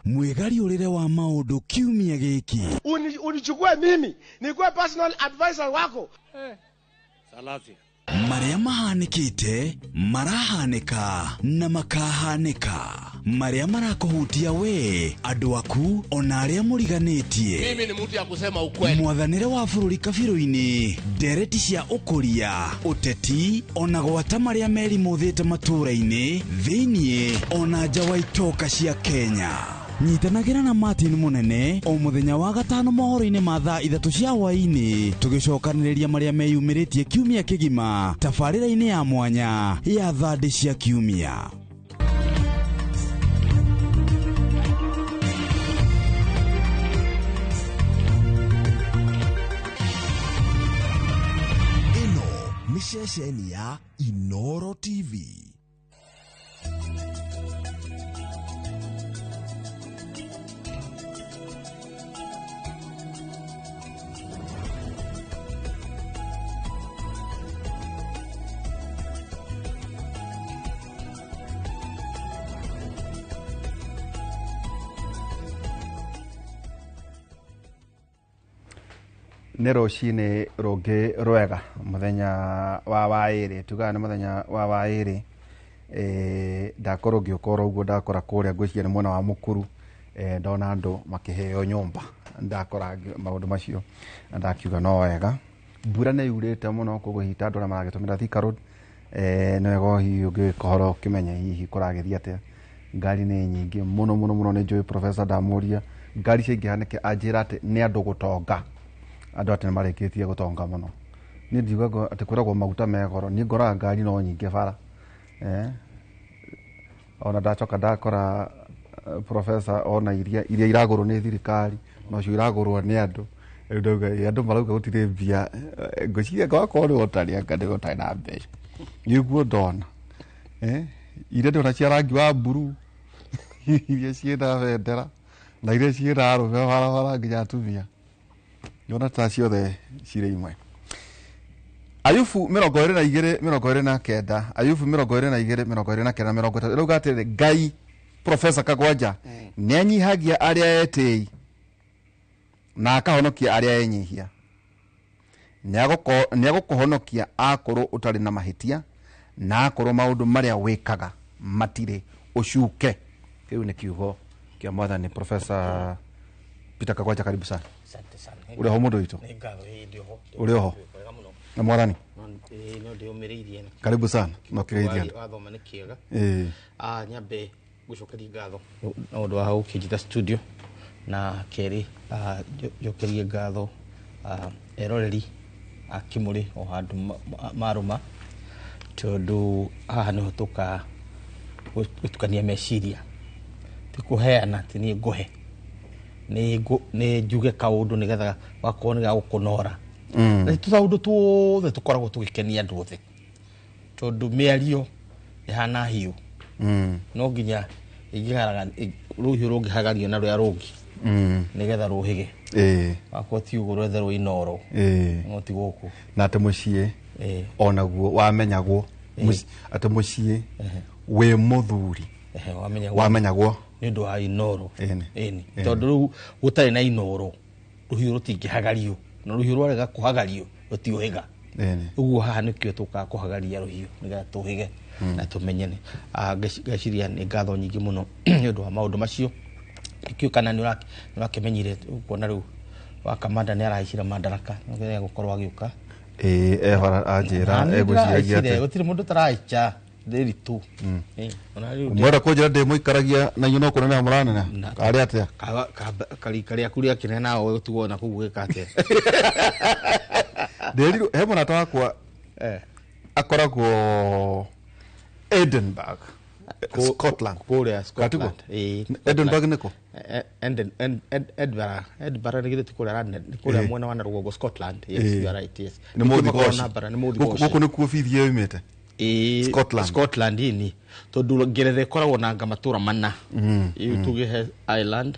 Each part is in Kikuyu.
Mwĩgariũrĩre wa maũndũ kiumia gĩkĩ. Unichukue mimi nikuwe personal advisor wako. Marĩa mahanĩkĩte, marahanĩka na makahanĩka, marĩa marakũhutia we, andũ aku, ona arĩa mũriganĩtie. Mimi ni mtu ya kusema ukweli. Mwathanĩre wa bũrũri kabirũ-inĩ, ndereti cia ũkũria, ũteti, ona gwata marĩa merimũthĩte matũũra-inĩ thĩiniĩ ona nja wa itoka cia Kenya. Nyitanagĩra na Martin Mũnene o mũthenya wa gatano mohoro-inĩ ma thaa 3 cia hwaĩ-inĩ, tũgĩcokanĩrĩria marĩa meyumĩrĩtie kiumia kĩgima tabarĩra-inĩ ya mwanya ya thandĩ cia kiumia. Ĩno nĩ ceceni ya Inooro TV. Nĩ rũcinĩ rũngĩ rwega, mũthenya wa waĩrĩ, tugaga nĩ mũthenya wa waĩrĩ. Ndakorwo ngĩũka oro ũguo, ndakora kũrĩa ngwĩciria nĩ mwena wa Mũkuru, ndona andũ makĩheo nyũmba, ndakora maũndũ macio na ndakiuga no wega. Mbura nĩ yurĩte mũno, koguo hihi ta andũ arĩa maragĩtũmĩra Thika Road, nĩ wega hihi ũngĩgĩka ũhoro ũkĩmenya hihi kũragĩthiĩ atĩa. Ngari nĩ nyingĩ mũno mũno mũno, nĩ njũĩ professor ndamũria ngari ciaingĩha nĩkĩ, anjĩra atĩ nĩ andũ gũtonga, andũ atĩ nĩ marĩkĩtie gũtonga mũno. Niĩ ndiuga atĩ kwĩragwo maguta me goro, niĩ ngoraga ngari no nyingĩ bara. Ona ndacoka ndakora professor ona iria iragũrwo nĩ thirikari, nocio iragũrwo nĩ andũ. Rĩu ndauga, andũ marauga gũtirĩ mbia. Ngwĩciria gwakorwo nĩ ũtarĩ, anga nĩ ũtarĩ na mbeca. Nĩguo ndona. Iria ndĩrona cia rangi wa blue, iria ciĩna bendera, na iria ciĩna arũme barabara nginya atumia. Ndĩrona ta ciothe cirĩ imwe. Ayubu mĩrongo ĩrĩ na igĩrĩ, mĩrongo ĩrĩ na kenda. Ayubu mĩrongo ĩrĩ na igĩrĩ, mĩrongo ĩrĩ na kenda, mĩrongo ĩtatũ. Ĩrauga atĩrĩrĩ, Ngai, Professor Kagwanja, nĩanyihagia arĩa etĩi na akahonokia arĩa enyihia. Nĩagũkũhonokia akorwo ũtarĩ na mahĩtia, na akorwo maũndũ marĩa wĩkaga matirĩ ũcuke. Kĩu nĩ kiugo kĩa Mwathani. Professor Peter Kagwanja, karibu sana. Asante sana. Ũrĩ ho mũndũ witũ? Nĩ ngatho, ĩĩ, ndĩ ho. Ũrĩ ho? Wega mũno. Na Mwathani? No, ĩĩ, no ndĩũmĩrĩirie. Karibu sana. No kĩgeithia. Wathoma nĩ kĩega. Ĩĩ. Nyambe gũcokeria ngatho na ũndũ wa gũkĩnjĩta studio, na kerĩ, njokerie ngatho, eroreri a Kĩmũrĩ o handũ marũma, tondũ haha nĩho tũkaga gũtukania meciria, ti kũheana, ti niĩ ngũhe, nĩ njuge kaũndũ nĩgetha gakorwo nĩ gagũkũnora. Na ti tũtaũndũ tuothe tũkoragwo tũgĩkenia andũ othe, tondũ mĩario ĩhana hiũ. No nginya rũhiũ rũngĩhagario na rũrĩa rũngĩ nĩgetha rũhĩge. Wakorwo ti ũguo rwethe rwa Inooro. No ti gũkũ. Na atĩ mũciĩ onaguo wamenyagwo. Atĩ mũciĩ wĩ mũthuri. Wamenyagwo. Wamenyagwo. Nĩ ũndũ wa Inooro. Ĩni. Tondũ rĩu gũtarĩ na Inooro, rũhiũ rũtingĩhagario. Na rũhiũ rwarega kũhagario, rũtiũhĩga. Ũguo haha nĩkĩo tũkaga kũhagaria rũhiũ, nĩgetha tũhĩge na tũmenyane. Ngeciria nĩ ngatho nyingĩ mũno nĩ ũndũ wa maũndũ macio. Nĩkĩo kana nĩ ũrakĩmenyire, ũkuona rĩu wa kamanda nĩ arahaicire madaraka, nĩ egũkorwo agĩũka. Ĩĩ, ehora anjĩra, Na nĩ egwĩciragia ndĩrahaicire, atĩ gũtirĩ mũndũ ũtarahaica, ndĩritũ. Ona rĩu ndĩ- Mwenda kũnjĩra ndĩmũikaragia na inyuĩ no kũneneha mũraneneha? Na- Karĩ atĩa? Karika rĩaku rĩakĩneneha nawe ũtigwo na kũu gwĩka atĩa? Ndĩrirwo, he mũrata wakwa akoragwo Edinburgh, Scotland. Kũrĩa Katiguo? Scotland. Ĩĩ, Edinburgh nĩkũ? Edinburgh, Edinburgh nĩ githĩ ti kũrĩa London, nĩ kũrĩa mwena wa na rũgongo Scotland. Yes, you are right, yes. Nĩ Nĩkĩo mũthigoci. makoragwo na mbara, nĩ mũthigoci. Gũkũ nĩkuo bithi ĩyo yumĩte? Ĩĩ, Scotland. Scotland ini. Tondũ Ngeretha ĩkoragwo na anga matũra mana. Ĩyo tuge he Ireland,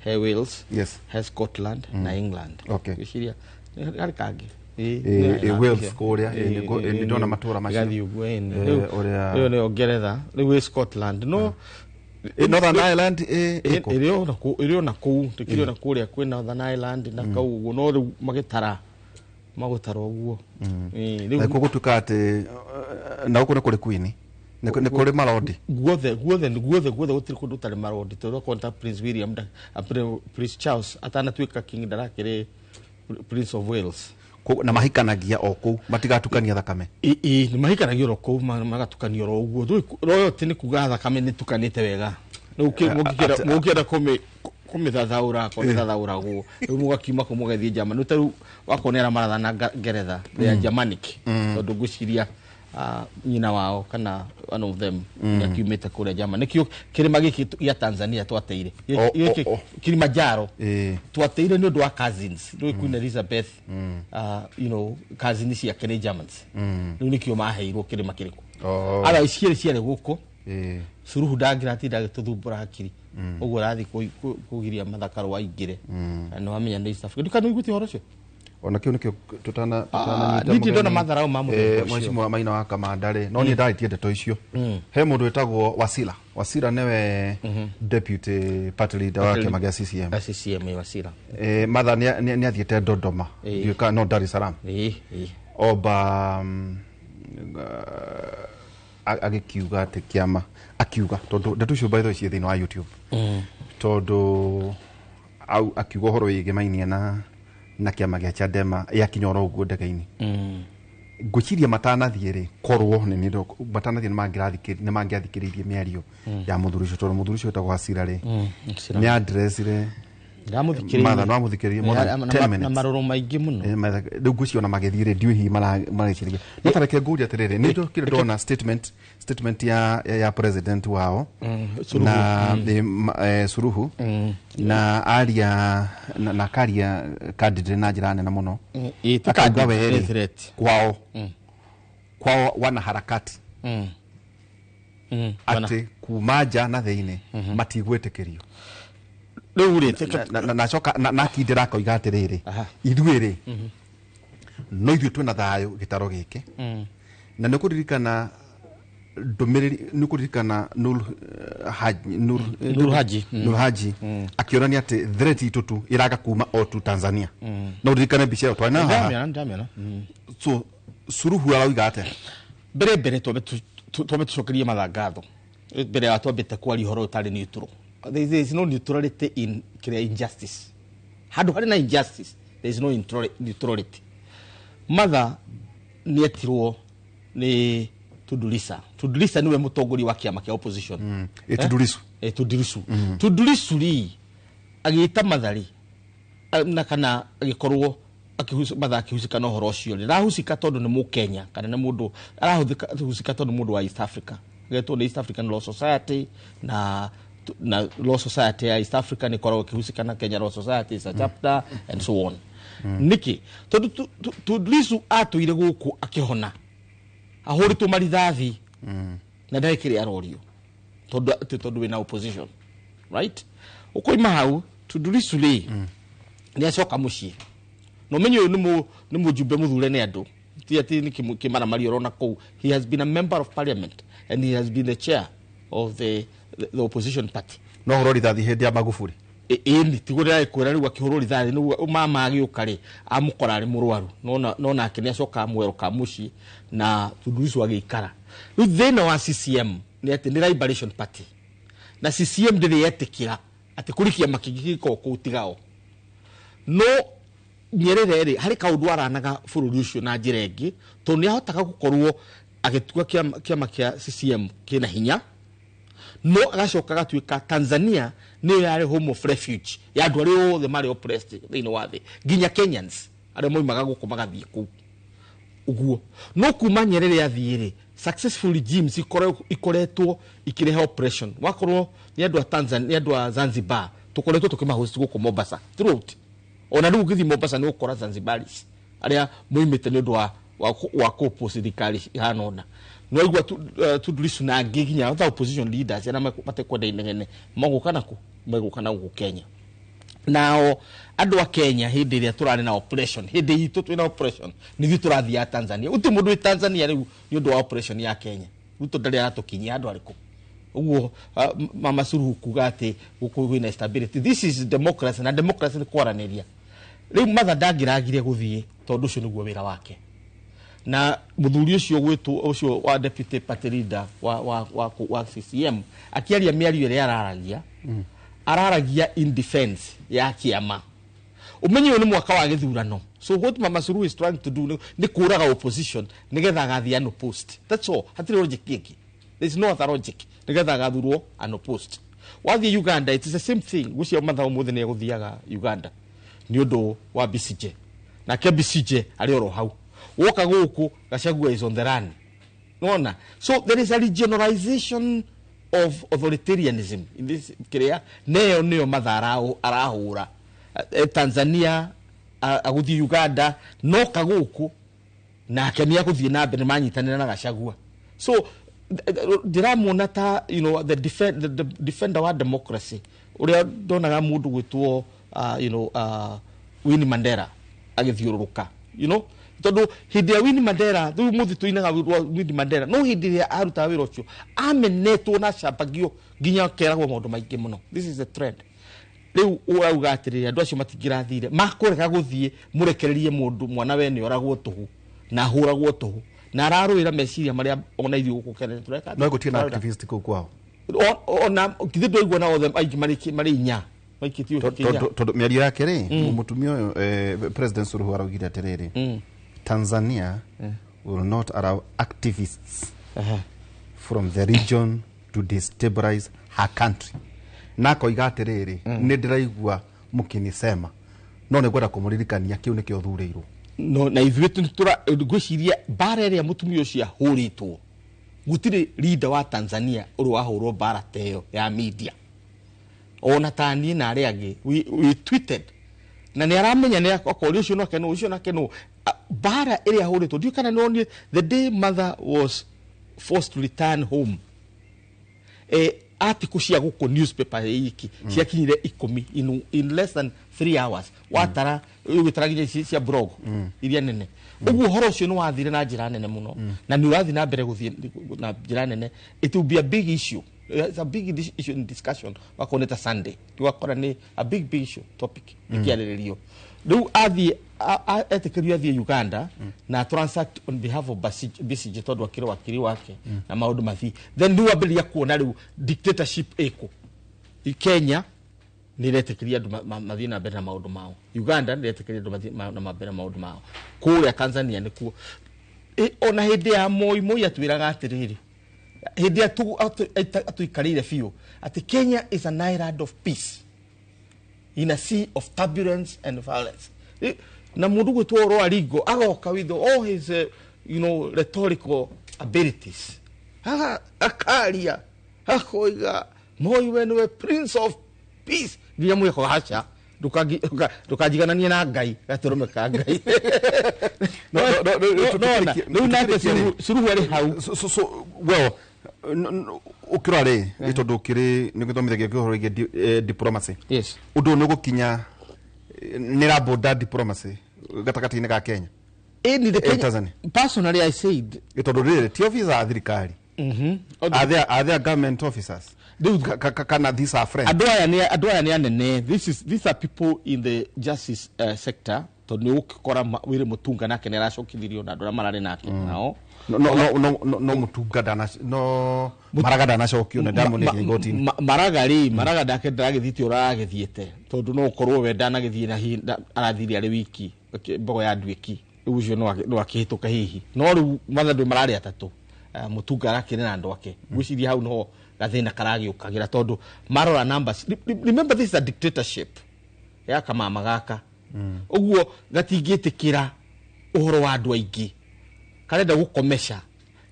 he Wales, he Scotland na England. Ngwĩciria harĩ kangĩ. Ĩĩ, nĩ Ĩĩ, Wales ĩĩ, kũrĩa, ĩĩ, ĩĩ, nĩguo, ĩĩ, ĩĩ, nĩ ndona nĩ matũra macio. ĩgathiĩ ũguo, ĩĩ, nĩ. Ũrĩa Rĩu nĩyo Ngeretha, rĩu ĩ Scotland. No Northern Ireland ĩkũ? Ĩrĩ ona kũu, tũkĩrĩ ona kũrĩa kwĩ Northern Ireland na kau ũguo, no rĩu magĩtara magũtara ũguo. Rĩu Na gũtuĩka atĩ na gũkũ nĩ kũrĩ queen, nĩ kũrĩ marondi. Guothe, guothe, guothe, guothe, gũtirĩ kũndũ ũtarĩ marondi, tondũ okorwo ta Prince William Prince Charles atanatuĩka king ndarakĩrĩ Prince of Wales. Na mahikanagia o kũu, matigatukania thakame? Ĩ, nĩ mahikanagia oro kũu, magatukanio oro ũguo. Royalty nĩ kuga thakame nĩ tukanĩte wega. Rĩu mũngĩenda kũmĩthathaũra, akorwo nĩ thathaũragwo, rĩu mũgakiuma kũu mũgathiĩ Germany. Rĩu ta rĩu wakorwo nĩ arĩa marathana Ngeretha, they are Germanic, tondũ ngwĩciria nyina wao kana one of them nĩ akiumĩte kũrĩa Germany. Nĩkĩo kĩrĩma gĩkĩ gĩa Tanzania twateire gĩkĩ Kilimanjaro twateire nĩ ũndũ wa cousins. Rĩu Queen Elizabeth, cousin ciake nĩ Germans, rĩu nĩkĩo maheirwo kĩrĩma kĩrĩkũ. Otherwise ciarĩ ciarĩ gũkũ. Suluhu ndangĩratinda agĩtũthumbũra hakiri ũguo arathiĩ kũgiria Martha aingĩre, na nĩ wamenya nĩ East Africa. Ndikana ũiguĩte ũhoro ũcio? Ona kĩu nĩkĩo tutana Ah, niĩ ndirĩ ndona matharau ma mũthemba ũcio. Mheshimiwa Maina wa Kamanda rĩ, no niĩ ndarĩtie ndeto icio. He mũndũ wĩtagwo Wasila. Wasila nĩwe deputy party leader wa kĩama gĩa CCM. A CCM, Wasila. Martha nĩ athiĩte Dodoma, ndiũĩ kana no Dar es Salaam, ĩ ĩ oba agĩkiuga atĩ kĩama, akiuga tondũ ndeto icio by the way ciĩ thĩinĩ wa YouTube, tondũ au akiuga ũhoro wĩgĩmainie na kĩama gĩa Chadema yakinya oro ũguo ndege-inĩ. Ngwĩciria matanathiĩ rĩ, korwo nĩ nĩ matanathiĩ nĩ mangĩathikĩrĩirie mĩario ya mũthuri ũcio, tondũ mũthuri ũcio wĩtagwo Hasira rĩ, nĩ addressire Ndamũthikĩrĩirie. Martha, nĩwamũthikĩrĩirie more than 10 Na minutes. marũrũ maingĩ mũno. Rĩu ngwĩciria ona magĩthiĩ rĩ, ndiũĩ hihi mareciria, no ta reke ngũrie atĩrĩrĩ, nĩ ndokire ndona statement ya president wao Suluhu. Na Suluhu na aria na akaria candidate na njĩra nene mũno. Ĩ, ti Akauga candidate, we nĩ rĩ, threat. Kwao wanaharakati atĩ kuma nja na thĩinĩ matigwĩtĩkĩrio. Rĩu rĩ, Na acoka na akindĩra akoiga atĩrĩrĩ, ithuĩ rĩ, no ithuĩ twĩna thayũ gĩtaro gĩkĩ, na nĩ kũririkana ndũmĩrĩri, nĩ kũririkana Nur Haji, Nur, Nur Haji. Nur Haji akĩonania atĩ threat itũ tu ĩraga kuma o tu Tanzania. No ũririkane mbica ĩyo twarĩ nayo haha. Ndamĩona, ndamĩona. So Suluhu arauga atĩa? Mbere twambe tũcokerie Martha ngatho mbere ya twambĩte kwaria ũhoro ũtarĩ neutral. There is no neutrality in kĩrĩa injustice. Handũ harĩ na injustice there is no neutrality. Martha nĩ etirwo nĩ Tundu Lissu. Tundu Lissu nĩwe mũtongoria wa kĩama kĩa opposition. Tundu Lissu. Tundu Lissu. Tundu Lissu rĩ, agĩta Martha rĩ, na kana agĩkorwo Martha akĩhusika na ũhoro ũcio rĩ, arahusika tondũ nĩ mũkenya kana nĩ mũndũ arahusika tondũ nĩ mũndũ wa East Africa, getwo nĩ East African Law Society, na Law Society ya East Africa nĩ ĩkoragwo ĩkĩhusika na Kenya Law Society is a chapter and so on. Nĩkĩ? Tondũ Tundu Lissu atũire gũkũ akĩhona ahũrĩtwo marithathi na ndarĩ kĩrĩa arorio, tondũ atĩ tondũ wĩna opposition, right? Ũkoima hau, Tundu Lissu rĩ, nĩ acoka mũciĩ, na ũmenye ũyũ nĩ mũjumbe mũthure nĩ andũ, ti atĩ nĩ kĩmaramari ũrona kũu. He has been a member of parliament and he has been the chair of the opposition party. No hũrwo rithathi hĩndĩ ya Magufuli. Ĩni tiguo ndĩragĩkwĩra, rĩu akĩhũrwo rithathi nĩguo mama agĩũka rĩ, amũkora arĩ mũrwaru, no nake nĩ acoka mwerũka mũciĩ na Tundu Lissu agĩikara. Rĩu thĩna wa CCM nĩ atĩ nĩ liberation party, na CCM ndĩrĩ yetĩkĩra atĩ kũrĩ kĩama kĩngĩ gĩkoragwo kũu tigao. No Nyerere rĩ, harĩ kaũndũ aranaga bũrũri ũcio na njĩra ĩngĩ, tondũ nĩ ahotaga gũkorwo agĩtua kĩama kĩa CCM kĩna hinya, no agacoka agatuĩka Tanzania nĩyo yarĩ home of refuge ya andũ arĩa othe marĩ oppressed thĩinĩ wa thĩ, nginya Kenyans arĩa moimaga gũkũ magathiĩ kũu ũguo. No kuma Nyerere athiĩ rĩ, successful regimes ikoretwo ikĩrehe oppression. Wakorwo nĩ andũ a Tanzania, nĩ andũ a Zanzibar, tũkoretwo tũkĩmahost gũkũ Mombasa throughout. Ona rĩu ũgĩthiĩ Mombasa nĩ ũgũkora Zanzibaris arĩa moimĩte nĩ ũndũ wa kũpũ thirikari ihana ũna. Nĩ waigua Tundu Lissu na angĩ nginya other opposition leaders arĩa matekwenda inegene magũka nakũ, megũka na gũkũ Kenya. Nao andũ a Kenya hĩndĩ ĩrĩa tũrarĩ na operation, hĩndĩ itũ twĩna operation, nithuĩ tũrathiaga Tanzania. Gũtirĩ mũndũ wĩ Tanzania rĩu nĩ ũndũ wa operation ya Kenya. Ruto ndarĩ aratũkinyia andũ arĩkũ. Ũguo Mama Suluhu kuga atĩ gũkũ kwĩna stability, this is democracy, na democracy nĩ kwaranĩria. Rĩu Martha ndangĩragire gũthiĩ tondũ ũcio nĩguo wĩra wake. Na muthuri ũcio gwĩtwo ũcio wa deputy party leader wa CCM akĩaria mĩario ĩrĩa araragia, araragia in defense ya kĩama. Ũmenye ũyũ nĩ mwaka wa gĩthurano, so what Mama Suluhu is trying to do nĩ kũraga opposition nĩgetha agathiĩ unopposed. That's all, hatirĩ logic ĩngĩ, there is no other logic, nĩgetha agathurwo unopposed. Wathiĩ Uganda, it is the same thing. Gũcia Martha ũmũthĩ nĩ egũthiaga Uganda nĩ ũndũ wa Besigye, nake Besigye arĩ oro hau. Woka gũkũ, Gachagua is on the run. Nona so there is a regionalization of authoritarianism in this kiria, neyo nĩyo Martha arahũra. Tanzania, agũthiĩ Uganda, no kagũkũ nake nĩ agũthiĩ na mbere manyitanĩra na Gachagua. So ndĩramuona ta the defender wa democracy, ũrĩa ndonaga mũndũ gwĩtwo Winnie Mandela agĩthiũrũrũka, tondũ hĩndĩ ya Winnie Mandela, rĩu mũthĩ tũinaga wa Winnie Mandela, no hĩndĩ ĩrĩa arutaga wĩra ũcio amenetwo na acambagio nginya akeragwo maũndũ maingĩ mũno. This is the trend. Rĩu ũrauga atĩrĩrĩ, andũ acio matingĩrathire makũrega gũthiĩ, mũrekererie mũndũ mwana we nĩ oragwo tũhũ na ahũragwo tũhũ na ararũĩra meciria marĩa ona ithuĩ gũkũ Kenya tũreka. No gũtirĩ na activist kũu kwao? Ona githĩ ndwaigua na othe aingĩ marĩ inya maikĩtio kĩnya. Tondũ mĩario yake rĩ, mũtumia ũyũ, President Suluhu araugire atĩrĩrĩ, Tanzania will not allow activists from the region to destabilize her country, na akoiga atĩrĩrĩ, nĩ ndĩraigua mũkĩnisema, no nĩ ngwenda kũmũririkania kĩu nĩkĩo thurĩirwo. No na ithuĩ ngwĩciria mbara ĩrĩa mũtumia ũcio ahũrĩtwo, gũtirĩ leader wa Tanzania ũrĩ wahũrwo mbara ta ĩyo ya media. Ona ta niĩ na arĩa angĩ, we tweeted, na nĩ aramenya nĩ akoria ũcio nake nũ, ũcio nake nũ. Mbara ĩrĩa ahũrĩtwo, ndiũĩ kana nĩ the day mother was forced to return home, article cia gũkũ newspaper iki ciakinyire 10 in less than 3 hours. Watara ũgĩtara nginya ici cia blog iria nene ũguo, ũhoro ũcio nĩ wathire na njĩra nene mũno na nĩ ũrathiĩ na mbere gũthiĩ na njĩra nene. It will be a big issue. It's a big issue in discussion. Wakorwo nĩ ta Sunday, wakora nĩ a big big issue, topic ĩkĩarĩrĩrio. Rĩu athiĩ etĩkĩrio athiĩ Uganda na transact on behalf of Besigye tondũ akĩrĩ wakiri wake na maũndũ mathiĩ, then rĩu ambĩrĩria kuona rĩu dictatorship ĩkũ. Kenya nĩ ĩretĩkĩria andũ mathiĩ na mbere na maũndũ mao, Uganda nĩ ĩretĩkĩria andũ mathiĩ na mbere na maũndũ mao, kũrĩa Tanzania nĩkuo. Ona hĩndĩ ya Moi, Moi atwĩraga atĩrĩrĩ, hĩndĩ ĩrĩa atũikarĩire biũ, atĩ Kenya is an island of peace in a sea of turbulence and violence. Na mũndũ gwĩtwo Rwaringo agoka with all his rhetorical abilities. Akaria akoiga Moi we nĩwe prince of peace, nginya mwĩko haca ndũkanjigananie na Ngai gatũrũme ka Ngai. No, Nona, rĩu nake Suluhu arĩ hau. So well, ũkĩrora rĩ, nĩ tondũ ũkĩrĩ nĩ gũthomithagia ũhoro wĩgiĩ diplomacy, ũndũ ũyũ nĩ ũgũkinya nĩ raboda diplomacy gatagatĩ-inĩ ga Kenya Ĩni the Kenya- Tanzania. Personally, I said Tondũ rĩrĩ ti officer a thirikari. Are there government officers? Rĩu- Kana these are friends? Andũ aya nĩ anene. These are people in the justice sector, tondũ nĩ ũgũkora Willy Mutunga nake nĩ aracokithirio na andũ arĩa mararĩ nake nao. No Mutunga ndana, no Maraga ndanacokio na ndamunĩria igoti-inĩ. Maraga rĩ, Maraga ndake ndaragĩthiĩte ũrĩa aragĩthiĩte, tondũ no ũkorwo we ndanagĩthiĩ na arathire arĩ wiki mbogo ya nduĩki. Rĩu ũcio no akĩhĩtũka hihi, no rĩu mathandũ mararĩ atatũ. Mutunga arakĩrĩ na andũ ake. Ngwĩciria hau noho gathĩna karagĩũkagĩra tondũ marora numbers. Remember, this is a dictatorship ya kamama gaka, ũguo gatingĩtĩkĩra ũhoro wa andũ aingĩ, karenda gũkomesha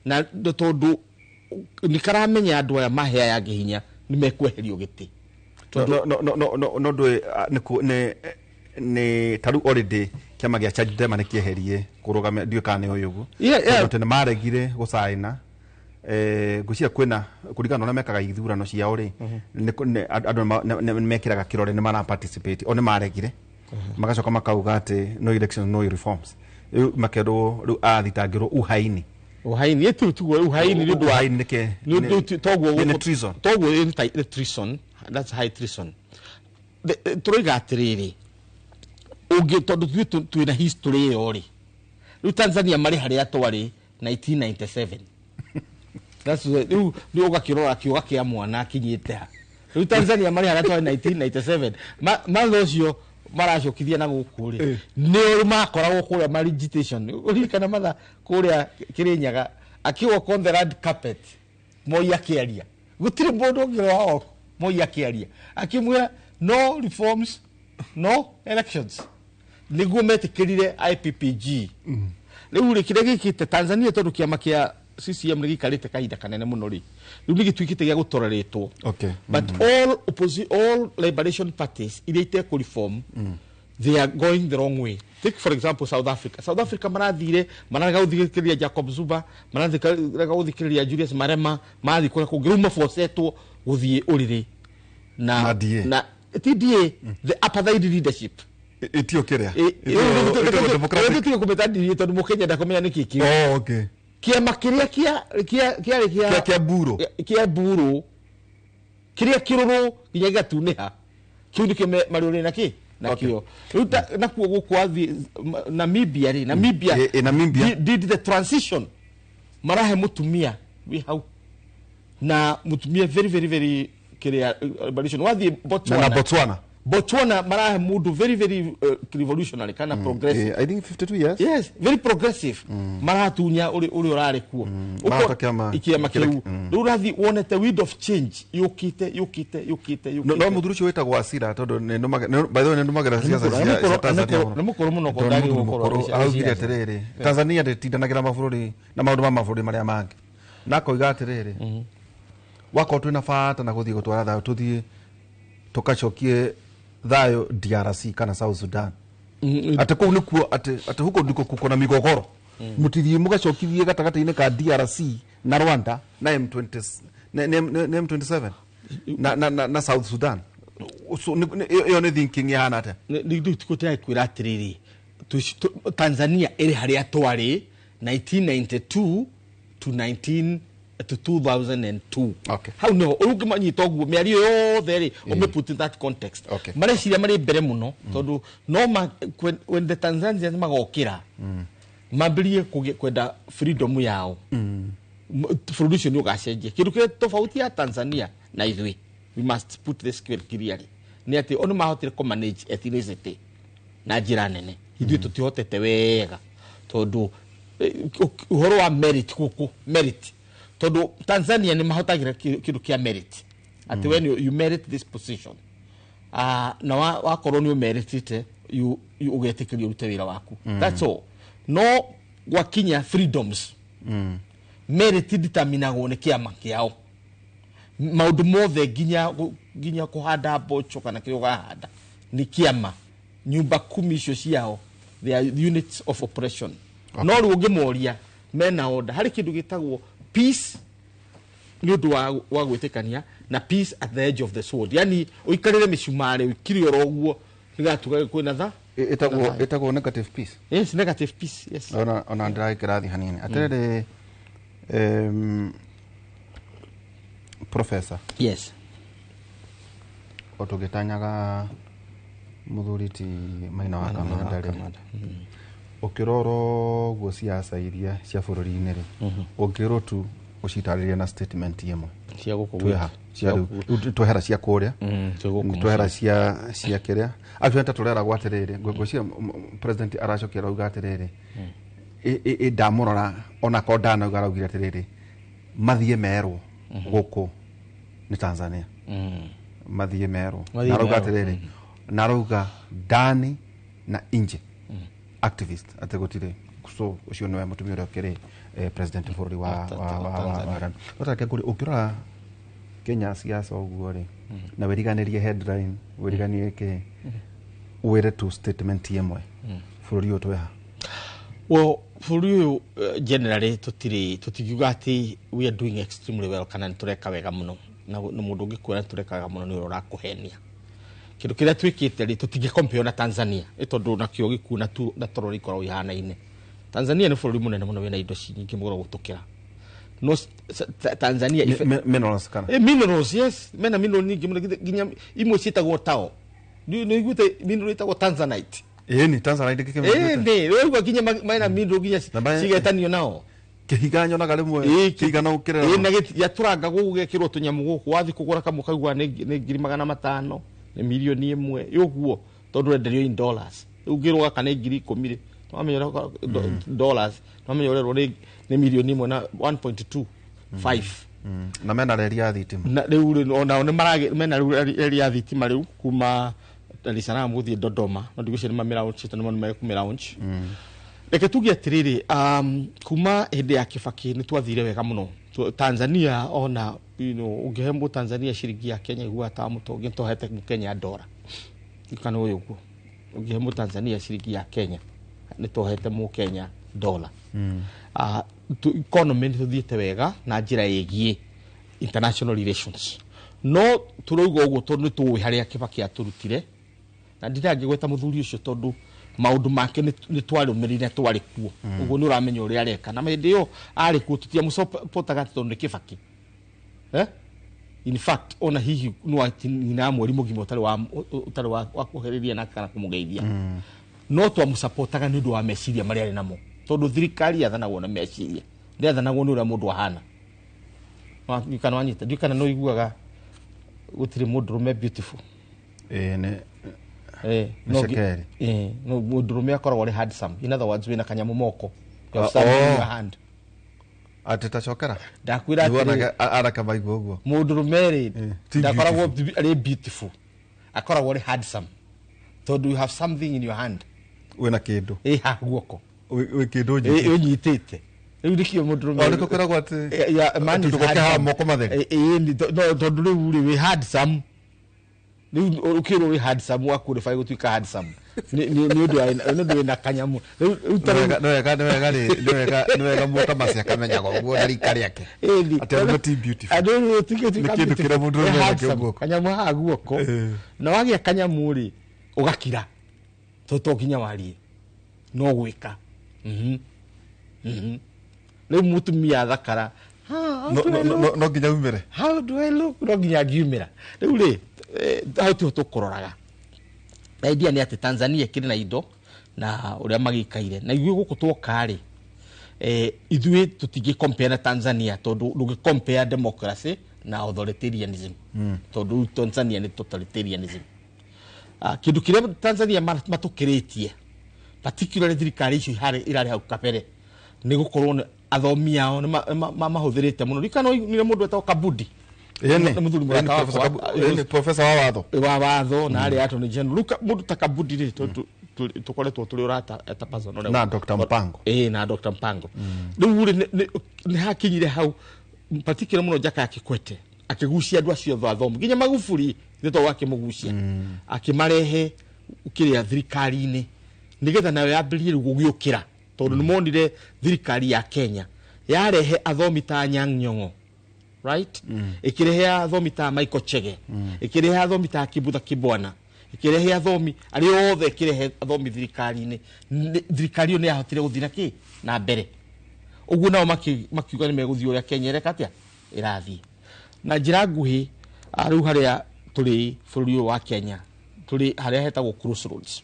na tondũ nĩ karamenya andũ aya mahe aya angĩ hinya nĩ mekweherio gĩtĩ. No ndũĩ nĩ ta rĩu already kĩama gĩa Chadema nĩ kĩeherie kũrũgamia, ndiũĩ kana nĩ ũyũ ũguo. Tondũ atĩ nĩ maregire gũcaina, ngwĩciria kwĩna kũringana na ũrĩa mekaga ithurano ciao rĩ, andũ nĩ mekĩraga kĩrore nĩ mara participate, o nĩ maregire, magacoka makauga atĩ no elections, no reforms. Rĩu makerwo rĩu arathitangĩrwo uhaini. Uhaini ĩtu tuguo uhaini nĩ ũndũ wa Uhaini nĩkĩ? nĩ ũndũ toguo Nĩ treason. Toguo nĩ treason, that's high treason. Tũroiga atĩrĩrĩ, ũngĩ tondũ ithuĩ twĩna history ĩyo rĩ, rĩu Tanzania marĩ harĩa twarĩ 1997. That's why rĩu nĩ ũgakĩrora kĩũga kĩa mwana akinyĩte ha. Rĩu Tanzania marĩ harĩa twarĩ 1997. Matha ũcio maracokithia na gũkũ rĩ, nĩ makoragwo kũrĩa ma agitation. Ũririkana matha kũrĩa Kĩrĩnyaga akĩwalk on the red carpet, Moi akĩaria, gũtirĩ mũndũ ũngĩ wa Moi akĩaria akĩmwĩra no reforms, no elections, nĩguo metĩkĩrire IPPG. Rĩu rĩ, kĩrĩa gĩkĩte Tanzania, tondũ kĩama kĩa CCM nĩ gĩikarĩte kahinda kanene mũno rĩ, rĩu nĩ gĩtuĩkĩte gĩa gũtoreretwo. But all liberation parties iria itekũ reform, they are going the wrong way. Take for example South Africa. South Africa marathire mararega gũthikĩrĩria Jacob Zuma, mararega gũthikĩrĩria Julius Malema, marathiĩ kũrĩa kũngĩ, rĩu mabosetwo gũthiĩ ũrĩrĩ na Na DA. Na TDA, the apartheid leadership. Ĩtio kĩrĩa? Ĩtagwo democratic. Ĩtio kũmĩta DA tondũ mũkenya ndakũmenya nĩkĩ kĩu. Oh, okay. Kĩama kĩrĩa kĩa kĩarĩ kĩa Kĩa Mburu. Kĩa mburu kĩrĩa kĩrũrũ nginya gĩgatunĩha, kĩu nĩkĩo marĩ ũrĩ nakĩ nakĩo rĩu nakuo gũkũ wathiĩ Namibia rĩ, Namibia Namibia. Did the transition, marahe mũtumia wĩ hau na mũtumia very very very kĩrĩa revolution. Wathiĩ Na Botswana, na Botswana. Botswana marahe mũndũ very very revolutionary kana progressive. I think 52 years. Yes, very progressive. Maratunya uri uri urarĩ kuo. Marahota kĩama- kĩama kĩrĩa- kĩu. Rĩu ũrathiĩ wonete wind of change yũkĩte, yũkĩte, yũkĩte, No, no yũkĩte. mũthuri ũcio wĩtagwo Asira, tondũ by the way nĩ ndũmagĩra ciaca cia Tanzania mũno. Nĩ mũkũrũ mũno. Tondũ nĩ mũthuri mũkũrũ, araugire atĩrĩrĩ, Tanzania ndĩtindanagĩra mabũrũri na maũndũ ma mabũrũri marĩa mangĩ, na akoiga atĩrĩrĩ, wakorwo twĩna bata na gũthiĩ gũtwara thayũ, tũthiĩ tũkacokie thayũ DRC kana South Sudan, atĩ kũu nĩkuo atĩ huko ndiko kuko na migogoro, mũtithiĩ mũgacokithie gatagatĩ-inĩ ka DRC na Rwanda na M20 na M27 na South Sudan. So ĩyo nĩ thinking ĩhana atĩa? Rĩu tikũtĩra kwĩra atĩrĩrĩ, Tanzania ĩrĩ harĩa twarĩ 1992 to 19 to 2002. Hau niho ũrĩa ũngĩmanyita ũguo mĩario yothe rĩ, ũmĩ put in that context. Mareciria marĩ mbere mũno tondũ no when the Tanzanians magokĩra mambĩrĩrie kwenda freedom yao, bũrũri ũcio nĩ ũgacenjia. Kĩndũ kĩrĩa tofauti ya Tanzania na ithuĩ, we must put this clearly, nĩ atĩ o nĩ mahotire kũ manage ethnicity na njĩra nene. Ithuĩ tũtihotete wega tondũ ũhoro wa merit gũkũ, merit, tondũ Tanzania nĩ mahotagĩra kĩndũ kĩa merit, atĩ when you merit this position, na wakorwo nĩ ũmeritĩte, you ũgetĩkĩrio ũrute wĩra waku. That's all. No gwakinya freedoms, merit determinagwo nĩ kĩama kĩao, maũndũ mothe, nginya kũhanda mboco kana kĩrĩa ũkahanda nĩ kĩama, nyumba kumi icio ciao, they are units of operation. No rĩu ũngĩmoria mena order harĩ kĩndũ gĩtagwo peace nĩ ũndũ wa gwĩtĩkania na peace at the edge of the sword, yani ũikarĩre mĩcumarĩ ũikire oro ũguo nĩgatuga kwĩna tha. Ĩtagwo negative peace. Yes, negative peace, yes. Ona ndĩragĩkĩrathi hanini atĩrĩrĩ, professor. Yes. O tũgĩtanyaga mũthuri ti Maina wa Kamanda rĩ, ũkĩrora ũguo ciaca iria cia bũrũri-inĩ rĩ, ũngĩrwo tu ũcitarĩrie na statement ĩmwe. Cia gũkũ? Twĩha cia rĩu. Rĩu twehera cia kũrĩa. Cia gũkũ. Twehera cia kĩrĩa, actually ta tũreragwo atĩrĩrĩ, ngwĩciria president aracokia arauga atĩrĩrĩ, ndamũrora onako ndanauga, araugire atĩrĩrĩ, mathiĩ merwo gũkũ nĩ Tanzania, mathiĩ merwo. Mathiĩ Na arauga merwo. atĩrĩrĩ, na arauga ndani na nje activist atĩ gũtirĩ. So ũcio nĩwe mũtumia ũrĩa ũkĩrĩ president bũrũri wa no tareke ngũrie, ũngĩrora Kenya siasa ũguo rĩ, na wĩriganĩrie headline, wĩriganie kĩ, wĩre tu statement ĩmwe, bũrũri ũyũ twĩha? Well, bũrũri ũyũ generally tũtirĩ, tũtingiuga atĩ we are doing extremely well kana nĩ tũreka wega mũno, na mũndũ ũngĩkwĩra nĩ tũreka wega mũno nĩ ũrĩa ũrakũhenia. Kĩndũ kĩrĩa twĩkĩte rĩ, tũtingĩ compare na Tanzania nĩ tondũ nakĩo gĩkuũ na toro ikoragwo ihanaine. Tanzania nĩ bũrũri mũnene mũno wĩna indo nyingĩ mũno gũtũkĩra. No Tanzania Minerals kana? Minerals, yes, mena mineral nyingĩ mũno, nginya imwe ciĩtagwo tao. Nĩ ũiguĩte mineral ĩtagwo tanzanite? Ĩni, tanzanite. Ĩĩ, nĩ ũraigua nginya mena mineral nginya cigetanio nao. Kĩhiga nyonaga rĩmwe kĩigana gũkĩrĩra. Ĩĩ, na gĩatũranga gũkũ, gekĩrwo tũnyamũ gũkũ, wathiĩ kũgũra kamwe kaigua nĩ 500,000, nĩ 1 million, ũguo, tondũ ũrenderio in dollars. Rĩu ũngĩrwo gaka nĩ 10,000 rĩ, nĩwamenya dollars, nĩwamenya ũrerwo nĩ 1 million na 1.25. Na mena reri ya thitima. Na rĩu rĩ, onao nĩ maragĩ mena rĩu reri ya thitima rĩu kuma Dar es Salaam gũthiĩ Dodoma, no ndigwĩciria nĩ mamĩlaunch, tondũ nĩ mekũmĩlaunch. Reke tuge atĩrĩrĩ, kuma hĩndĩ ya Kibaki nĩ twathire wega mũno. Tanzania ona ũngĩhe mũ Tanzania ciringi ya Kenya iguaga ta mũtongi tohete Kenya ndora kana ũyũ ũguo. Ũngĩhe mũ Tanzania ciringi ya Kenya nĩ tohete mũ Kenya dola. Economy nĩ tũthiĩte wega na njĩra ĩgiĩ international relations, no tũrauga ũguo tondũ nĩ tũĩ harĩa Kibaki atũrutire, na ndirangĩgweta mũthuri ũcio tondũ maũndũ make nĩ twarũmĩrĩire, twarĩ kuo ũguo, nĩ ũramenya ũrĩa areka. Na hĩndĩ ĩyo arĩ kuo tũtiamũcopotaga tondũ nĩ Kibaki, eh? In fact, ona hihi nĩ mweri mũgima ũtarĩ wa kuherĩria nake kana kũmũgeithia, no twamũcapotaga nĩ ũndũ wa meciria marĩa arĩ namo, tondũ thirikari yathanagwo na meciria, ndĩathanagwo nĩ ũrĩa mũndũ ahana. Kana wanyita? Ndiũ kana nĩ ũiguaga gũtirĩ mũndũrũme beautiful. Ĩĩ, nĩ nĩ cekeri. No mũndũrũme akoragwo arĩ handsome, in other words, wĩna kanyamũ moko. You have something in your hand. Atĩ tacokera. Ndakwĩra Nĩguo atĩrĩrĩ, anake maigua ũguo. Mũndũrũme rĩ, ti ndakoragwo arĩ beautiful, akoragwo arĩ handsome tondũ you have something in your hand. Wĩna kĩndũ. Ĩ ha guoko. Wĩ kĩndũ ũnyitĩte. Ũnyitĩte rĩu nĩkĩo mũndũrũme O nĩkĩo kwĩragwo atĩ Yeah, man is atĩ ndũgoke haha handsome. moko matheri. Ĩĩ, no tondũ rĩu rĩ, wĩ handsome, rĩu ũkĩrwo wĩ handsome, wa qualify gũtuĩka handsome nĩ ũndũ wĩna kanyamũ rĩu ta rĩu. Nĩ wega rĩ, nĩ wega mũtamasi akamenyaga ũguo na rika rĩake. Ĩni. Atĩ arũme ti beautiful. Andũ rĩu ũtuĩke Nĩ kĩndũ kĩrĩa mũndũ Wĩ arũme nakĩo handsome. guoko. Kanyamũ haha guoko. Na wagĩa kanyamũ rĩ, ũgakira to nginya warie, no gwĩka. Rĩu mũtumia thakara, "Ah, how do I look? No nginya umĩre. How do I look?" No nginya ngiumĩra. Rĩu rĩ, hau tiho tũkũroraga. Idea nĩ atĩ Tanzania ĩkĩrĩ na indo na ũrĩa magĩikaire na ithuĩ gũkũ twoka rĩ, ithuĩ tũtingĩ compare na Tanzania tondũ ndũngĩ compare democracy na authoritarianism, tondũ rĩu Tanzania nĩ totalitarianism. Kĩndũ kĩrĩa Tanzania matũkĩrĩtie, particularly thirikari icio irarĩ hau kabere, nĩ gũkorwo nĩ athomi ao nĩ mahũthĩrĩte mũno. Rikana nĩ mũndũ wetagwo Kabudi? Ĩni. Nĩ mũthuri mũrata Ĩni, Professor wakwa. Ĩni, professor wa watho. Wa watho na arĩ attorney general. Rĩu mũndũ ta Kabudi rĩ, tũkoretwo tũrĩ ũrata ta personal. Na Dr. Mpango. Ĩĩ, na Dr. Mpango. Rĩu rĩ, nĩ hakinyire hau particular mũno Jakaya Kikwete akĩgucia andũ acio othe athomu, nginya Magufuli nĩ to akĩmũgucia, akĩmarehe kĩrĩa thirikari-inĩ nĩgetha nayo yambĩrĩrie rĩu gũgĩũkĩra, tondũ nĩ monire thirikari ya Kenya yarehe athomi ta Anyang' Nyong'o, right, ĩkĩrehe athomi ta Michael Chege, ĩkĩrehe athomi ta Kibutha Kibwana, ĩkĩrehe athomi arĩa othe, ĩkĩrehe athomi thirikari-inĩ. Thirikari ĩyo nĩ yahotire gũthiĩ na kĩ na mbere ũguo, nao makiuga nĩ megũthiĩ ũrĩa Kenya ĩreka atĩa ĩrathiĩ. Na njĩra nguhĩ, rĩu harĩa tũrĩ bũrũri ũyũ wa Kenya, tũrĩ harĩa hetagwo crossroads,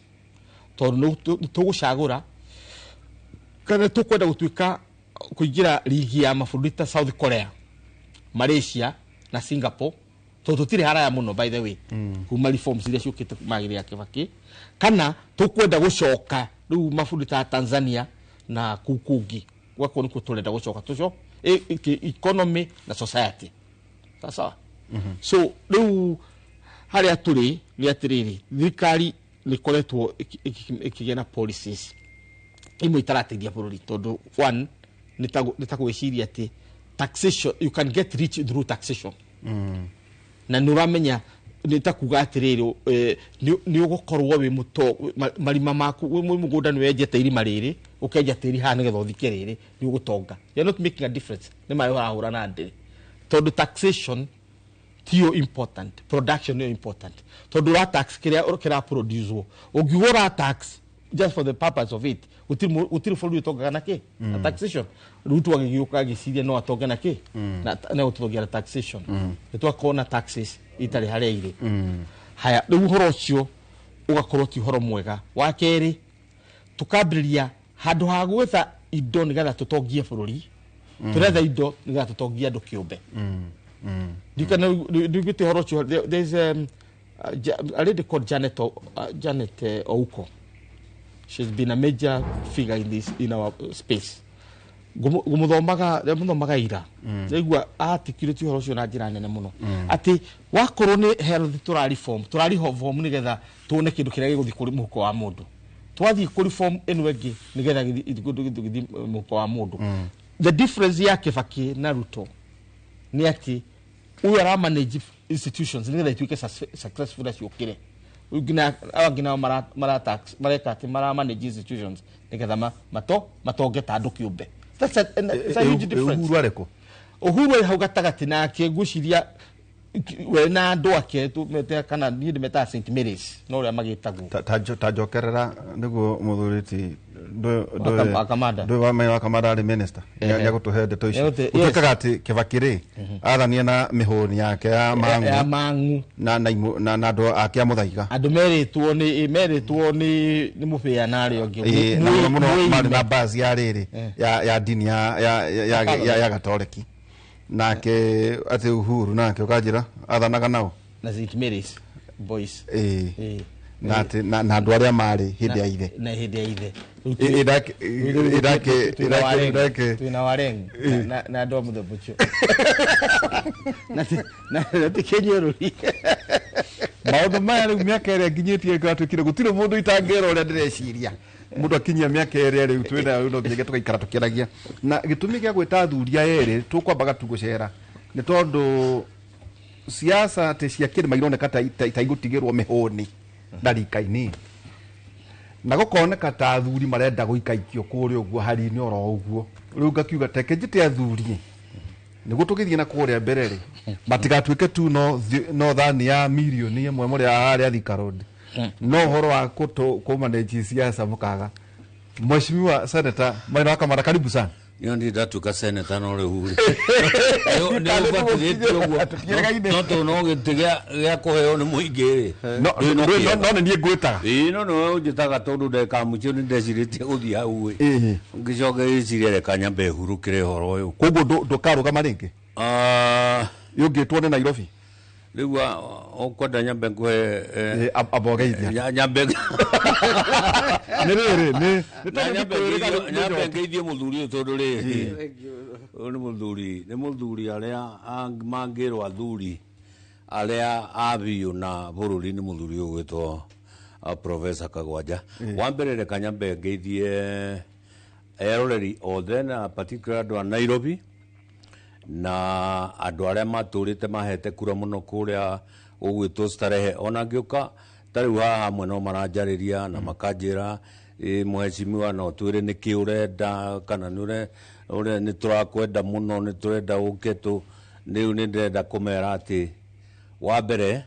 tondũ nĩ tũgũcagũra kana tũkwenda gũtuĩka kũingĩra ligi ya mabũrũri ta South Korea, Malaysia na Singapore, tondũ tũtirĩ haraya mũno, by the way, kuma reforms iria ciũkĩte magĩrĩ ya Kibaki, kana tũkwenda gũcoka rĩu mabũrũri ta Tanzania na kũu kũngĩ, gwakorwo nĩkuo tũrenda gũcoka tũco economy na society. Sawa. So rĩu harĩa tũrĩ nĩ atĩrĩrĩ, thirikari nĩ ĩkoretwo ĩkĩgĩa na policies imwe itarateithia bũrũri, tondũ one nĩ ta gwĩciria atĩ taxation, you can get rich through taxation, na nĩ ũramenya nĩ ta kuga atĩrĩrĩ, nĩ ũgũkorwo wĩ mũto marima maku wĩ mũgũnda, nĩ wenjete irima rĩrĩ, ũkenja tĩri haha nĩgetha ũthike rĩrĩ, nĩ ũgũtonga. You're not making a difference, nĩ maĩ ũrahũra na ndĩrĩ, tondũ taxation tiyo important, production niyo important, tondũ ũra tax kĩrĩa kĩra produce. Ũngiuga ũra tax Just for the purpose of it, gũtirĩ bũrũri ũtongaga na kĩ? Na taxation. Ruto agĩgĩũka agĩciria no atonge na kĩ? Na gũtũtongia na taxation. Nĩ twakorwo na taxes itarĩ harĩa irĩ. Haya, rĩu ũhoro ũcio ũgakorwo ti ũhoro mwega. Wa kerĩ, tukambĩrĩria handũ ha gwetha indo nĩgetha tũtongie bũrũri, tũretha indo nĩgetha tũtongie andũ kĩũmbe. Ndiguĩte ũhoro ũcio. There's a lady called Janet Ouko. She's been a major figure in our space. Ngũmũthomaga, ndĩmũthomaga ira, ndaigua articulate ũhoro ũcio na njĩra nene mũno, atĩ wakorwo nĩ health tũra reform, tũra reform nĩgetha tuone kĩndũ kĩrĩa gĩgũthiĩ kũrĩ mũhuko wa mũndũ. Twathiĩ kũ reform ĩno ĩngĩ nĩgetha gĩthiĩ mũhuko wa mũndũ. The difference ya Kibaki na Ruto nĩ atĩ ũyũ ara manage institutions nĩgetha ituĩke successful na ciũkĩre. Nginya aya nao mara tax, mareka atĩ mara manage institutions nĩgetha matonge ta andũ kĩũmbe. It's a huge difference. Uhuru arĩkũ? Uhuru arĩ hau gatagatĩ nake. Ngwĩciria we na andũ ake tũmete, kana niĩ ndĩmetaga St Mary's, no ũrĩa magĩtagwo. Ta njokerera nĩguo mũthuri ti Wakamanda. Ndũ wa Kamanda arĩ minister. Nĩegũtũhe ndeto ici. Gũtuĩkaga atĩ Kibaki rĩ, athanie na mĩhũni yake ya ya mang'u mang'u na andũ ake a Mũthaiga. Andũ merĩtwo nĩ mũbĩa na arĩa ũngĩ. Ĩĩ, na mũno mũno marĩ na Mwĩime. basi ya rĩrĩ ya ndini ya Gatoreki. Nake atĩ Uhuru nake ũkanjĩra athanaga nao Na St Mary's Boys. Ĩĩ. Ĩĩ. Na atĩ na andũ arĩa marĩ hĩndĩ ya ithe. Na hĩndĩ ya ithe. Ĩ- ĩndake- ĩndake- ĩndake- ĩndake- Twĩna Wareng na andũ a mũthemba ũcio na ti kĩnyũrũri. Maũndũ maya rĩu, mĩaka ĩrĩa nginyĩtie ĩratuĩkire gũtirĩ mũndũ itangĩra ũrĩa ndĩreciria. Mũndũ akinyia mĩaka ĩrĩa rĩu twĩnayo, rĩu no nginya tũgaikara tũkĩaragia. Na gĩtũmi gĩa gwĩta athuri aya erĩ tũkwambaga tu gũcera nĩ tondũ siasa atĩ cia kĩrĩma ironeka ta igũtigĩrwo mĩhũni na rika-inĩ, na gũkoneka ta athuri marenda gũikaikio kũrĩa ũguo hari-inĩ oro ũguo. Rĩu ngakiuga teke njĩte athuri nĩguo tũgĩthiĩ na kũrĩa mbere rĩ, matigatuĩke tu no thani ya mirioni ĩmwe mũrĩ harĩa Thika Road, no ũhoro wa kũmanage siasa mũkaga. Mheshimiwa Senator Maina wa Kamara, karibu sana. Niyo ndi ndatuĩka seneta, no rĩu rĩ nĩ ũbatithĩtio ũguo. Tũtiĩrĩgaine. No tondũ no gĩtĩ gĩa kũheo nĩ mũingĩ rĩ. No Rĩu no no kĩega. no nĩ niĩ ngwĩtaga. Ĩĩ, no nĩwe ũnjĩtaga tondũ ndeka mũico nĩ ndecirĩtie gũthiĩ hau ĩ. Ngĩcoka ngĩciria reka nyambe hurũkĩre ũhoro ũyũ. Koguo ndũkarũgama rĩngĩ? Ah, yũngĩtwo nĩ Nairobi. Rĩu ũkwenda nyambe ngũhe Amba ũgeithia. Nyambe Nĩ rĩrĩ nĩ na nĩ nyambe tondũ nĩ nyambe ngeithie mũthuri ũyũ, tondũ rĩ, ũyũ nĩ mũthuri arĩa mangĩrwo athuri arĩa a biũ na bũrũri, nĩ mũthuri ũyũ gwĩtwo Professor Kagwanja. Wa mbere reka nyambe ngeithie eroreri othe, na particular andũ a Nairobi na andũ arĩa matũrĩte mahete kura mũno kũrĩa gũgwĩtwo Starehe. Ona ngĩũka ta rĩu haha hamwe no maranjarĩria na makanjĩra, "Ĩ, mheshimiwa, no twĩre nĩkĩ ũrenda kana nĩ ũre nĩ tũrakwenda mũno, nĩ tũrenda ũke tũ." Rĩu nĩ ndĩrenda kũmera atĩ wa mbere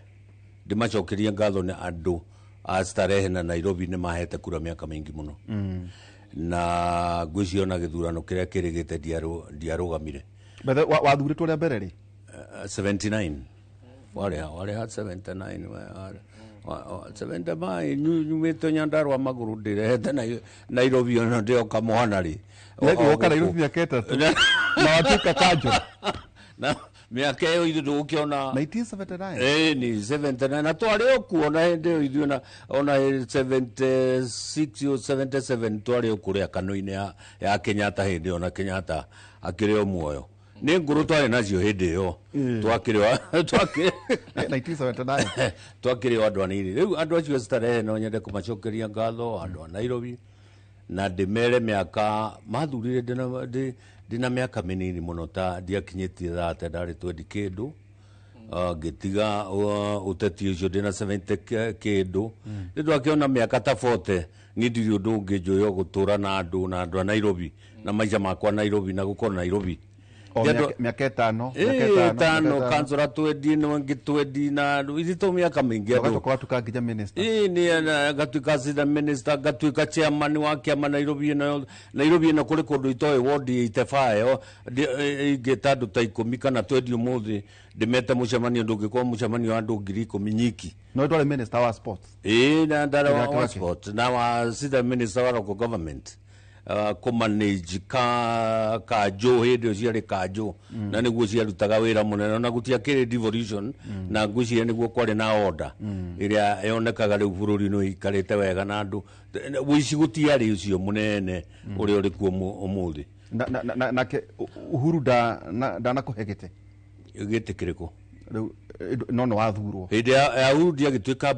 ndĩmacokerie ngatho nĩ andũ a Starehe na Nairobi, nĩ mahete kura mĩaka mĩingĩ mũno, na ngwĩciria ona gĩthurano kĩrĩa kĩrĩgĩte ndiarũgamire. Bethe wathurĩtwo rĩa mbere rĩ? 79 warĩ ha 79 79 nyumĩte Nyandarua magũrũ ndĩrehete Nairobi ona ndĩoka mwana rĩ. Woka Nairobi mĩaka 3 na watuĩka kanjũ. Na mĩaka ĩyo ithuĩ ndũgũkĩona. 1979. Ĩĩ, ni 79 na twarĩ o kuo na hĩndĩ ĩyo ithuĩ ona 76 o 77 twarĩ o kũrĩa kanũ-inĩ ya Kenyatta hĩndĩ ĩyo, na Kenyatta akĩrĩ o muoyo. Nĩ ngũrũ twarĩ nacio hĩndĩ ĩyo twakĩrĩ twakĩrĩ 1979. Twakĩrĩ o andũ anini. Rĩu andũ acio a Starehe no nyende kũmacokeria ngatho, andũ a Nairobi, na ndĩmere mĩaka mathurire ndĩna mĩaka mĩnini mũno, ta ndiakinyĩtie 30, ndarĩ 20 kĩndũ. Ngĩtiga ũteti ũcio ndĩna 70 kĩndũ. Nĩ ndwakĩona mĩaka ta 40, niĩ ndirĩ ũndũ ũngĩ njũĩ o gũtũra na andũ a Nairobi na maica makwa Nairobi na gũkorwo Nairobi. O Ti andũ- mĩaka ĩtano, mĩaka Ĩĩ, ĩtano, ĩtano mĩaka ĩtano. kansora twendi na wangĩ twendi na ithe to mĩaka mĩingĩ andũ. Ũgacoka watuĩka nginya minister. Ĩĩ nĩ ngatuĩka assistant minister, ngatuĩka chairman wa kĩama Nairobi ĩno yothe. Nairobi ĩno kũrĩ kũndũ itoĩ ward 85 ingĩta andũ ta 10 kana 20 ũmũthĩ ndĩmete mũcemanio, ndũngĩkorwo mũcemanio wa andũ 10,000 nyiki. No ndwarĩ minister wa sports. Ĩĩ, na ndarĩ Kĩrĩa wa kĩrĩa. sport na wa assistant minister wa local government, kũmanage ka kanjũ hĩndĩ ĩyo ciarĩ kanjũ, na nĩguo ciarutaga wĩra mũnene na gũtiakĩrĩ devolution, na ngwĩciria nĩguo kwarĩ na order ĩrĩa yonekaga rĩu bũrũri-inĩ ũikarĩte wega na andũ ũici gũtiarĩ ũcio mũnene ũrĩa ũrĩ kuo ũmũthĩ. Nake Uhuru ndanakũhe gĩtĩ? Gĩtĩ kĩrĩkũ? Rĩu no nĩ wathurwo. Hĩndĩ ya Uhuru ndiagĩtuĩka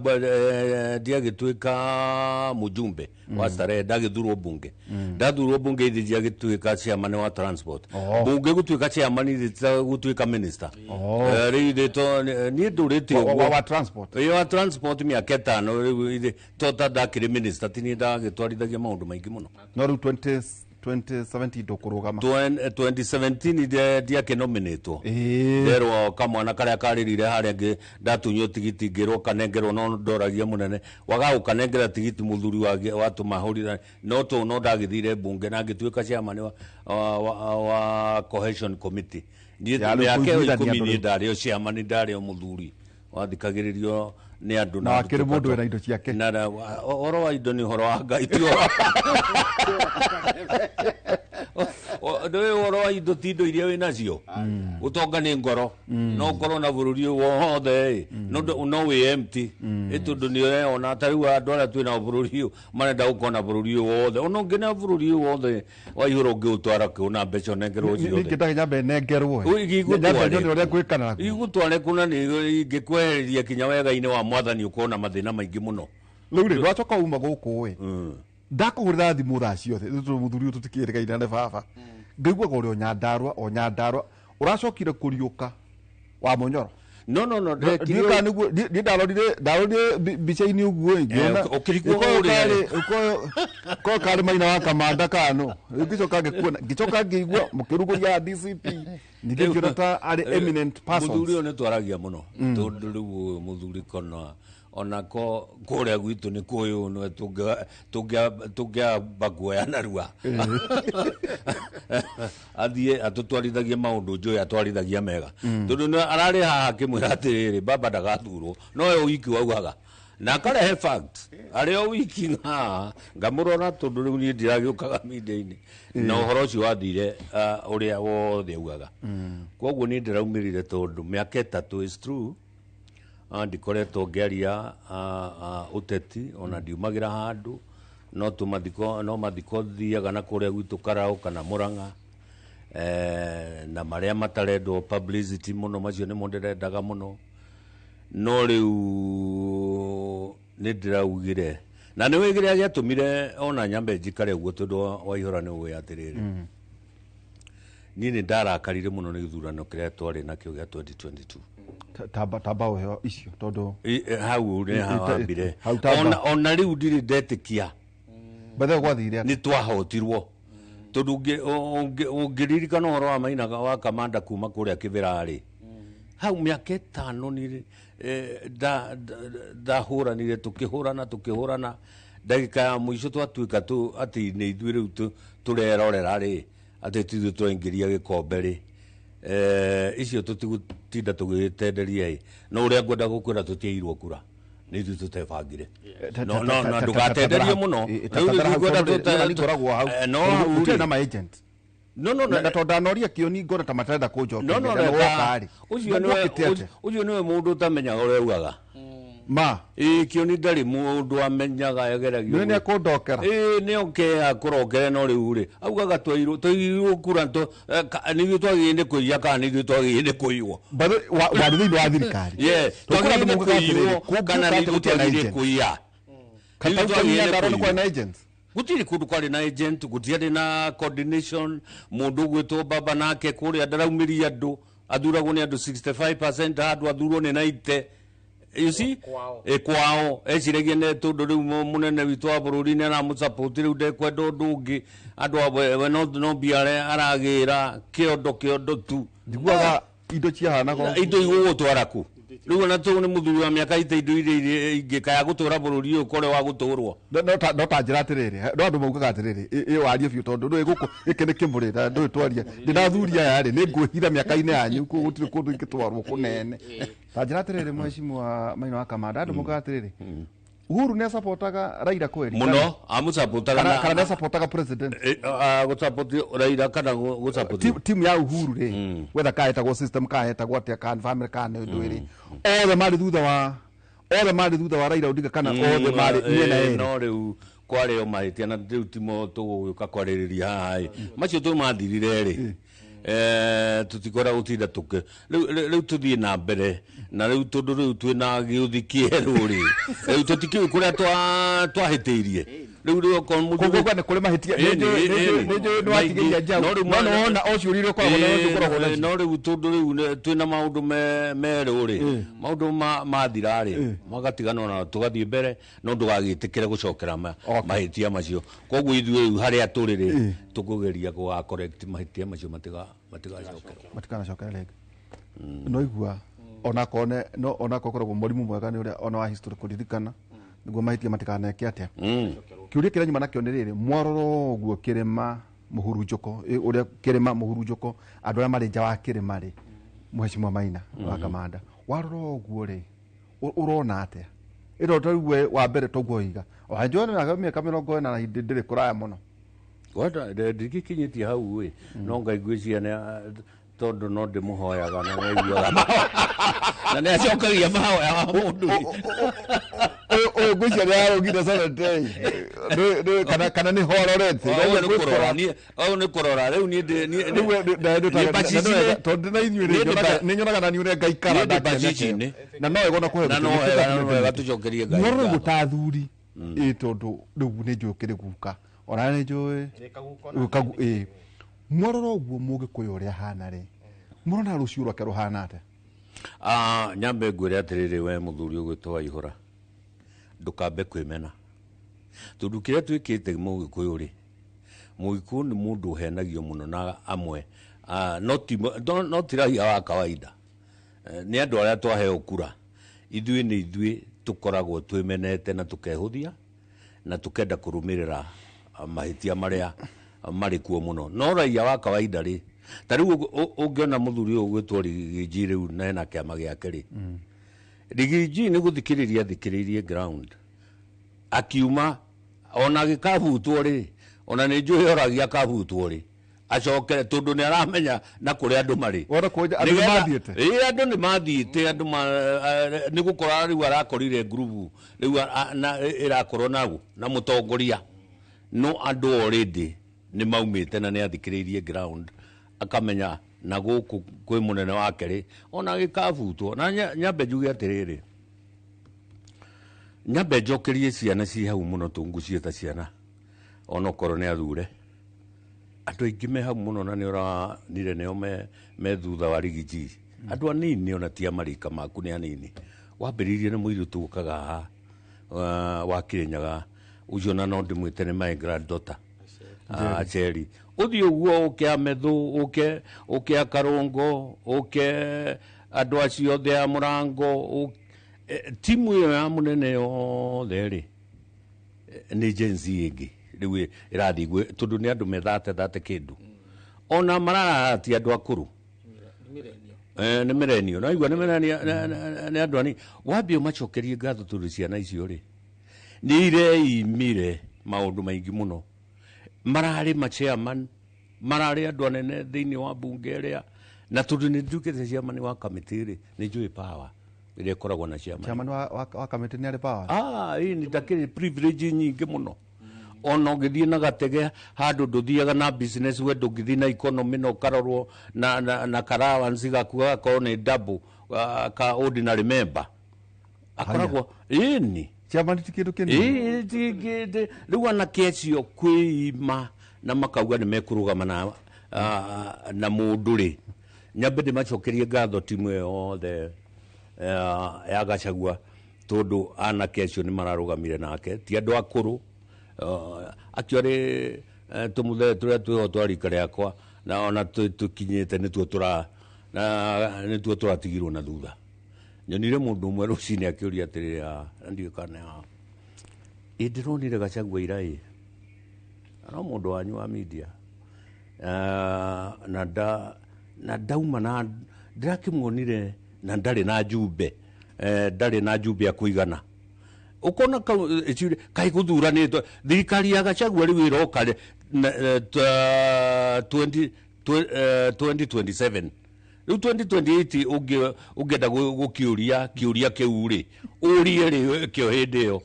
mũjumbe wa Starehe, ndagĩthurwo bunge, ndathurwo bunge ithi ndiagĩtuĩka chairman wa transport. Oh. Bunge gũtuĩka chairman ithi ta gũtuĩka minister. Oh. Rĩu ithe to niĩ ndũrĩte ũguo. Wa transport. Ĩĩ, wa transport mĩaka 5 rĩu ithe to ta ndakĩrĩ minister, ti niĩ ndagĩtwarithagia maũndũ maingĩ mũno. No rĩu 2017 ndũkũrũgama? 2017 ndiakĩnominĩtwo. Ĩĩ. Nderwo kamwana karĩa karĩrire harĩa ndatunywo tigiti ngĩrwo kanengerwo, no ndoragia mũnene waga gũkanengera tigiti mũthuri watũma hũrira no tũ no ndagĩthire mbunge na ngĩtuĩka chairman wa cohesion committee. Niĩ Ya, rĩu mĩaka ĩyo kũiguithania 10 andũ niĩ rĩu. ndarĩ o chairman, ndarĩ o mũthuri wathikagĩrĩrio nĩ andũ. Na wakĩrĩ mũndũ wĩna indo ciake. Na ũhoro wa indo nĩ ũhoro wa Ngai, ti ũhoro ndũĩ ũhoro wa indo ti indo iria wĩ nacio. Ũtonga nĩ ngoro, no ũkorwo na bũrũri ũyũ wothe ĩ, no wĩ empty ĩ tondũ nĩ ũreona ta rĩu andũ arĩa twĩ nao bũrũri ũyũ marenda gũkorwo na bũrũri ũyũ wothe, ona ũngĩneo bũrũri ũyũ wothe waihũra ũngĩũtwara kũ na mbeca ũnengerwo ciothe? Ningĩ nyambe nengerwo. Ũ, Nyambe nyone ũrĩa ngwĩka naguo. Igũtware kũna nĩ ingĩkwehereria kinya wega-inĩ wa mwathani ũkorwo na mathĩna maingĩ mũno. Rĩu rĩ, ndwacoka uma gũkũ ĩ, ndakũhũrĩra thimũ thaa ciothe tondũ mũthuri ũyũ tũtikĩrĩgaine nĩ baba, ngaiguaga ũrĩ o Nyandarua, o Nyandarua. Ũracokire kũriũka wa Mũnyoro? No, Ndiũĩ kana nĩguo niĩ ndarorire mbica-inĩ ũguo ĩ, ngĩona Ũkĩrigwo ũkoyũ ũrĩa. Ũkoyũ karĩ Maina wa Kamanda kano. Rĩu ngĩcoka ngĩkuona, ngĩcoka ngĩigua mũkĩrugũria DCP, ningĩ ngĩona ta arĩ eminent persons. Mũthuri ũyũ nĩ twaragia mũno tondũ rĩu ũyũ mũthuri kona onako kũrĩa gwitũ nĩ kũyũ nĩwe tũngĩamba kuoya narua athiĩ atũtwarithagie maũndũ njũĩ atwarithagia mega, tondũ nĩ ararĩ haha akĩmwĩra atĩrĩrĩ, baba ndagathurwo, no we wiki waugaga na akarehe fact arĩ o wiki haha ngamũrora, tondũ rĩu niĩ ndiragĩũkaga media-inĩ na ũhoro ũcio wathire ũrĩa wothe augaga. Koguo niĩ ndĩraumĩrire tondũ mĩaka 3 is true, ndikoretwo ngĩaria ũteti ona ndiumagĩra handũ, no tũmathiko, no mathiko thiaga na kũrĩa gwitũ Karau kana Murang'a, na marĩa matarendwo publicity mũno macio nĩmo ndĩrendaga mũno. No rĩu nĩ ndĩraugire na nĩ wĩ kĩrĩa gĩatũmire ona nyambe njikare ũguo, tondũ waihũra nĩ ũĩ atĩrĩrĩ, niĩ nĩ ndarakarire mũno nĩ gĩthurano kĩrĩa twarĩ nakĩo gĩa 2022. Tamba ũheo icio tondũ Hau nĩ hawambire. Hau tamba. Ona rĩu ndirĩ ndetĩkia. Bethe gwathire atĩa? Nĩ twahotirwo tondũ ũngĩririkana ũhoro wa Maina wa Kamanda kuma kũrĩa Kĩbĩra-rĩ, hau mĩaka 5 nĩ ndahũranire, tũkĩhũrana tũkĩhũrana, ndagĩka ya mũico twatuĩka tu atĩ nĩ ithuĩ rĩu tũrerorera rĩ, atĩ ti ithuĩ tũraingĩria gĩkombe rĩ, icio tũtigũtinda tũgĩtenderia ĩ, no ũrĩa ngwenda gũkwĩra, tũtiairwo kura, nĩ ithuĩ tũtebangire. No, no, no, ndũgatenderie mũno. Rĩu nĩ ngwenda Ngoragwo hau. No hau gũtirĩ rĩ. Na ma agent. No. Na tondũ ndanoria kĩoni ngona ta matarenda No. kũnjokeria No. na Reka. woka rĩ. Ũcio nĩwe Gwokĩte atĩa? Ũcio nĩwe mũndũ ũtamenyaga ũrĩa augaga. Ma. Ĩĩ, kĩoni ndarĩ mũndũ amenyaga ageragio. Nĩ nĩ ekũndokera. Ĩĩ, nĩ oke akũrokere, no rĩu rĩ augaga twairwo kura nĩ ithuĩ twagĩrĩire nĩ kũiya kana nĩ ithuĩ twagĩrĩire nĩ kũiywo? By the way, warĩ thĩinĩ wa thirikari. Yeah, Tũkũra twagĩrĩire andũ nĩ maugaga atĩrĩrĩ, kũiywo kana nĩ kũngiuka ithuĩ atĩ gũtirĩ na twagĩrĩire agent. kũiya? Kata Nĩ ithuĩ twagĩrĩire Nyandarua nĩ kũiywo. kwarĩ na agents. Gũtirĩ kũndũ kwarĩ na agent, gũtiarĩ na coordination. Mũndũ ũgwĩtwo baba nake kũrĩa ndaraumĩria andũ, athuragwo nĩ andũ 65%, handũ athurwo nĩ 90. You see? Kwao. Kwao eciragia nĩ tondũ rĩu mũnene witũ wa bũrũri nĩ aramũsupport, rĩu ndekwenda ũndũ ũngĩ, andũ a we no mbia aragĩra kĩondo kĩondo tu. Njiguaga indo ciahanaga indo igũgũtwara kũ rĩu? Ona tũu nĩ mũthuri wa mĩaka ite, indo iria ingĩ kaya gũtũra bũrũri ũyũ kore wa gũtũrwo. No ta njĩra atĩrĩrĩ, no andũ maugaga atĩrĩrĩ, ĩ warie biũ tondũ ndũĩ gũkũ gĩkĩ nĩ kĩmũrĩ na ndũĩ twaria ndĩna athuri aya rĩ, nĩ ngwĩhitha mĩaka-inĩ yanyu kũu gũtirĩ kũndũ ingĩtwarwo kũnene. Ta njĩra atĩrĩrĩ, mheshimiwa Maina wa Kamanda, andũ maugaga atĩrĩrĩ, Uhuru nĩ asapotaga Raila kweli? Mũno amũsupportaga. Kana nĩ asapotaga president? Gũsupport Raila kana gũsupport Timu ya Uhuru rĩ, whether kahetagwo system, kahetagwo atĩa, kan family, kan ũndũ ĩrĩ, othe marĩ thutha wa Raila Odinga kana othe marĩ mĩena ĩrĩ? No rĩu kwarĩ o mahĩtia na rĩu timo tũgũgĩũka kwarĩrĩria haha ĩ, macio tũ mathirire rĩ, tũtikwenda gũtinda tũkĩ rĩu tũthiĩ na mbere na rĩu tondũ rĩu twĩna gĩũthi kĩerũ rĩ, rĩu tũtikĩũĩ kũrĩa twahĩtĩirie rĩu okorwo mũndũ Koguo nĩ kũrĩ mahĩtia. Nĩ njũĩ nĩ watigĩria njaũ, No rĩu no nĩ wona o ciũria iria ũkoragwo nacio ũkoragwo nacio. No rĩu tondũ rĩu twĩna maũndũ merũ rĩ, maũndũ mathira rĩ, magatiganwo na tũgathiĩ mbere, no ndũgagĩtĩkĩre gũcokera mahĩtia macio. Koguo ithuĩ rĩu harĩa tũrĩ rĩ, tũkũgeria gũga correct mahĩtia macio matigacokerwo. Matikanacokere rĩngĩ. No igua onakorwo no onakorwo koragwo mũrimũ mwega nĩ ũrĩa ona wa history kũririkana nĩguo mahĩtia matikaneke atĩa. Kĩũria kĩrĩa nyuma nakĩo nĩ rĩrĩ, mwarora ũguo kĩrĩma mũhurunjũko, ũrĩa kĩrĩma mũhurunjũko, andũ arĩa marĩ nja wa kĩrĩma rĩ, mheshimiwa Maina wa Kamanda, warora ũguo rĩ, ũrona atĩa ĩro ta rĩu we wa mbere toguo iga wanjũĩ nĩ mĩaka 40 na hĩndĩ ndĩrĩ kũraya mũno? Gwata ndingĩkinyĩtie hau ĩ, no Ngai ngwĩciria nĩ tondũ no ndĩmũhoyaga na nĩaiguaga mahoya na nĩacokagia mahoya ma mũndũ ĩ. Ũyũ ngwĩciria nĩ arũgire 70 kana nĩ hororete. Ũyũ nĩ kũrora ũyũ nĩ kũrora rĩu niĩ niĩ bacici-inĩ- Tondũ na ithuĩ niĩ nĩ nyonaga na niĩ ũrĩa ngaikara niĩ ndĩ ndakinya mĩaka ĩyo. bacici-inĩ. Na no wega ona kũhe Na no gĩtĩo, wega, nĩ no wega tũcokerie Ngai Mwarora ngatho. ũguo ta athuri ĩ, tondũ rĩu nĩ njũĩ ũkĩrĩ guka, ona nĩ njũĩ ĩ, mwarora ũguo mũgĩkũyũ ũrĩa ahana rĩ, mũrona rũciũ rwake rũhana atĩa? Ah, nyambe ngwĩre atĩrĩrĩ, we mũthuri ũgwĩtwo Waihũra, ndũkambe kwĩmena tondũ kĩrĩa twĩkĩte mũgĩkũyũ rĩ, mũgĩkũyũ nĩ mũndũ ũhenagio mũno na amwe. Ah, no ti raia wa kawaida. Nĩ andũ arĩa twaheo kura, ithuĩ nĩ ithuĩ tũkoragwo twĩmenete na tũkehũthia na tũkenda kũrũmĩrĩra mahĩtia marĩa marĩ kuo mũno. No raia wa kawaida rĩ, ta rĩu ũngĩona mũthuri ũyũ ũgwĩtwo Rigiji rĩu na ena kĩama gĩake rĩ, Rigiji nĩ gũthikĩrĩria athikĩrĩirie ground akiuma ona gĩkabutwo rĩ, ona nĩ njũĩ oragia akabutwo rĩ, acokere tondũ nĩ aramenya na kũrĩa andũ marĩ. Wona kũnja andũ nĩ mathiĩte? Ĩĩ, andũ nĩ mathiĩte, andũ nĩ gũkora rĩu arakorire ngurubu rĩu na ĩrakorwo nagu na mũtongoria, no andũ already nĩ maumĩte na nĩ athikĩrĩirie ground akamenya na gũkũ kwĩ mũnene wake rĩ, ona gĩkabutwo. Na nyambe njuge atĩrĩrĩ, nyambe njokerie ciana ci hau mũno, tũnguciĩta ciana onokorwo nĩ athure, andũ aingĩ me hau mũno na nĩ ũranire nĩo me thutha wa Rigiji, andũ anini ona ti a marika maku, nĩ anini. Wambĩrĩirie nĩ mũirĩtu ũkaga haha wa Kĩrĩnyaga ũcio, na no ndĩmwĩte nĩ my granddaughter. Acheri ũthiĩ ũguo ũke Amethũ, ũke Akarũngo, ũke andũ acio othe a mũrango, timu ĩyo ya mũnene yothe rĩ, nĩ Gen Z ĩngĩ rĩu ĩrathiĩ tondũ nĩ andũ methate thate kĩndũ ona mararara ti andũ akũrũ. Nĩ millennial, naigua nĩ millennial, nĩ andũ ani wambie ũmacokerie ngatho tondũ ciana icio rĩ nĩ ireimire maũndũ maingĩ mũno, mararĩ ma chairman, mararĩ andũ anene thĩinĩ wa bunge ĩrĩa, na tondũ nĩ nduĩkĩte chairman wa kamĩtĩ rĩ, nĩ njũĩ power ĩrĩa ĩkoragwo na chairman. Chairman wa kamĩtĩ nĩ arĩ power? Ah, hii ni ndakĩrĩ privilege nyingĩ mũno. Ona ũngĩthiĩ na gatege handũ ndũthiaga na business, we ndũngĩthiĩ na economy na ũkarorwo na allowance gaku gagakorwo nĩ double ka ordinary member akoragwo ĩni. Chairman ti kĩndũ kĩnini. Ĩĩ, rĩu anake acio kwĩima na makauga nĩ mekũrũgama na mũndũ rĩ, nyambe ndĩmacokerie ngatho timu ĩyo yothe. ya Gachagua tondu anake acio nĩ mararũgamire nake, ti andũ akũrũ. Actually tũmũthee tũrĩa twĩho twa rika rĩakwa na ona tũkinyĩte nĩtuo tũra na nĩtuo tũratigirwo na thutha. Nyonire mũndũ ũmwe rũcinĩ akĩũria atĩrĩrĩ, na ndiũĩ kana nĩ ĩ ndĩronire Gachagua ira ĩ no mũndũ wanyu wa media. Na ndauma na ndĩrakĩmuonire na ndarĩ na njumbe, ndarĩ na njumbe ya kũigana. Ũkona kau kaĩ gũthuranĩtwo thirikari ya Gachagua rĩu ĩroka 2027, rĩu 2028 ũngĩenda gũkĩũria kĩũria kĩu rĩ, ũrie rĩ kĩo hĩndĩ ĩyo.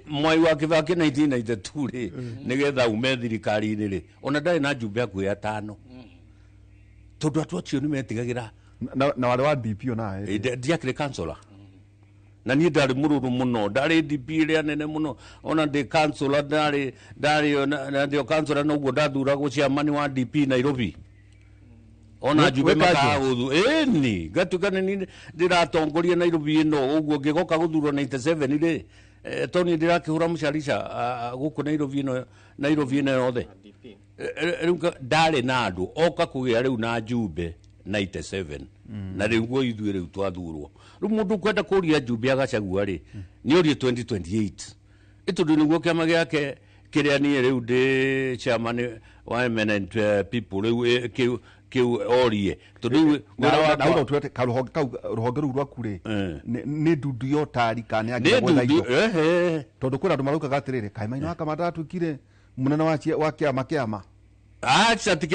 Mwai wa Kibaki 1992 rĩ, nĩgetha ume thirikari-inĩ rĩ, ona ndarĩ na njumbe hakuhĩ atano, tondũ andũ acio nĩ metigagĩra. Na warĩ wa DP ona? Ndiakĩrĩ councillor na niĩ ndarĩ mũrũrũ mũno, ndarĩ DP ĩrĩa nene mũno, ona ndĩ councillor ndarĩ na ndĩ o councillor noguo ndathuragwo chairman wa DP Nairobi, ona njumbe wĩ kanjũ? Makaga gũthu ĩni ngatuĩka nĩ niĩ ndĩratongoria Nairobi ĩno ũguo ngĩgoka gũthurwo 97 rĩ, to niĩ ndĩrakĩhũra mũcarica gũkũ Nairobi ĩno, Nairobi ĩno yothe. Rĩu ndarĩ na andũ oka kũgĩa rĩu na njumbe 97 na rĩu guo ithuĩ rĩu twathurwo. Rĩu mũndũ ũkwenda kũria njumbe ya Gachagua rĩ, nĩ orie 2028 ĩtondũ nĩguo kĩama gĩake kĩrĩa niĩ rĩu ndĩ chairman wa eminent people rĩu, kĩu orie tondũ rĩu na wĩra na wakwa uga karuhonge kau, rũhonge rũu rwaku rĩ, nĩ ndundu ya ũtari kana nĩ nĩ angĩenda gwetha ndundu indo? Ehe. Tondũ kwĩna andũ maraugaga atĩrĩrĩ, kaĩ Maina wa Kamanda atuĩkire mũnene wa kĩama kĩama? Acha ti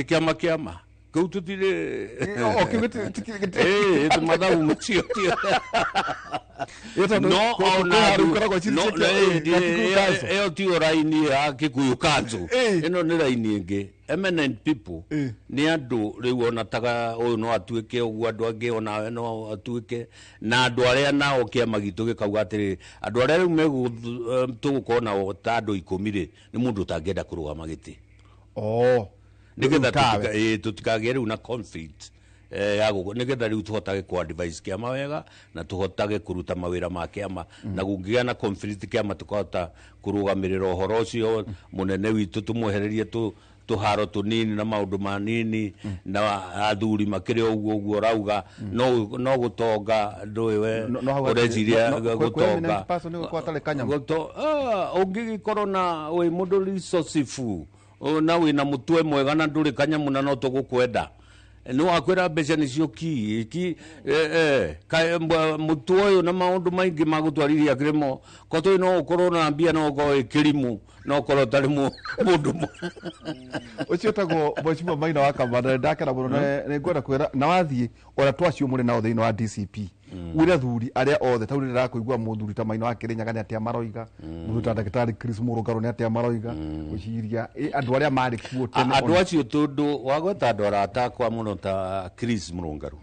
kĩama kĩama kĩu tũtirĩ. O kĩu Ĩ mathabu macio tio. Ĩ, tondũ No ona kwĩ handũ ikoragwo cirĩ no cia ya Kikuyu Council. ĩyo tiyo raini ya Kikuyu Council. Ĩno nĩ raini ĩngĩ, eminent people. Nĩ andũ rĩu ona taga ũyũ no atuĩke ũguo, andũ angĩ onawe no atuĩke, na andũ arĩa nao kĩama gitũ gĩkauga atĩrĩrĩ, andũ arĩa rĩu tũgũkorwo nao ta andũ 10 rĩ, nĩ mũndũ ũtangĩenda kũrũgama gĩtĩ nĩgetha Rĩu tawe. Tũtikagĩe rĩu na conflict ya gũkũ, nĩgetha rĩu tũhotage kũ advise kĩama wega na tũhotage kũruta mawĩra ma kĩama, na kũngĩgĩa na conflict kĩama tũkahota kũrũgamĩrĩra ũhoro ũcio mũnene witũ, tũmwehererie tũharo tũnini na maũndũ manini, na athuri makĩrĩ o ũguo ũguo ũrauga no gũtonga ndũĩ we No hau ũreciria no, kwĩ gũtonga eminent person nĩ gũkorwo atarĩ kanyamũ. Ũngĩgĩkorwo na wĩ mũndũ resourceful na wĩna mũtwe mwega na ndũrĩ kanyamũ na no tũgũkwenda, nĩ wakwĩra mbeca nĩcio ki mũtwe ũyũ na maũndũ maingĩ ma gũtwarithia kĩrĩmo kotũĩ, no ũkorwo na mbia, no ũkorwo wĩ kĩrimũ, no ũkorwo ũtarĩ mũndũ Ũcio ũtagwo Mheshimiwa Maina wa Kamanda, ndakena mũno na nĩ ngwenda kwĩra na wathiĩ ona twacio mũrĩ nao thĩinĩ wa DCP, wĩre athuri arĩa othe tau rĩrĩa ndĩrakũigua mũthuri ta Maina wa Kĩrĩnyaga nĩ atĩa maroiga, mũthuri ta ndagĩtarĩ Chris Mũrũngarũ nĩ atĩa maroiga, ngwĩciria andũ arĩa marĩ kuo tene. Andũ acio, tondũ wagweta andũ arata akwa mũno ta Chris Mũrũngarũ.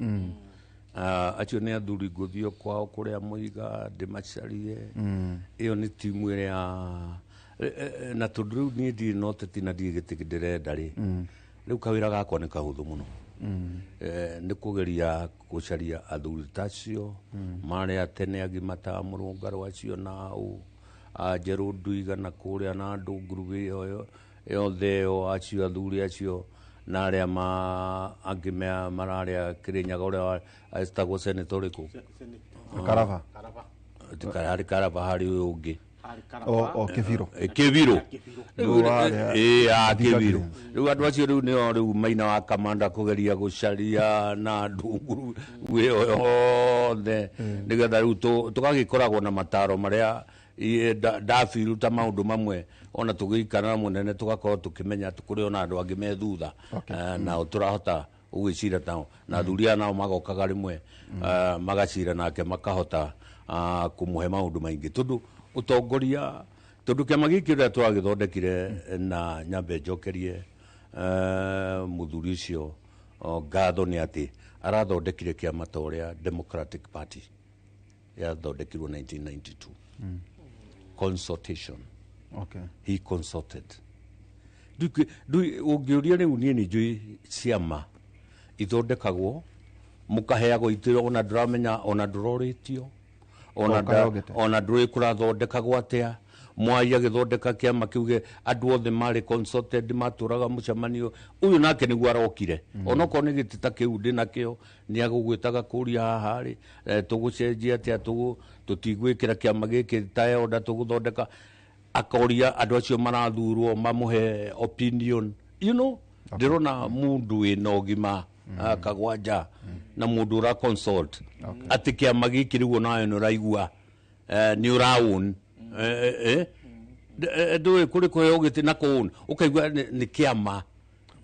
Acio nĩ athuri ngũthiĩ kwao kũrĩa mũiga ndĩmacarie. Ĩyo nĩ timu ĩrĩa na tondũ rĩu niĩ ndirĩ na ũteti na ndirĩ gĩtĩ ndĩrenda rĩ, rĩu kawĩra gakwa nĩ kahũthũ mũno. Nĩ kũgeria gũcaria athuri ta acio marĩ a tene agima ta Mũrũngarũ acio nao a Njerũ Nduiga na kũrĩa na andũ ngurubu ĩyo yothe ĩyo, acio athuri acio na arĩa ma angĩ mararĩa Kĩrĩnyaga, ũrĩa etagwo senator ũrĩkũ? Karaba. Harĩ Karaba, harĩ ũyũ ũngĩ. O Kĩbirũ. Kĩbirũ. Rĩu warĩa- Ĩ a Thika Kĩbirũ. Kĩbirũ. Rĩu andũ acio rĩu nĩo rĩu Maina wa Kamanda kũgeria gũcaria na andũ ĩyo yothe, nĩgetha rĩu tũgagĩkoragwo na mataro marĩa ndabiruta maũndũ mamwe, ona tũgĩikara na mũnene tũgakorwo tũkĩmenya atĩ kũrĩ ona andũ angĩ me thutha. Nao tũrahota gũgĩcira nao, na athuri aya nao magokaga rĩmwe, magacira nake, makahota kũmũhe maũndũ maingĩ, tondũ ũtongoria, tondũ kĩama gĩkĩ ũrĩa twagĩthondekire, na nyambe njokerie mũthuri ũcio ngatho nĩ atĩ arathondekire kĩama ta ũrĩa Democratic Party yathondekirwo 1992, consultation. He consulted. Ũngĩũria rĩu niĩ nĩ njũĩ ciama ithondekagwo. Mũkaheagwo itĩro ona ndũramenya ona ndũrorĩtio ona Ũkaheo gĩtĩ. Ona ndũĩ kũrathondekagwo atĩa. Mwai agĩthondeka kĩama kiuge andũ othe marĩ consulted, matũraga mũcemanio ũyũ nake nĩguo arokire. Onokorwo nĩ gĩtĩ ta kĩu ndĩ nakĩo, nĩ agũgwĩtaga kũria haha rĩ, tũgũcenjia atĩa, tũtigwĩkĩra kĩama gĩkĩ ta elder, tũgũthondeka, akoria andũ acio marathurwo mamũhe opinion. Ndĩrona mũndũ wĩna ũgima, kagwanja na mũndũ ũra consult atĩ kĩama gĩkĩ rĩu onawe nĩ ũraigua, nĩ ũraũn ndũĩ kũrĩ kũheo gĩtĩ na kũũn ũkaigua nĩ kĩama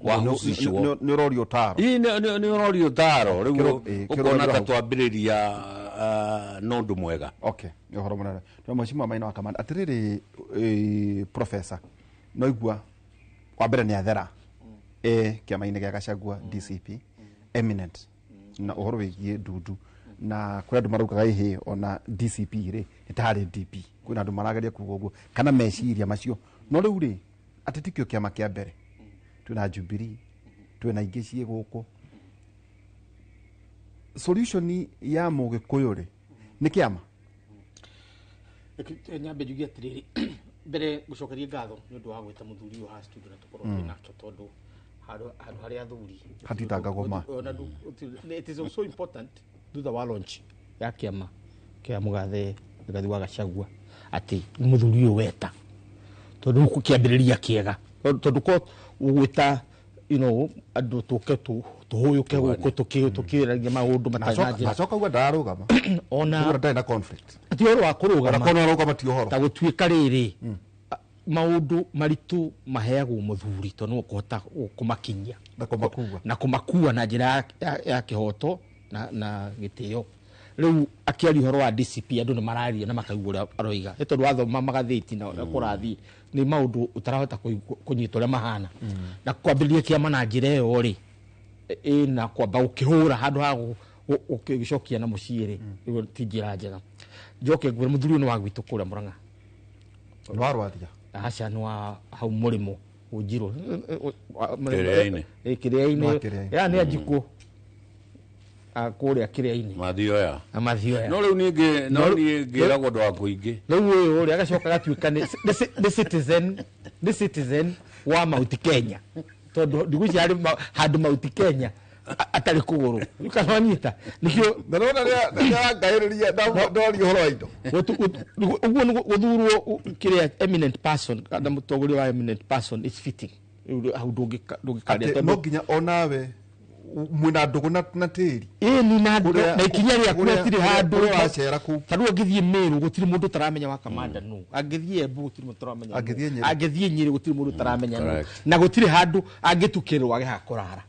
wahusishwo. Nĩ ũrorio ũtaro. Ii, nĩ ũrorio ũtaro rĩu. Kĩrũgamĩrĩro Ũkona ta hau. twambĩrĩria na ũndũ mwega. Okay, nĩ ũhoro mũnene tondũ mheshimiwa Maina wa Kamanda, atĩrĩrĩ, professor, no igua wa mbere nĩ athera kĩama-inĩ gĩa Gachagua DCP eminent na ũhoro wĩgiĩ ndundu, na kũrĩ andũ maraugaga ĩhĩ ona DCP rĩ nĩ tarĩ DP. Kwĩna andũ marageria kuga ũguo kana meciria macio, no rĩu rĩ atĩ tikĩo kĩama kĩa mbere, twĩna Jubilee, twĩna ingĩ ciĩ gũkũ. Solution ya mũgĩkũyũ rĩ nĩ kĩama? Reke nyambe njuge atĩrĩrĩ, mbere ngũcokerie ngatho nĩ ũndũ wa gwĩta mũthuri ũyũ haha studio na tũkorwo twĩ nake, tondũ handũ harĩa athuri Hatitangagwo ma. Ona it is also important thutha wa launch ya kĩama kĩa mũgathe Rigathi wa Gachagua atĩ nĩ mũthuri ũyũ weta, tondũ rĩu kĩambĩrĩria kĩega, tondũ ko ũgwĩta andũ tũke tũhũyũke gũkũ tũkĩragia maũndũ matarĩ na njĩra. Nacoka uga ndararũgama. Ona Uga ndarĩ na conflict. Ti ũhoro wa Ona kũrũgama. korwo arũgama ti ũhoro. Ta gũtuĩka rĩrĩ, maũndũ maritũ maheagwo mũthuri tondũ nĩwe ũkũhota kũmakinyia na kũmakua. Na kũmakua na njĩra ya kĩhoto na gĩtĩo. Rĩu akĩaria ũhoro wa DCP, andũ nĩ mararia na makaigua ũrĩa aroiga, nĩ tondũ wathoma magathĩti na ũrĩa kũrathiĩ nĩ maũndũ ũtarahota kũnyita ũrĩa mahana. Na kwambĩrĩria kĩama na njĩra ĩyo rĩ, ĩna kwamba gũkĩhũra handũ ha gũgĩcokia na mũciĩ rĩ, ĩyo ti njĩra njega. Njoke ngwĩre mũthuri ũyũ nĩ wa gwitũ kũrĩa Mũrang'a. Nĩ warwathia? Aca, nĩ wa hau mũrĩmo ũnjirwo. Kĩrĩa-inĩ. Kĩrĩa-inĩ. Wa Kĩrĩa-inĩ. Ya nĩ anjikũ kũrĩa Kĩrĩa-inĩ. Mathioya. Na Mathioya. No rĩu niĩ no niĩ ngĩragwo ũndũ wa kũingĩ. Rĩu ũyũ rĩ agacoka agatuĩka nĩ citizen wa Mount Kenya, tondũ ndigwĩciria harĩ handũ Mount Kenya atarĩ kũgũrũ. Rĩu kana wanyita nĩkĩo. Na nona rĩrĩa ngaĩrĩria ndoria ũhoro wa indo. Ũguo nĩ gũthurwo kĩrĩa eminent person kana mũtongoria wa eminent person is fitting. Rĩu hau ndũngĩkaria. Atĩ no nginya onawe mwĩna ndũgũ na tĩri. Ĩni na na ikinya rĩaku rĩtirĩ handũ. Kũrĩa wacera kũu. Ta rĩu angĩthiĩ Meru gũtirĩ mũndũ ũtaramenya wa Kamanda nũ, angĩthiĩ Embu gũtirĩ mũndũ ũtaramenya nũ. Angĩthiĩ Nyĩrĩ. Angĩthiĩ Nyĩrĩ gũtirĩ mũndũ ũtaramenya nũ. Correct. Na gũtirĩ handũ angĩtukĩrwo age ha kũrara.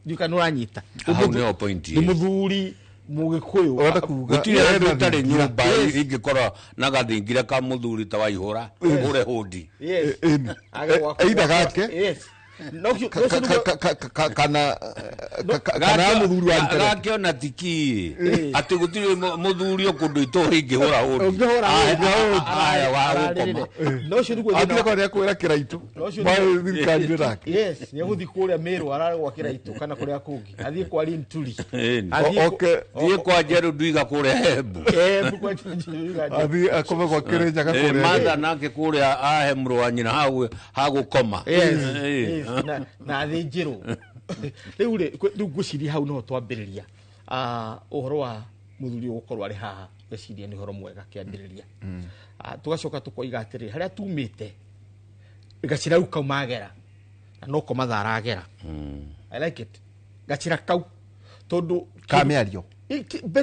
Ndiũĩ kana nĩũranyita. Hau nĩho point Nĩ ĩ. mũthuri mũgĩkũyũ. Ũrenda kuga Gũtirĩ handũ ĩtarĩ nyũmba Yes. ingĩkorwo na gathingira ka mũthuri ta Waihũra ũre hũndi. Yes. Ĩni. Age gwakwo- Either gake. Yes. No ũcio Kana ya mũthuri wa rita rĩake. Gakĩona tiki atĩ gũtirĩ mũthuri o kũndũ itũra ingĩhũra hũndi. Ũngĩhũra hũndi. Aya wa gũkoma. Ararĩrĩre. No ũcio nĩguo thĩna Angĩkorwo nĩ ekwĩra kĩraitũ No ũcio thirikari nake. Yes, nĩ egũthiĩ kũrĩa Meru ararĩ itũ kana kũrĩa kũngĩ, athiĩ kwa Linturi. Ĩni. Athiĩ Oke. Thiĩ kwa Njerũ Ndwiga kũrĩa Embu. Embu kwa Njerũ. Athiĩ akome kwa Kĩrĩnyaga kũrĩa. Martha nake kũrĩa ahe mũrũ wa nyina hagũkoma. Yes, yes, na athĩnjĩrwo. Rĩu rĩ, rĩu ngwĩciria hau noho twambĩrĩria. Ũhoro wa mũthuri ũyũ gũkorwo arĩ haha, ngwĩciria nĩ ũhoro mwega kĩambĩrĩria. Tũgacoka tũkoiga atĩrĩ, harĩa tumĩte gacĩra rĩu kau magera na noko mathaa aragera. I like it gacĩra kau tondũ Ka mĩario.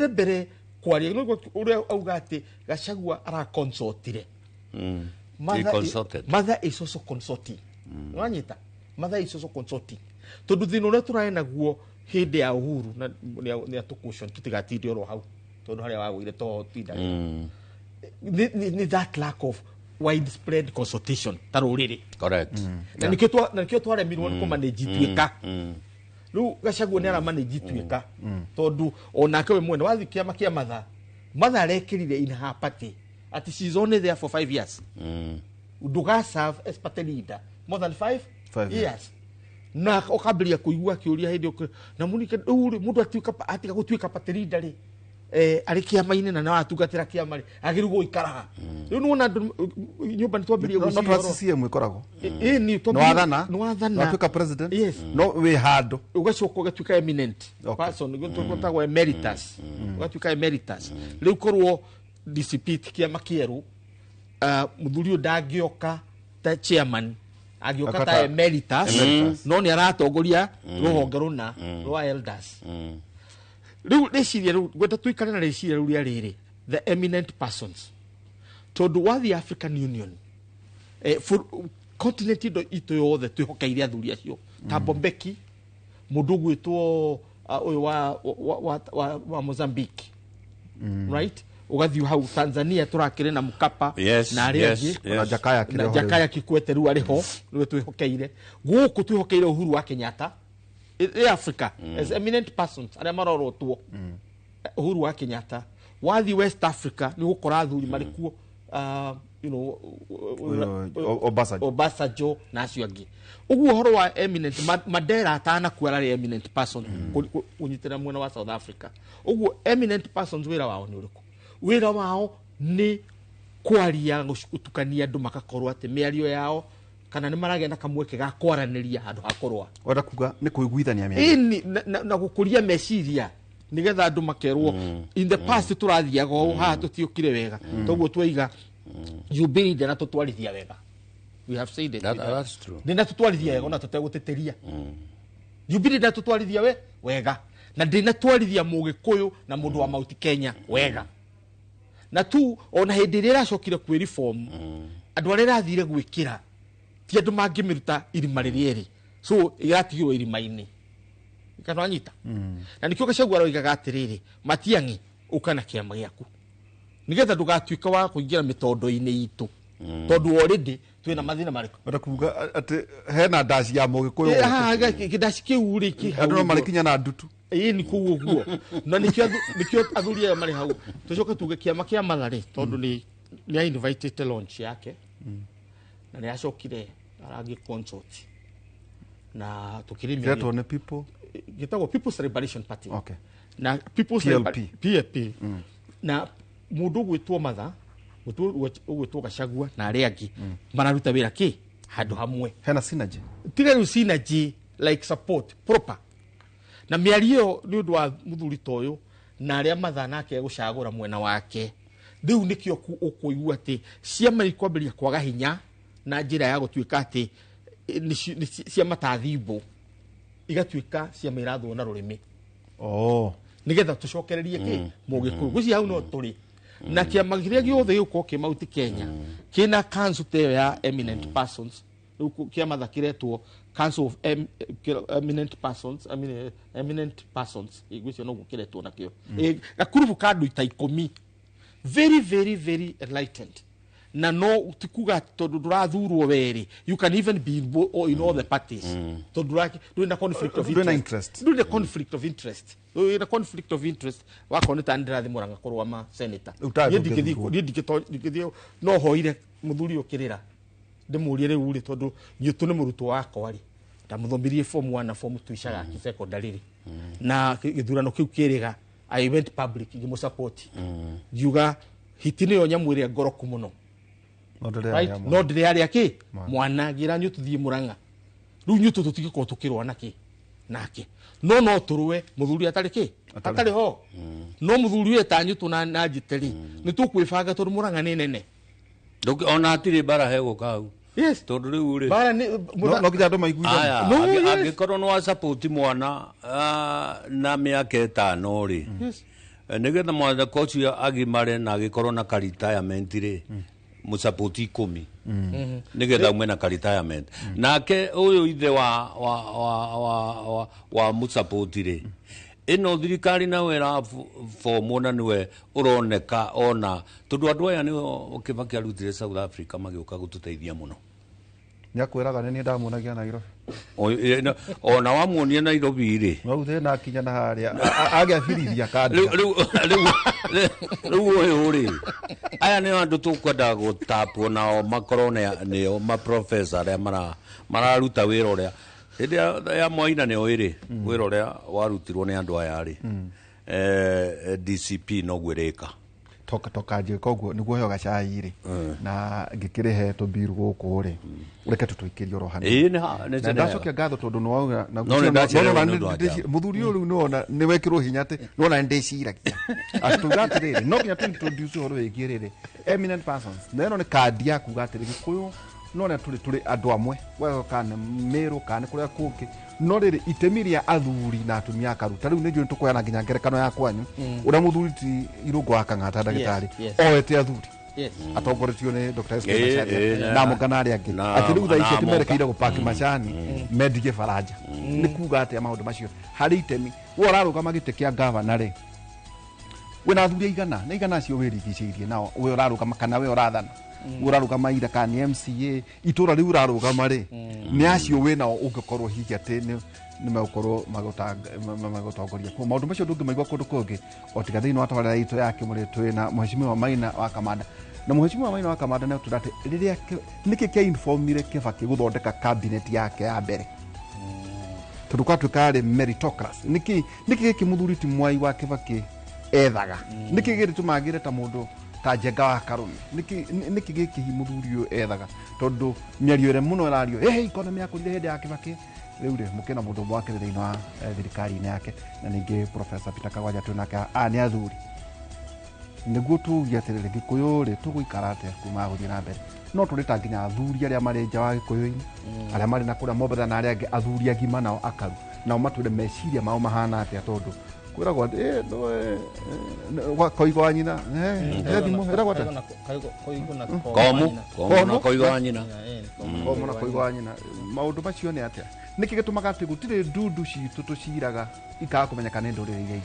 Mbere kwaria nĩguo ũrĩa auga atĩ Gachagua araconsultire. He consulted. Mother is also consulting. Wanyita, mother is also consulting, tondũ thĩna ũrĩa tũrarĩ naguo hĩndĩ ya Uhuru na nĩ atũcaution tũtigatinde oro hau, tondũ harĩa wagũire toho tinda nĩ that lack of widespread consultation ta rũrĩrĩ. Correct. Na nĩkĩo twaremirwo nĩ kũmanage ituĩka. Rĩu Gachagua nĩ aramanage ituĩka, tondũ onake we mwene wathiĩ kĩama kĩa Matha, Matha arekĩrire in her party atĩ she's only there for 5 years. Ndũga serve as party leader more than 5 5 years. Na ũkambĩrĩria kũigua kĩũria hĩndĩ ĩyo na mũnike rĩu rĩ mũndũ atuĩka atiga gũtuĩka party leader rĩ, arĩ kĩama-inĩ na nĩwatungatĩra kĩama rĩ, agĩrĩirwo gũikara ha? Rĩu nĩwona andũ nyũmba nĩ twambĩrĩria No gwĩciria no ũhoro. CCM ĩkoragwo Ĩni nĩ wathana, nĩ wathana, watuĩka president, yes, no wĩ handũ. Ũgacoka ũgatuĩka eminent person, gwĩtagwo emeritus, ũgatuĩka emeritus. Rĩu korwo DCP ti kĩama kĩerũ, mũthuri ũyũ ndangĩoka ta chairman, angĩũka Aka ta emeritus, emeritus. no nĩ aratongoria rũhonge rũna rwa elders. Rĩu rĩciria rĩu ngwenda tũikare na rĩciria rĩu rĩa rĩrĩ, the eminent persons, tondũ wathiĩ African Union, continent ĩno itũ yothe twĩhokeire athuri acio ta Bombeki, mũndũ ũgwĩtwo ũyũ wa Mozambique, right? Ũgathiĩ hau Tanzania tũrakĩrĩ na Mkapa na arĩa angĩ. Ona Jakaya akĩrĩ Na ho rĩu. Jakaya Kikwete rĩu arĩ ho, nĩwe twĩhokeire. Gũkũ twĩhokeire Uhuru wa Kenyatta. Ĩ Africa as eminent persons arĩa marorotwo, Uhuru wa Kenyatta. Wathiĩ West Africa nĩ ũgũkora athuri marĩ kuo, Obasanjo. Obasanjo na acio angĩ. Ũguo ũhoro wa eminent, Mandela atanakua ararĩ eminent person kũnyitĩrĩra mwena wa South Africa. Ũguo eminent persons wĩra wao nĩ ũrĩkũ? Wĩra wao nĩ kwaria, gũtukania andũ, makakorwo atĩ mĩario yao kana nĩ maragĩa na kamweke ga kwaranĩria handũ ha kũrũa. Wenda kuga nĩ kũiguithania mĩario. Ĩni na gũkũria meciria nigetha andũ makerwo in the past tũrathiaga ũũ, haha tũtiũkire wega, toguo twaiga Jubilee ndĩnatũtwarithia wega. We have said it. That's true. Ndĩnatũtwarithia wega ona tũtegũtĩtĩria. Jubilee ndĩnatũtwarithia we wega na ndĩnatwarithia mũgĩkũyũ na mũndũ wa Mount Kenya wega. Na tu ona hĩndĩ ĩrĩa ĩracokire kwĩ reform, andũ arĩa ĩrathire gwĩkĩra ti andũ mangĩmĩruta irima rĩrĩa ĩrĩ, so ĩratigirwo irima-inĩ, kana wanyita? Na nĩkĩo Gachagua aroigaga atĩrĩrĩ, Matiang'i, ũka na kĩama gĩaku nĩgetha ndũgatuĩke wa kũingĩra mĩtondo-inĩ itũ, tondũ already twĩna mathĩna marĩkũ. Wenda kuga atĩ hena ndaci ya mũgĩkũyũ gũkũ. Haha kĩndaci kĩu rĩ kĩ hau Andũ no ũguo. marĩkinya na ndutu. Ĩĩ, nĩ kũu ũguo, na nĩkĩo athuri aya marĩ hau. Tũcoke tuge kĩama kĩa Mathare, tondũ nĩ invitĩte launch yake na nĩ acokire arangĩ consult na tũkĩrĩ Kĩretwo nĩ people gĩtagwo People's Liberation Party. Na People's PLP. PLP. Na mũndũ ũgwĩtwo Matha, mũndũ ũgwĩtwo Gachagua na arĩa angĩ mararuta wĩra kĩ handũ hamwe. Hena synergy. Tiga rĩu synergy, like support proper na mĩario ĩyo nĩ ũndũ wa mũthuri ta ũyũ na arĩa Matha nake gũcagũra mwena wake. Rĩu nĩkĩo ũkũigua atĩ ciama ikwambĩrĩria kwaga hinya na njĩra ya gũtuĩka atĩ nĩ ciama ta thimbũ igatuĩka ciama irathwo na rũrĩmĩ. Nĩgetha tũcokererie kĩ mũgĩkũyũ gwĩciria hau no tũrĩ na kĩama kĩrĩa gĩothe gĩgũkorwo kĩ Mount Kenya kĩna council ta ĩyo ya eminent persons. Rĩu kĩama tha kĩretwo Council of Eminent Persons, eminent persons, ngwĩciria noguo kĩretwo nakĩo. Gakurubu ka andũ ta 10, very very very enlightened, na no ti kuga atĩ tondũ ndũrathurwo werĩ, you can even be in all the parties, tondũ ndũrĩ na conflict of Ndũrĩ na interest. interest. Ndũrĩ na conflict of interest. Ndũrĩ na conflict of interest wakorwo nĩ ta ndĩrathiĩ Mũrang'a kũrũgama senator. Rĩu ta Niĩ ndũngĩthurwo. niĩ ndingĩthiĩ, no hoire mũthuri ũkĩrĩra ndĩmũrie rĩu rĩ, tondũ nyũtũ nĩ mũrutwo wakwa rĩ, ndamũthomithirie form 1 na form 2 Icagaki secondary rĩ, na gĩthurano kĩu kĩrĩga I went public ngĩmũ ngiuga hiti nĩyo nyamũ ĩrĩa ngoroku mũno. No ndĩrĩ Right? arĩa No ndĩrĩ arĩa kĩ mwana ngĩra nyũtũ thiĩ Mũrang'a. Rĩu nyũtũ tũtigĩkorwo tũkĩrũa nake nake, no tũrũe mũthuri atarĩ kĩ atarĩ ho, no mũthuri ũyũ ta nyũtũ na njĩte rĩ, nĩ tũkwĩbanga tondũ Mũrang'a nĩ nene. Ona hatirĩ mbara hegũka hau. Yes. Tondũ rĩu rĩ Mbara nĩ No nginya andũ maiguithanie. Aya, No, yes. angĩkorwo nĩ wa mwana na mĩaka 5 rĩ, nĩgetha mwanake ũcio agimare na agĩkorwo na ka retirement rĩ, mũsapoti 10 nĩgetha ume na ka retirement. Nake ũyũ ithe wa mũsapoti rĩ, ĩno thirikari nayo ĩrabomwo na nĩwe ũroneka ona tondũ andũ aya nĩo Kibaki arutire South Africa magĩũka gũtũteithia mũno. Nĩakwĩraga nĩ niĩ ndamuonagia Nairobi. Ona wamuonia Nairobi rĩ, No rĩu thĩna akinya na harĩa agĩa birithia kandi. Rĩu ũyũ rĩ, aya nĩo andũ tũkwenda gũtapwo nao makorwo nĩo maprofesa arĩa mararuta wĩra ũrĩa. Hĩndĩ ya Mwaina nĩ oĩ rĩ, wĩra ũrĩa warutirwo nĩ andũ aya rĩ, DCP noguo ĩrĩka. Toka njĩka ũguo nĩguo heo gacai rĩ, na ngĩkĩrĩhe tũmbiru gũkũ rĩ, reke tũtũikĩrie oro hanini. Ĩĩ, na ndacokia ngatho tondũ nĩwauga na mũthuri ũyũ rĩu nĩwona nĩwekĩrwo hinya atĩ nĩwona nĩndĩciragia atĩ tuga atĩrĩrĩ, no nginya tũ introduce ũhoro wĩgiĩ rĩrĩ eminent persons, na ĩno nĩ kandi ya kuga atĩrĩ Gĩkũyũ nona tũrĩ andũ amwe wega kana Meru kana kũrĩa kũngĩ, no rĩrĩ itemi rĩa athuri na atumia akaru ta rĩu nĩ njũĩ tũkũheana nginya ngerekano ya kwanyu ũrĩa mũthuri ti Irũngũ wa Kang'ata ndagĩtarĩ oete athuri atongoretio nĩ Dr. S.K. Macharia na Mũnga na arĩa angĩ atĩ rĩu thaa ici atĩ merekeire gũpaki macani mendigie baranja. Nĩ kuga atĩa maũndũ macio harĩ itemi we ũrarũgama gĩtĩ kĩa gavana rĩ, wĩna athuri aigana na igana acio wĩrigicĩirie nao, we ũrarũgama kana we ũrathana, ũrarũgama ira kana nĩ MCA itũra rĩu ũrarũgama rĩ, nĩ acio wĩnao ũngĩkorwo hihi atĩ nĩ megũkorwo magũtongoria kuo. Maũndũ macio ndũngĩmaigua kũndũ kũngĩ o tiga thĩinĩ wa tabarĩra itũ ya Kĩmũrĩ twĩna Mheshimiwa Maina wa Kamanda. Na Mheshimiwa Maina wa Kamanda nĩ atwĩra atĩ rĩrĩa nĩkĩ kĩa informire Kĩbakĩ gũthondeka cabinet yake ya mbere, tondũ gwatuĩka rĩ meritocracy. Nĩkĩ gĩkĩ mũthuri ti Mwai wa Kĩbakĩ ethaga? Nĩkĩ gĩtũmagĩre ta mũndũ ta Njenga wa Karũme? Nĩkĩ gĩkĩ mũthuri ũyũ ethaga? Tondũ mĩario ĩrĩa mũno ĩrario, economy yakũrire hĩndĩ ya Kĩbakĩ, rĩu rĩ mũkĩna mũndũ ũmwe wakĩrĩ thĩinĩ wa thirikari-inĩ yake, na ningĩ Professor Peter Kagwanja twĩ nake. Aya nĩ athuri nĩguo tuge atĩrĩrĩ Gĩkũyũ rĩ tũgũikara atĩa kuma gũthiĩ na mbere. No tũrĩ ta nginya athuri arĩa marĩ nja wa Gĩkũyũ-inĩ, arĩa marĩ na kũrĩa Mombatha na arĩa angĩ athuri agima nao akaru, nao matwĩre meciria mao mahana atĩa, tondũ kwĩragwo atĩ koigo wa nyina thimũ ĩragwo atĩa? Komu na koigo wa nyina. Komu na koigo wa nyina. Maũndũ macio nĩ atĩa? Nĩkĩ gĩtũmaga atĩ gũtirĩ ndundu citũ tũciraga ikaga kũmenyeka nĩ ndũrĩrĩ iria ingĩ?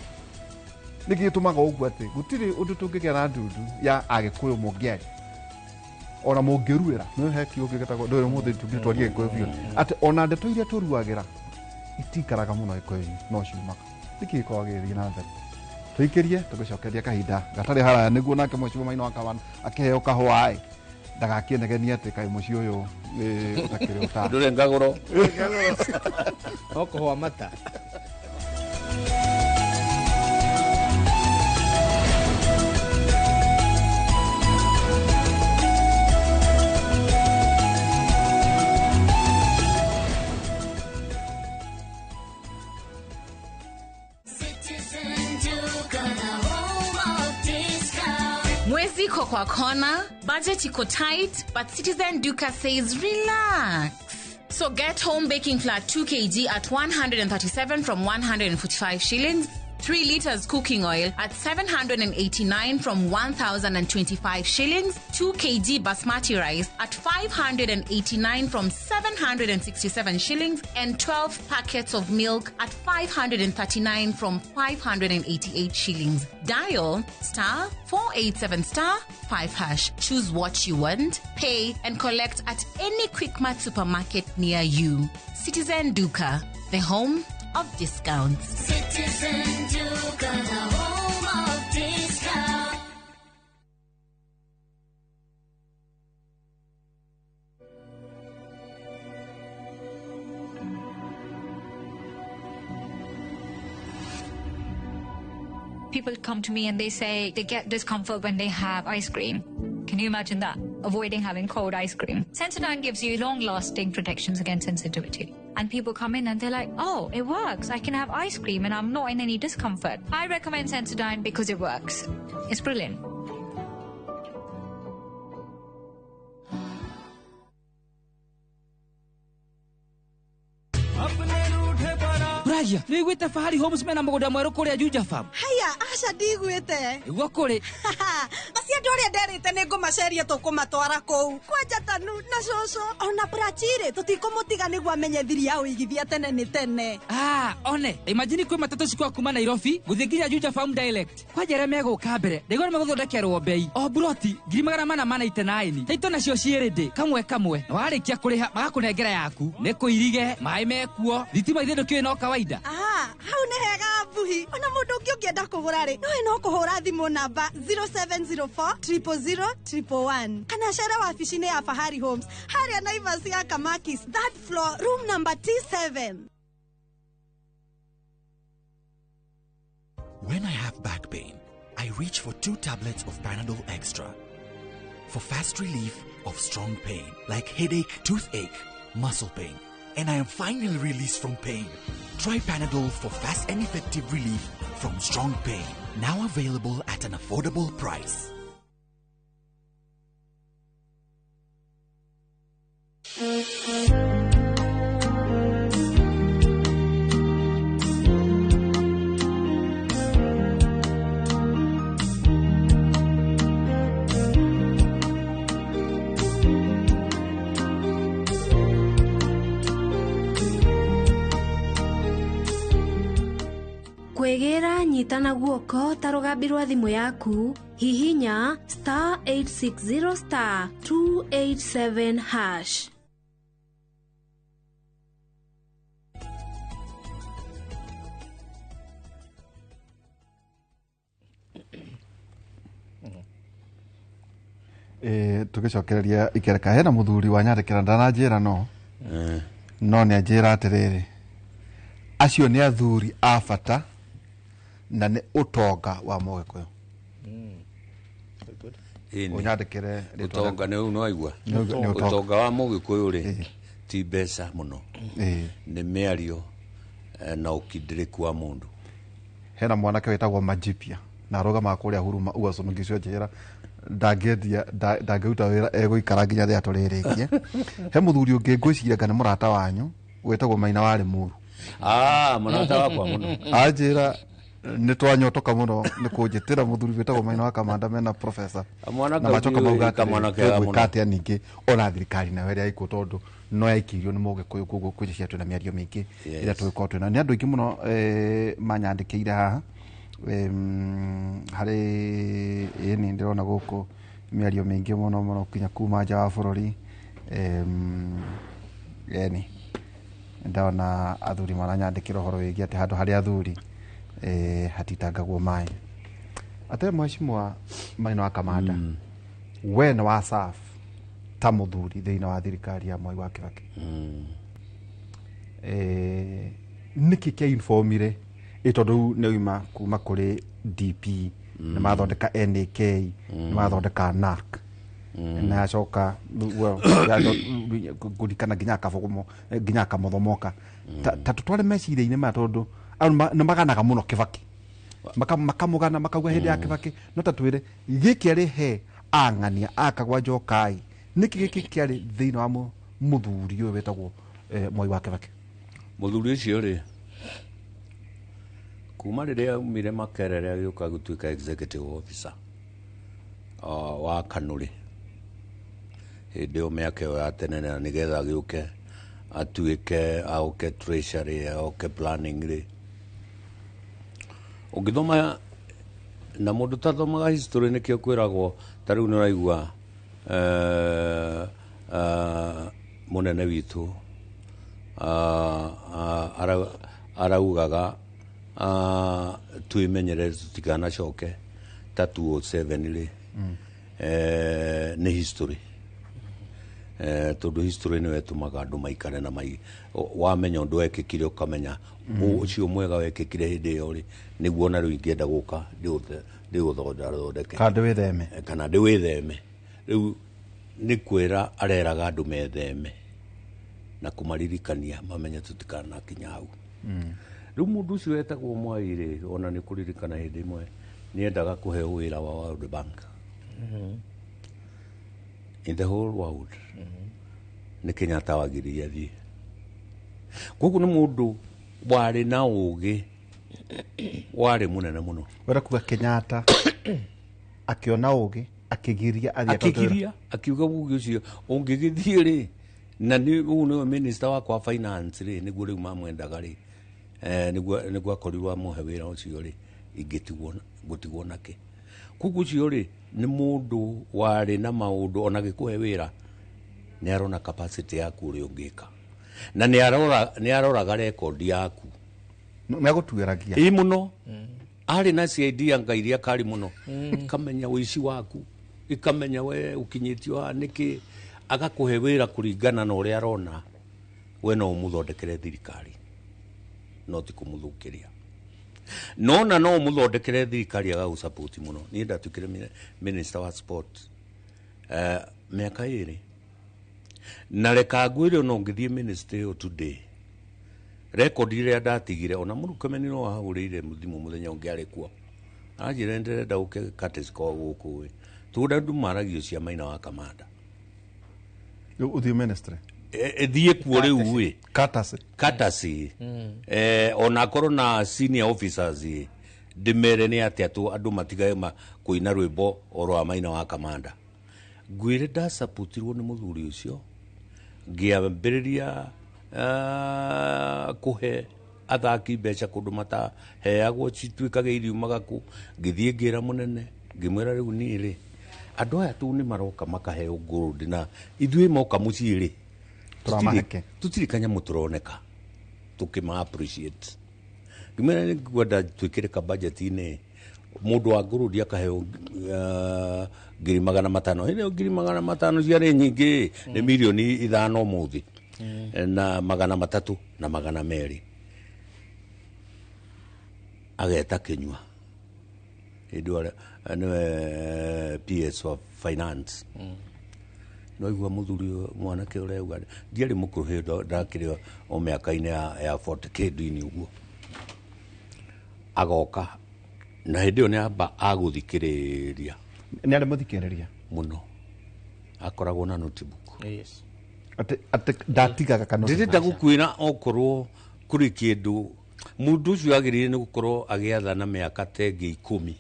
Nĩkĩ gĩtũmaga ũguo atĩ gũtirĩ ũndũ tũngĩgĩa na ndundu ya Agĩkũyũ mũngĩaria ona mũngĩruĩra? Nĩ he kiugo gĩtagwo ndũrĩ mũthĩ tũngĩtwaria Gĩkũyũ biũ, atĩ ona ndeto iria tũruagĩra itikaraga mũno Gĩkũyũ-inĩ no ciumaga. Nĩkĩ gĩkoragwo gĩgĩthiĩ na mbere? Tũikĩrie tũgĩcokeria kahinda gatarĩ haraya nĩguo nake Mheshimiwa Maina wa Kamanda akĩheo kahũa ndagakĩnegenie atĩ kaĩ mũciĩ ũyũ ũtakĩrĩ ũtaro. Ndũrĩ ngagũro. No kũhũa mata. Mwezi iko kwa kona, budget iko tight, but Citizen Duka says relax. So get home baking flour 2 kg at 137 from 145 shillings, 3 liters cooking oil at 789 from 1,025 shillings, 2 kg basmati rice at 589 from 767 shillings, and 12 packets of milk at 539 from 588 shillings. Dial star 487 star 5 hash. Choose what you want, pay, and collect at any Quickmart supermarket near you. Citizen Duka, the home of discounts. Citizen Duka, the home of discounts. People come to me and they say they get discomfort when they have ice cream. Can you imagine that? Avoiding having cold ice cream. Sensodyne gives you long-lasting protections against sensitivity. And people come in and they're like, oh, it works. I can have ice cream and I'm not in any discomfort. I recommend Sensodyne because it works. It's brilliant. Ragia, nĩiguĩte Fahari Homes mena mũgũnda mwerũ kũrĩa Juja Farm? Haya, aca ndiguĩte. Nĩguo kũrĩ. Acio andũ arĩa nderĩte nĩ ngũmaceria tũkũmatwara kũu. Kwanja Tanu na cũcũ ona Prachire tũtikũmũtiga nĩguo amenye thiri ya ũigithia tene nĩ tene. Ah, one, imagine kwĩ matatũ cikwa kuma Nairobi gũthiĩ nginya Juja Farm direct. Kwanja arĩa megũka mbere, ndaigua nĩ megũthondekerwo bei. O buroti 489. Taito nacio ciĩ kamwe kamwe. Na warĩkia kũrĩha magakũnengera yaku. Nĩ kũirige, maĩ mekuo, thitima ithe ndũkĩũĩ no kawaida. Ah, hau nĩ hega mbuhi. Ona mũndũ ũngĩ ũngĩenda kũgũra rĩ, no kũhũra thimũ namba 0705 04 000 111 kana cere wabici-inĩ ya Fahari Homes harĩa Naivas ya Kamakis third floor room number T7. When I have back pain, I reach for 2 tablets of Panadol Extra. For fast relief of strong pain like headache, toothache, muscle pain, and I am finally released from pain. Try Panadol for fast and effective relief from strong pain. Now available at an affordable price. Kwĩgĩra nyitana guoko ta rũgambi rwa thimũ yaku hihinya star 860 star 287 hash. Tũgĩcokereria ikereka hena mũthuri wanyandĩkĩra ndananjĩra no no nĩ anjĩra atĩrĩrĩ acio nĩ athuri a bata na nĩ ũtonga wa Mũgĩkũyũ. Ũnyandĩkĩre rĩtwa Ũtonga nĩ ũũ nĩwaigua Nĩ ũtonga. Ũtonga wa Mũgĩkũyũ rĩ ti mbeca mũno, nĩ mĩario na ũkindĩrĩku wa mũndũ. Hena mwanake wĩtagwo Majipia na arũgamaga kũrĩa Huruma Uasin Gishu njĩra ndangĩendia ndangĩruta wĩra egũikara nginya rĩrĩa tũrĩrĩkie. He mũthuri ũngĩ ngwĩciria kana nĩ mũrata wanyu wĩtagwo Maina wa Limuru. Mũrata wakwa mũno. Anjĩra nĩ twanyotoka mũno nĩ kũnjĩtĩra mũthuri wĩtagwo Maina wa Kamanda mena professor Kamwana na macoka kau mauga kamwana atĩrĩrĩ kega tũgwĩka mũno. atĩa ningĩ ona thirikari nayo ĩrĩa ĩkuo tondũ no yaikĩirio nĩ Mũgĩkũyũ koguo kwĩciria twĩna mĩario mĩingĩ ĩrĩa tũgĩkorwo twĩna nĩ andũ aingĩ mũno manyandĩkĩire haha harĩ ĩni ndĩrona gũkũ mĩario mĩingĩ mũno mũno kinya kuma nja wa bũrũri eni ndona athuri maranyandĩkĩra ũhoro wĩgiĩ atĩ handũ harĩa athuri hatitangagwo maĩ atĩ mheshimiwa Maina wa Kamanda we nĩ wa serve ta mũthuri thĩinĩ wa thirikari ya Mwai wa Kibaki. Nĩkĩ kĩa informire ĩ tondũ rĩu nĩ oima kuma kũrĩ DP nĩ mathondeka NAK nĩ mathondeka NARC na yacoka ngũririkana nginya akabũgũmo nginya akamũthomoka ta tũtware meciria-inĩ maya tondũ andũ nĩ maganaga mũno Kibaki makamũgana makauga hĩndĩ ya Kibaki no ta twĩre gĩkĩ arĩ he ang'ania akagwa njokai nĩkĩ gĩkĩ kĩarĩ thĩinĩ wa mũthuri ũyũ wĩtagwo Mwai wa Kibaki? Mũthuri ũcio rĩ kuma rĩrĩa aumire Makerere agĩũka gũtuĩka executive officer wa Kanũrĩ hĩndĩ ĩyo mĩaka ĩyo ya tene na nĩgetha agĩũke atuĩke aoke treasury aoke planning rĩ ũngĩthoma na mũndũ tathomaga history nĩkĩo kwĩragwo ta rĩu nĩũraigua mũnene witũ araugaga twĩmenyerere tũtikanacoke ta 2007 rĩ nĩ history tondũ history nĩyo ĩtũmaga andũ maikare na wamenya ũndũ wekĩkire ũkamenya ũcio mwega wekĩkire hĩndĩ ĩyo rĩ nĩguo na rĩu ingĩenda gũka ndĩũthondeke kana ndĩwĩtheme kana ndĩwĩtheme rĩu nĩ kwĩra areraga andũ metheme na kũmaririkania mamenye tũtikanakinya hau. Rĩu mũndũ ũcio wetagwo Mwai rĩ ona nĩ kũririkana hĩndĩ ĩmwe nĩendaga kũheo wĩra wa World Bank in the whole world nĩ Kenyatta wagiririe athiĩ. Koguo nĩ mũndũ warĩ na ũgĩ warĩ mũnene mũno. Wenda kuga Kenyatta akĩona ũgĩ akĩgiria athiĩ akĩgiria akiuga ũgĩ ũcio ũngĩgĩthiĩ rĩ na nĩ ũyũ nĩwe minister wakwa wa finance rĩ nĩguo rĩu mamwendaga rĩ nĩguo akorirwo amũhe wĩra ũcio rĩ ingĩtigwo ngũtigwo nake. Koguo ũcio rĩ nĩ mũndũ warĩ na maũndũ ona gĩkũhe wĩra nĩ arona capacity yaku ũrĩa ũngĩka na nĩ aroraga rekondi yaku nĩ agũtuĩragia ĩ mũno Arĩ na CID anga iria kari mũno, ikamenya ũici waku, ikamenya we ũkinyĩtio haha nĩkĩ, agakũhe wĩra kũringana na ũrĩa arona we no ũmũthondekere thirikari, no ti kũmũthũkĩria. Nona no ũmũthondekere thirikari agagũsapoti mũno. Niĩ ndatuĩkire minister wa sport mĩaka 2, na reka ngwĩre, ona ũngĩthiĩ ministry ĩyo today, record ĩrĩa ndatigire, ona Mũrukemeni no ahũrĩire thimũ mũthenya ũngĩ arĩ kuo, anjĩra ndĩrenda ũke courtesy call gũkũ ĩ, tondũ andũ maragio cia Maina wa Kamanda. Rĩu ũthiĩ ministry? Thiĩ kuo rĩu ĩ. Courtesy. Courtesy. Ona akorwo na senior officers ĩ, ndĩmere nĩ atĩa tu andũ matigage kũina rwĩmbo o rwa Maina wa Kamanda. Ngwĩre, ndasapotirwo nĩ mũthuri ũcio, ngĩambĩrĩria kũhe athaki mbeca kũndũ mataheagwo, cituĩkage iriumaga kũ. Ngĩthiĩ ngĩra mũnene, ngĩmwĩra rĩu niĩ rĩ, andũ aya tu nĩ maroka makaheo gold, na ithuĩ moka mũciĩ rĩ, Tũramaheke. Tũtirĩ kanyamũ tũroneka tũkĩma appreciate. Ngĩmwĩra nĩ ngwenda twĩkĩre ka budget-inĩ, mũndũ wa ngũrũndi akaheo 500,000. Hĩndĩ ĩyo 500,000 ciarĩ nyingĩ, nĩ 5 mirioni ũmũthĩ na 300,200. Ageta Kinyua, hĩndĩ ĩyo nĩwe PS wa finance. No igua mũthuri ũyũ, mwanake ũrauga ndiarĩ mũkũrũ hĩndĩ, ndakĩrĩ o mĩaka-inĩ ya 40 kĩndũ-inĩ ũguo. Agoka na hĩndĩ ĩyo nĩ amba agũthikĩrĩria. Nĩ arĩ mũthikĩrĩria. Mũno, akoragwo na notebook. Atĩ ndatigaga kana? Ndĩrenda gũkwĩra, okorwo kũrĩ kĩndũ mũndũ ũcio agĩrĩire nĩ gũkorwo agĩathana mĩaka tengĩ 10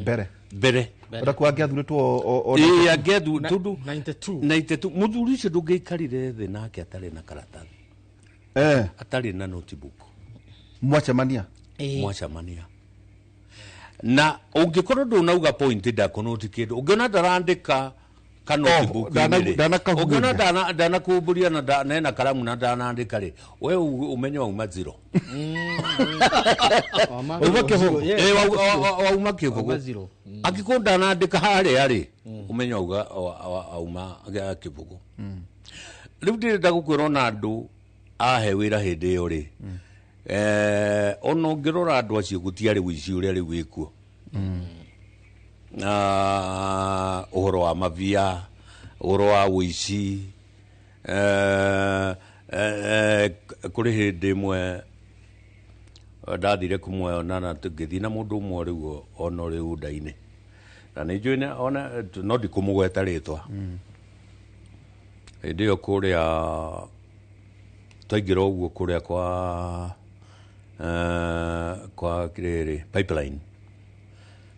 mbere. Mbere. Ũrĩa angĩathurĩtwo Ĩĩ, angĩathu tondũ 92. 92 mũthuri ũcio ndũngĩaikarire thĩ nake atarĩ na karatathi, atarĩ na notebook. Mwacemania. Mwacemania na ũngĩkorwo ndũnauga point, ndakũnoti kĩndũ, ũngĩona ndarandĩka ka notebook. Ndanakahumbũria. Ũngĩona ndanakumbũria na nena karamu na ndanandĩka rĩ, we ũmenye wauma zero. Wauma kĩbũgũ. Ĩ, wauma kĩbũgũ. Zero. Angĩkorwo ndanandĩka harĩa rĩ, ũmenye wauga auma kĩbũgũ. Rĩu ndĩrenda gũkwĩra, ona andũ ahe wĩra hĩndĩ ĩyo rĩ, ona ũngĩrora andũ acio, gũtiarĩ ũici ũrĩa rĩu wĩkuo na ũhoro wa mavia, ũhoro wa ũici. Kũrĩ hĩndĩ ĩmwe ndathire kũmuona na ngĩthiĩ na mũndũ ũmwe rĩu ona ũrĩ unda-inĩ, na nĩ njũĩ ona no ndikũmũgweta rĩtwa. Hĩndĩ ĩyo kũrĩa twaingĩra ũguo kũrĩa kwa kĩrĩrĩ pipeline,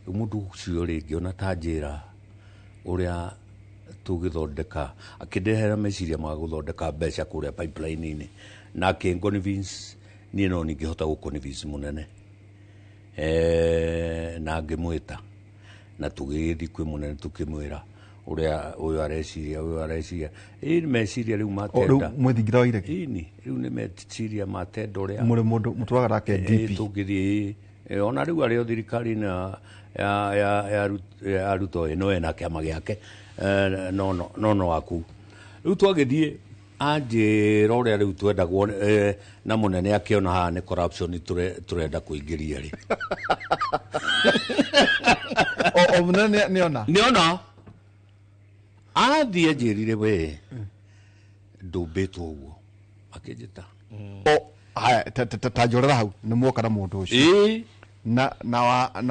rĩu mũndũ ũcio rĩ, ngĩona ta njĩra ũrĩa tũgĩthondeka, akĩndehera meciria ma gũthondeka mbeca kũrĩa pipeline-inĩ, na akĩnconvince niĩ no ningĩhota gũconvince mũnene, na ngĩmwĩta na tũgĩgĩthiĩ kwĩ mũnene, tũkĩmwĩra ũrĩa ũyũ areciria, ũyũ areciria, ĩ nĩ meciria rĩu O, rĩu matenda. Mwĩthingira wa iregi. Ĩni, rĩu nĩ meciria matenda ũrĩa Mũrĩ mũndũ mũtũraga nake DP. Tũngĩthiĩ ona rĩu arĩ o thirikari-inĩ ya Ruto ĩno ena kĩama gĩake, no waku. Rĩu twagĩthiĩ, anjĩra ũrĩa rĩu twendagwo, na mũnene akĩona haha nĩ corruption tũrenda kũingĩria rĩ. O mũnene nĩona. Nĩona athiĩ anjĩrire, we ndũmbĩtwo ũguo, akĩnjĩta. O haya, ta njorera hau nĩ muoka na mũndũ ũcio. Ĩĩ. Na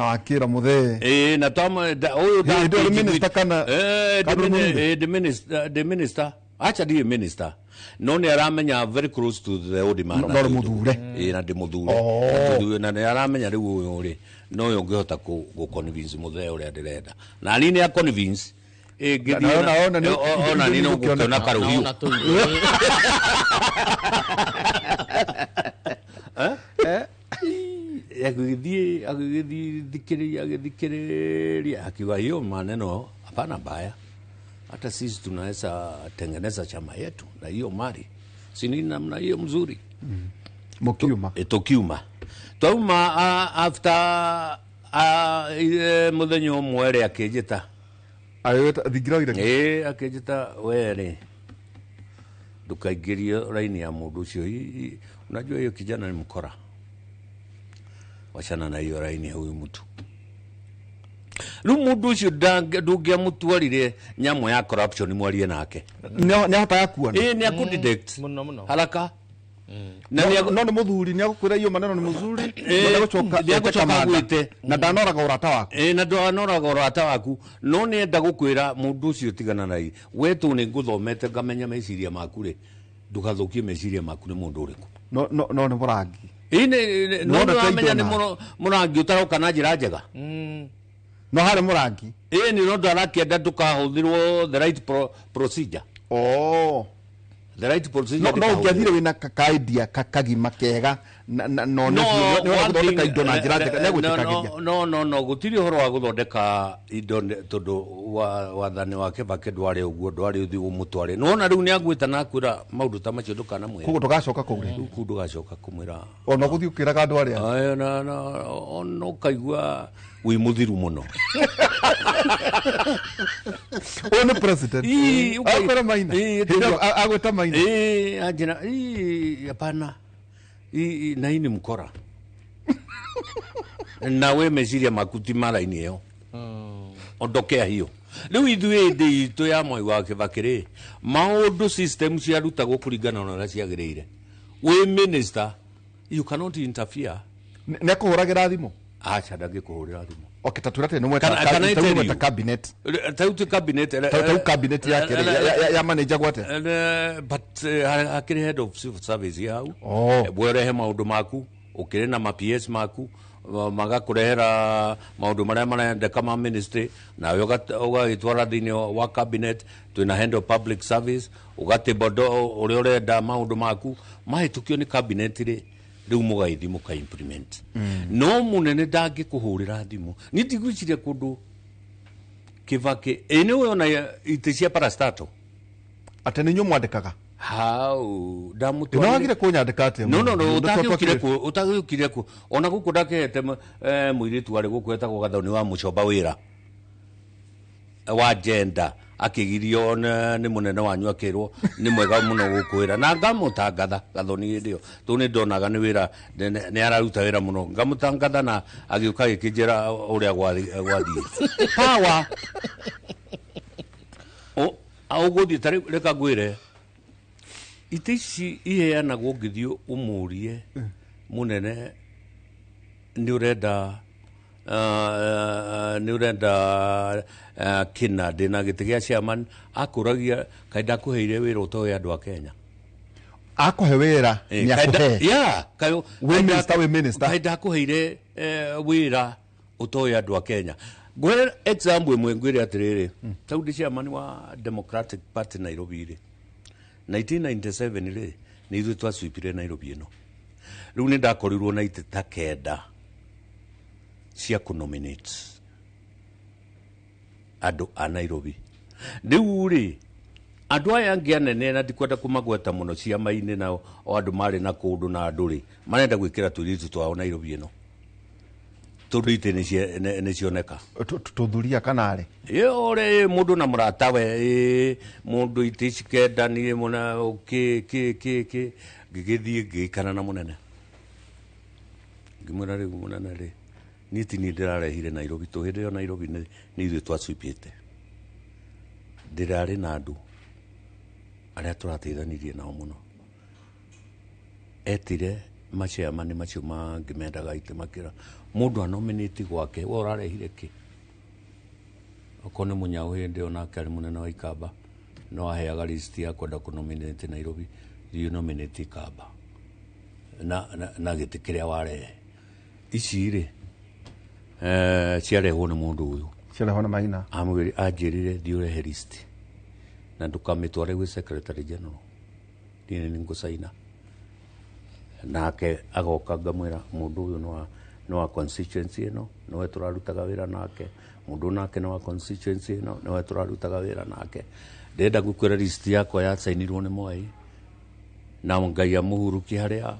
wakĩra mũthee. Ĩĩ, na twama ũyũ. Hĩndĩ ĩyo nĩ minister kana kana mũnene? Ndĩ minister, ndĩ minister, acha ndiĩ minister, no nĩ aramenya very close to the old man. No nĩ mũthure. Ĩĩ, na ndĩ mũthure. Oh. Mũthure, na nĩ aramenya rĩu ũyũ rĩ no ũyũ ũngĩhota kũ convince mũthee ũrĩa ndĩrenda, na niĩ nĩ a convince. Ĩ, ngĩthiĩ Na ona ona niĩ no nĩ ngũkĩona karũhiũ. Naona tu indo. Agĩgĩthiĩ thikĩrĩria, agĩthikĩrĩria, akiuga hiyo maneno hapana mbaya, hata sisi tunaweza tengeneza chama yetu na hiyo mali, si nini namna hiyo mzuri. Mũkiuma. Tukiuma, twauma after Muthenya ũmwe rĩ akĩnjĩta. Agĩgwĩta thingira oire. Ĩĩ, akĩnjĩta, we rĩ, ndũkaingĩrie raini ya mũndũ ũcio. Unajua hiyo kijana ni mkora, wachana na hiyo raini ya huyu mtu. Rĩu mũndũ ũcio ndũngĩamũtwarire nyamũ ya corruption mwarie nake. Nĩ ahotaga kuona. Ĩĩ, nĩ akũdetect Mũno mũno. haraka. Na no nĩ mũthuri, nĩ agũkwĩra iyo maneno nĩ mũthuri. Nĩ agũcoka agwĩte. Na ndanoraga ũrata waku. Ĩĩ, na ndanoraga ũrata waku, no nĩ enda gũkwĩra mũndũ ũcio tigana na we tũ nĩ ngũthomete ngamenya meciria maku rĩ, ndũgathũkie meciria maku nĩ mũndũ ũrĩkũ. No no no nĩ mũrangi. Ĩĩ, No no ndeke nĩwamenya indo nĩ na. Mũrangi ũtaroka na njĩra njega. No harĩ mũrangi. Ĩĩ, nĩ no ndarakĩenda ndũkahũthĩrwo the right procedure. Oh. The right procedure. No ndĩkahũthĩrwo. ũngĩathire wĩna ka idea kagima kega na no No, nĩ one gũthondeka thing, indo na njĩra njega, nĩ agwĩtĩkagĩria. No, no, no, gũtirĩ ũhoro wa gũthondeka indo tondũ wathani wa Kibaki ndwarĩ ũguo, ndwarĩ ũthiĩ ũmũtware. Nĩwona rĩu nĩ agwĩta na akwĩra maũndũ ta macio ndũkanamwĩre. Koguo ndũgacoka kũu rĩngĩ. Rĩu kũu ndũgacoka kũmwĩra. Ona gũthiĩ ũkĩraga andũ arĩa. Ayo, na ona ũkaigua wĩ mũthiru mũno. Ũyũ nĩ president. Ii, Akwĩra Maina. Ii, Hĩndĩ ĩyo agwĩta Maina. Ii, anjĩra, ii, hapana. Ii, na hii ni mkora. Na we meciria maku ti ma raini ĩyo. Ondokea hiyo. Rĩu ithuĩ hĩndĩ itũ ya Mwai wa Kibaki rĩ, maũndũ system ciarutagwo kũringana na ũrĩa ciagĩrĩire. Wĩ minister, you cannot interfere. Nĩ akũhũragĩra thimũ? Aca, ndangĩkũhũrĩra thimũ. Okay, ta twĩre atĩ nĩ mweta Can I ta tell mweta you? cabinet. Ta rĩu ti cabinet. Ta rĩu cabinet yake rĩ, ya manager gwate. But hakĩrĩ head of civil service hau. Oh. We ũrehe maũndũ maku, ũkĩrĩ na ma PS maku, magakũrehera maũndũ marĩa marendeka ma ministry, nawe ũgagĩtwara thĩinĩ wa cabinet. Twĩna head of public service, ũgatĩmba ũrĩa ũrenda maũndũ maku mahĩtũkio nĩ cabinet rĩ, rĩu mũgagĩthiĩ mũka implement. No mũnene ndangĩkũhũrĩra thimũ. Niĩ ndigwĩciria kũndũ Kibaki ĩ nĩ ũyona itĩ cia parastato. Atĩ nĩ inyuĩ mwandĩkaga? Hau Nĩ wagire kũnyandĩka atĩa? No, no, no, Mũndũ ũtagĩũkire twakire- ku, ũtagĩũkire ku. Ona gũkũ ndakĩhete mũirĩtu warĩ gũkũ etagwo Gathoni wa Mũcoba wĩra wa gender, akĩgirio nĩ mũnene wanyu, akĩrwo nĩ mwega mũno gũkwĩra na ngamũtangatha Gathoni hĩndĩ ĩyo, tondũ nĩ ndonaga nĩ wĩra nĩ araruta wĩra mũno, ngamũtangatha na agĩũka agĩkĩnjĩra ũrĩa gwathiĩ. Power. Ũgũthiĩ ta rĩu, reka ngwĩre, itĩ ici iheanagwo ũngĩthiĩ ũmũrie mũnene nĩ ũrenda nĩ ũrenda kĩna ndĩna gĩtĩ gĩa chairman, akũragia kaĩ ndakũheire wĩra ũtoĩ andũ a Kenya. Akũhe wĩra Eh, nĩ kaĩ akũhe. Yeah, kaĩ Wĩ kaĩ minister, wĩ minister. Kaĩ ndakũheire wĩra ũtoĩ andũ a Kenya. Ngwĩre example ĩmwe, ngwĩre atĩrĩrĩ, tau ndĩ chairman wa Democratic Party Nairobi rĩ, 1997 rĩ, nĩ ithuĩ twaswipire Nairobi ĩno. Rĩu nĩ ndakorirwo na itĩ ta 9 cia kũnominate andũ a Nairobi. Rĩu rĩ, andũ aya angĩ anene, na ndikwenda kũmagweta mũno ciama-inĩ, na o andũ marĩ na kũndũ na andũ rĩ, marenda gwĩkĩra tũirĩtu twao Nairobi ĩno tondũ itĩ nĩ cioneka. Tũthuria kana rĩ? Ĩ, ore mũndũ na mũratawe, ĩ, mũndũ itĩ ici 9 niĩ mũna kĩ kĩ kĩ kĩ, ngĩgĩthiĩ ngĩikara na mũnene, ngĩmwĩra rĩu mũnene rĩ, niĩ ti niĩ ndĩrarehire Nairobi tũ hĩndĩ ĩyo Nairobi nĩ ithuĩ twaswipĩte, ndĩrarĩ na andũ arĩa tũrateithanirie nao mũno. Etire machairman macio mangĩ mendaga itĩ, makĩra mũndũ anominate gwake, we ũrarehire kĩ? Okorwo nĩ Mũnyau hĩndĩ ĩyo nake arĩ mũnene wa Ikamba, no aheaga list ya kwenda kũnominate Nairobi, thiĩ nominate Ikamba na gĩtĩ kĩrĩa warehe. Ici rĩ, ciarehwo nĩ mũndũ ũyũ. Ciarehwo nĩ Maina. Amwĩrire, anjĩrire thiĩ ũrehe list na ndũkamĩtware gwĩ secretary general, niĩ nĩ ngũcaina. Nake agoka ngamwĩra mũndũ ũyũ nĩ wa constituency ĩno, nĩwe tũrarutaga wĩra nake, mũndũ nake nĩ wa constituency ĩno, nĩwe tũrarutaga wĩra nake. Ndĩrenda gũkwĩra list yakwa yacainirwo nĩ Mwai, na Ngai amũhurukie harĩa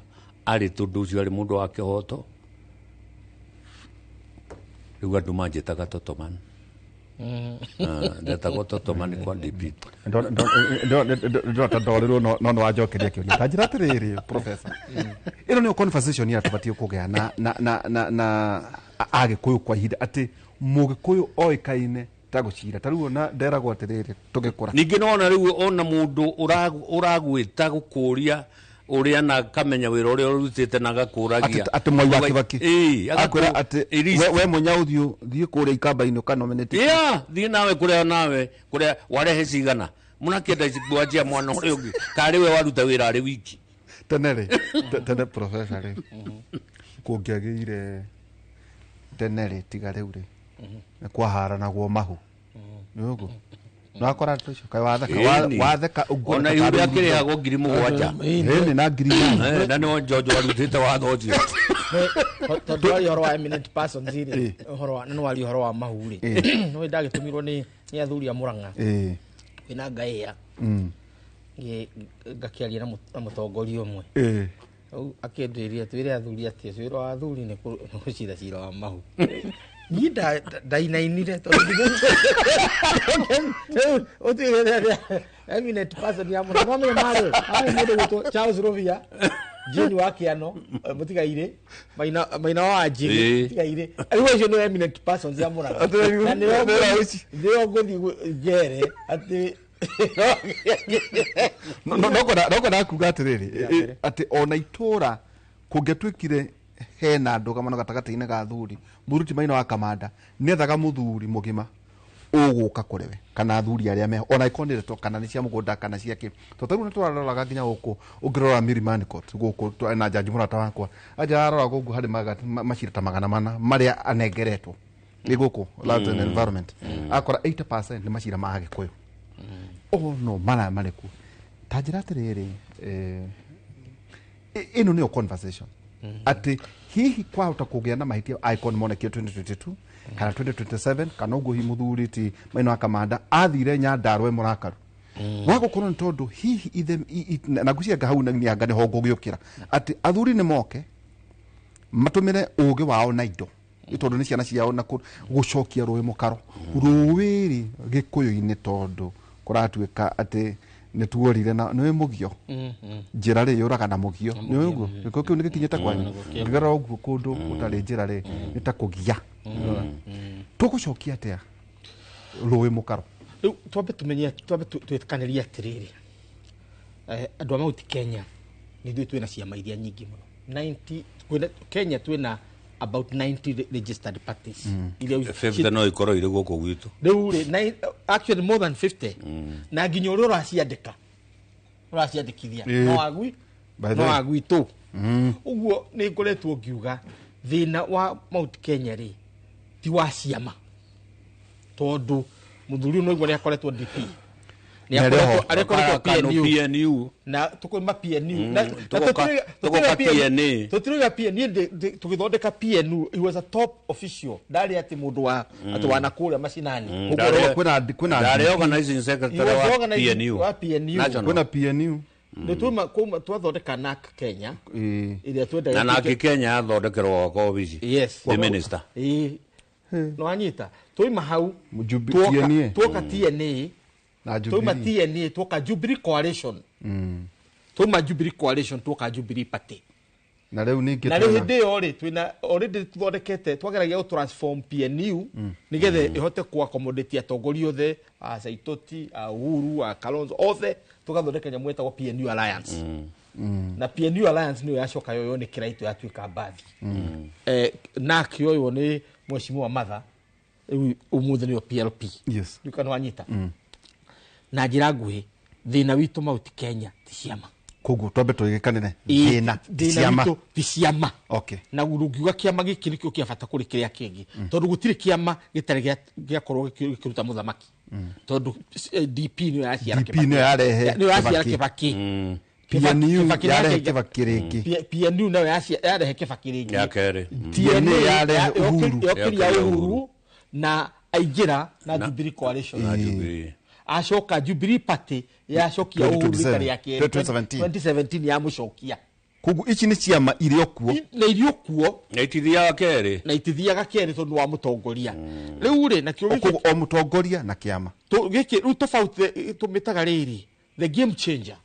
arĩ, tondũ ũcio arĩ mũndũ wa kĩhoto. Rĩu andũ manjĩtaga Totoman. Ndetagwo Totoman kwa DP. Ndona ndorĩrwo, no nĩ wanjokeria kĩũria. Ta njĩra atĩrĩrĩ, professor, ĩno nĩyo conversation ĩrĩa tũbatiĩ kũgĩa na Agĩkũyũ kwa ihinda, atĩ Mũgĩkũyũ oĩkaine ta gũcira. Ta rĩu ona nderagwo atĩrĩrĩ tũgĩkũra. Ningĩ nona rĩu ona mũndũ ũragwĩta gũkũria ũrĩa na akamenya wĩra ũrĩa ũrutĩte na agakũragia. Atĩ Mwai wa Kibaki Ĩĩ, akwĩra atĩ we mũnya ũthiũ thiĩ kũrĩa ikamba-inĩ ũkanominate. Yeah, thiĩ nawe kũrĩa, nawe kũrĩa warehe cigana mũnakĩenda kuanjia mwana ũrĩa ũngĩ karĩ we waruta wĩra arĩ wiki. Tene rĩ, tene professor rĩ, kũngĩagĩire tene rĩ, tiga rĩu rĩ, nĩ kwaharanagwo mahu, nĩ ũguo nakora tũcio kaĩ watheka watheka ũguo. Ona ihu rĩakĩrĩhagwo 7,000. Ĩni, na 8,000. Na nĩo Njonjo arutĩte watho ũcio. Tondũ waria ũhoro wa eminent persons rĩ, ũhoro wa nĩ waria ũhoro wa mahu rĩ, nĩ ndagĩtũmirwo nĩ athuri a Murang'a wĩna ngaĩa, ngakĩaria na mũtongoria ũmwe. Rĩu akĩnjĩria twĩre athuri atĩ wĩra wa athuri nĩ gũcira cira wa mahu. Niĩ ndainainire tondũ ũtuĩke eminent person ya Murang'a, no menya marĩ arĩ mũndũ gwĩtwo Charles Rubia, Jane wa Kĩano, mũtigairĩ Maina wa Njĩrĩ, mũtigairĩ. Rĩu acio nĩ eminent persons ya Murang'a, na nĩo ngũthiĩ njere atĩ no kwenda kuga atĩrĩrĩ, atĩ ona itũra kũngĩatuĩkire hena ndũgamano gatagatĩ-inĩ ga athuri, mũruti Maina wa Kamanda nĩethaga mũthuri mũgima ũgũka kũrĩ we kana athuri arĩa meho, ona ĩkorwo nĩ ndeto kana nĩ cia mũgũnda kana cia kĩ. Tondũ rĩu nĩtũraroraga nginya gũkũ, ũngĩrora Milimani Court gũkũ na jaji mũrata wakwa anja arora gũkũ harĩ macira ta 400 marĩa anengeretwo nĩ gũkũ Lands and Environment, akora 80% nĩ macira ma Agĩkũyũ. Oh no, mara marĩkũ? Ta njĩra atĩrĩrĩ, ĩno nĩyo conversation, atĩ hihi kwahota kũgĩa na mahĩtia angĩkorwo nĩ monekire 2022 kana 2027 kana ũguo. Hihi mũthuri ti Maina wa Kamanda athire Nyandarua e mũrakaru wa gũkorwo nĩ tondũ hihi ithe na ngwĩciria hau nĩ anga nĩho ngũgĩũkĩra, atĩ athuri nĩ moke matũmĩre ũgĩ wao na indo, nĩ tondũ nĩ ciana ciao, na gũcokia rũĩ mũkaro rũĩ rĩ Gĩkũyũ-inĩ, tondũ kũratuĩka atĩ nĩ tuorire na nĩ mũgio njĩra rĩ yũraga na mũgio, nĩ ũguo gĩko kĩu nĩ gĩkinyĩte kwanyu. Ngĩrora ũguo kũndũ gũtarĩ njĩra rĩ nĩ ta kũgia. Tũgũcokia atĩa rũĩ mũkaro? Rĩu twambe tũmenye, twambe twĩtĩkanĩrie atĩrĩrĩ, andũ a Mount Kenya nĩ ithuĩ twĩna ciama iria nyingĩ mũno 90 kwĩna Kenya, twĩna about 90 registered parties iria 50 no ikorwo irĩ gũkũ gwitũ. Rĩu rĩ, actually more than 50, na nginya ũrĩa ũraciandĩka, ũraciandĩkithia no agui no agwitũ. Ũguo nĩ ngoretwo ngiuga thĩna wa Mount Kenya rĩ ti wa ciama, tondũ mũthuri ũyũ noigua nĩ akoretwo DP, arekoretwo PNU, na tukoima PNU na tugoka PNA. Tutiroiga PNU, tugithondeka PNU he was a top official, ndari ati mundu wa ati wana kuria macinani. Kwina ndari organizing secretary wa PNU, wa PNU. Kwina PNU. Nĩ tuma kuma twathondeka NAC Kenya ĩrĩa twendaga. Na NAC Kenya yathondekerwo gwakwa obici. Yes. The minister. No anyita twaima hau twoka TNA na twaima TNA twoka Jubilee Coalition, twaima Jubilee Coalition twoka Jubilee Party. Na rĩu ningĩ na rĩu hĩndĩ ĩyo rĩ twĩna already tũthondekete, twageragia gũ transform PNU nĩgetha ĩhote ku accommodate atongoria othe a Saitoti, a Uhuru, a Kalonzo othe, tũgathondeka nyamũ ĩtagwo PNU Alliance. Na PNU Alliance nĩyo yacoka yoywo nĩ Kiraitũ yatuĩka mbathi. NAC yoywo nĩ Mheshimiwa Matha, rĩu ũmũthĩ nĩyo PLP. Yes. Nduka nĩwanyita. Na njĩra nguhĩ, thĩna witũ Mount Kenya ti ciama. Koguo twambe tũgĩkanĩre thĩna ti ciama. Ti ciama. Okay. Na ndũngiuga kĩama gĩkĩ nĩkĩo kĩa bata kũrĩ kĩrĩa kĩngĩ, tondũ gũtirĩ kĩama gĩtarĩ gĩakorwo gĩkĩruta mũthamaki, tondũ DP nĩyo yaciara Kibaki, DP nĩyo yarehe, nĩyo yaciara Kibaki. PNU yarehe Kibaki rĩngĩ. PNU nayo yarehe Kibaki rĩngĩ. Ya kerĩ. TNA yarehe Uhuru. Yokĩria Uhuru na aingĩra na Jubilee Coalition. Na Jubilee. Acoka Jubilee Party yacokia Uhuru rita rĩa kerĩ 2017 yamũcokia. Koguo ici nĩ ciama irĩ o kuo. Na irio kuo. Na itithiaga kerĩ. Na itithiaga kerĩ tondũ wa mũtongoria. Rĩu rĩ, nakĩo gĩkĩ Koguo o mũtongoria na kĩama. Gĩkĩ rĩu tofauti tũmĩtaga rĩrĩ the game changer,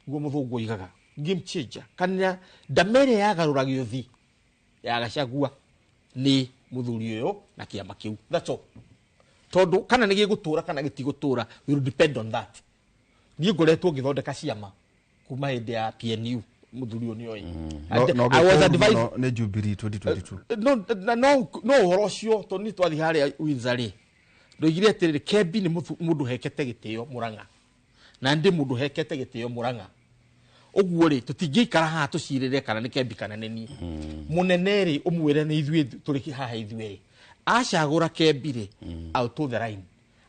guo mũthũngũ oigaga game changer, kana ndama ĩrĩa yagarũra gĩũthi ya Gachagua nĩ mũthuri ũyũ na kĩama kĩu. That's all. Tondũ kana nĩ gĩgũtũra kana gĩtigũtũra will depend on that. Niĩ ngoretwo ngĩthondeka ciama kuma hĩndĩ ya PNU, mũthuri ũyũ nĩoĩ. No I was gĩkũru advised mũno nĩ Jubilee 2022. No ũhoro ũcio tondũ niĩ twathiĩ harĩa Windsor rĩ, ndoigire atĩrĩrĩ, Kembi nĩ mũndũ hekete gĩtĩo Mũrang'a, na ndĩ mũndũ hekete gĩtĩo Mũrang'a, ũguo rĩ tũtingĩikara haha tũcirĩre kana nĩ Kembi kana nĩ niĩ. Mũnene rĩ, ũmwĩre nĩ ithuĩ tũrĩ haha ithuĩ rĩ, acagũra Kembi rĩ, I'll toe the line,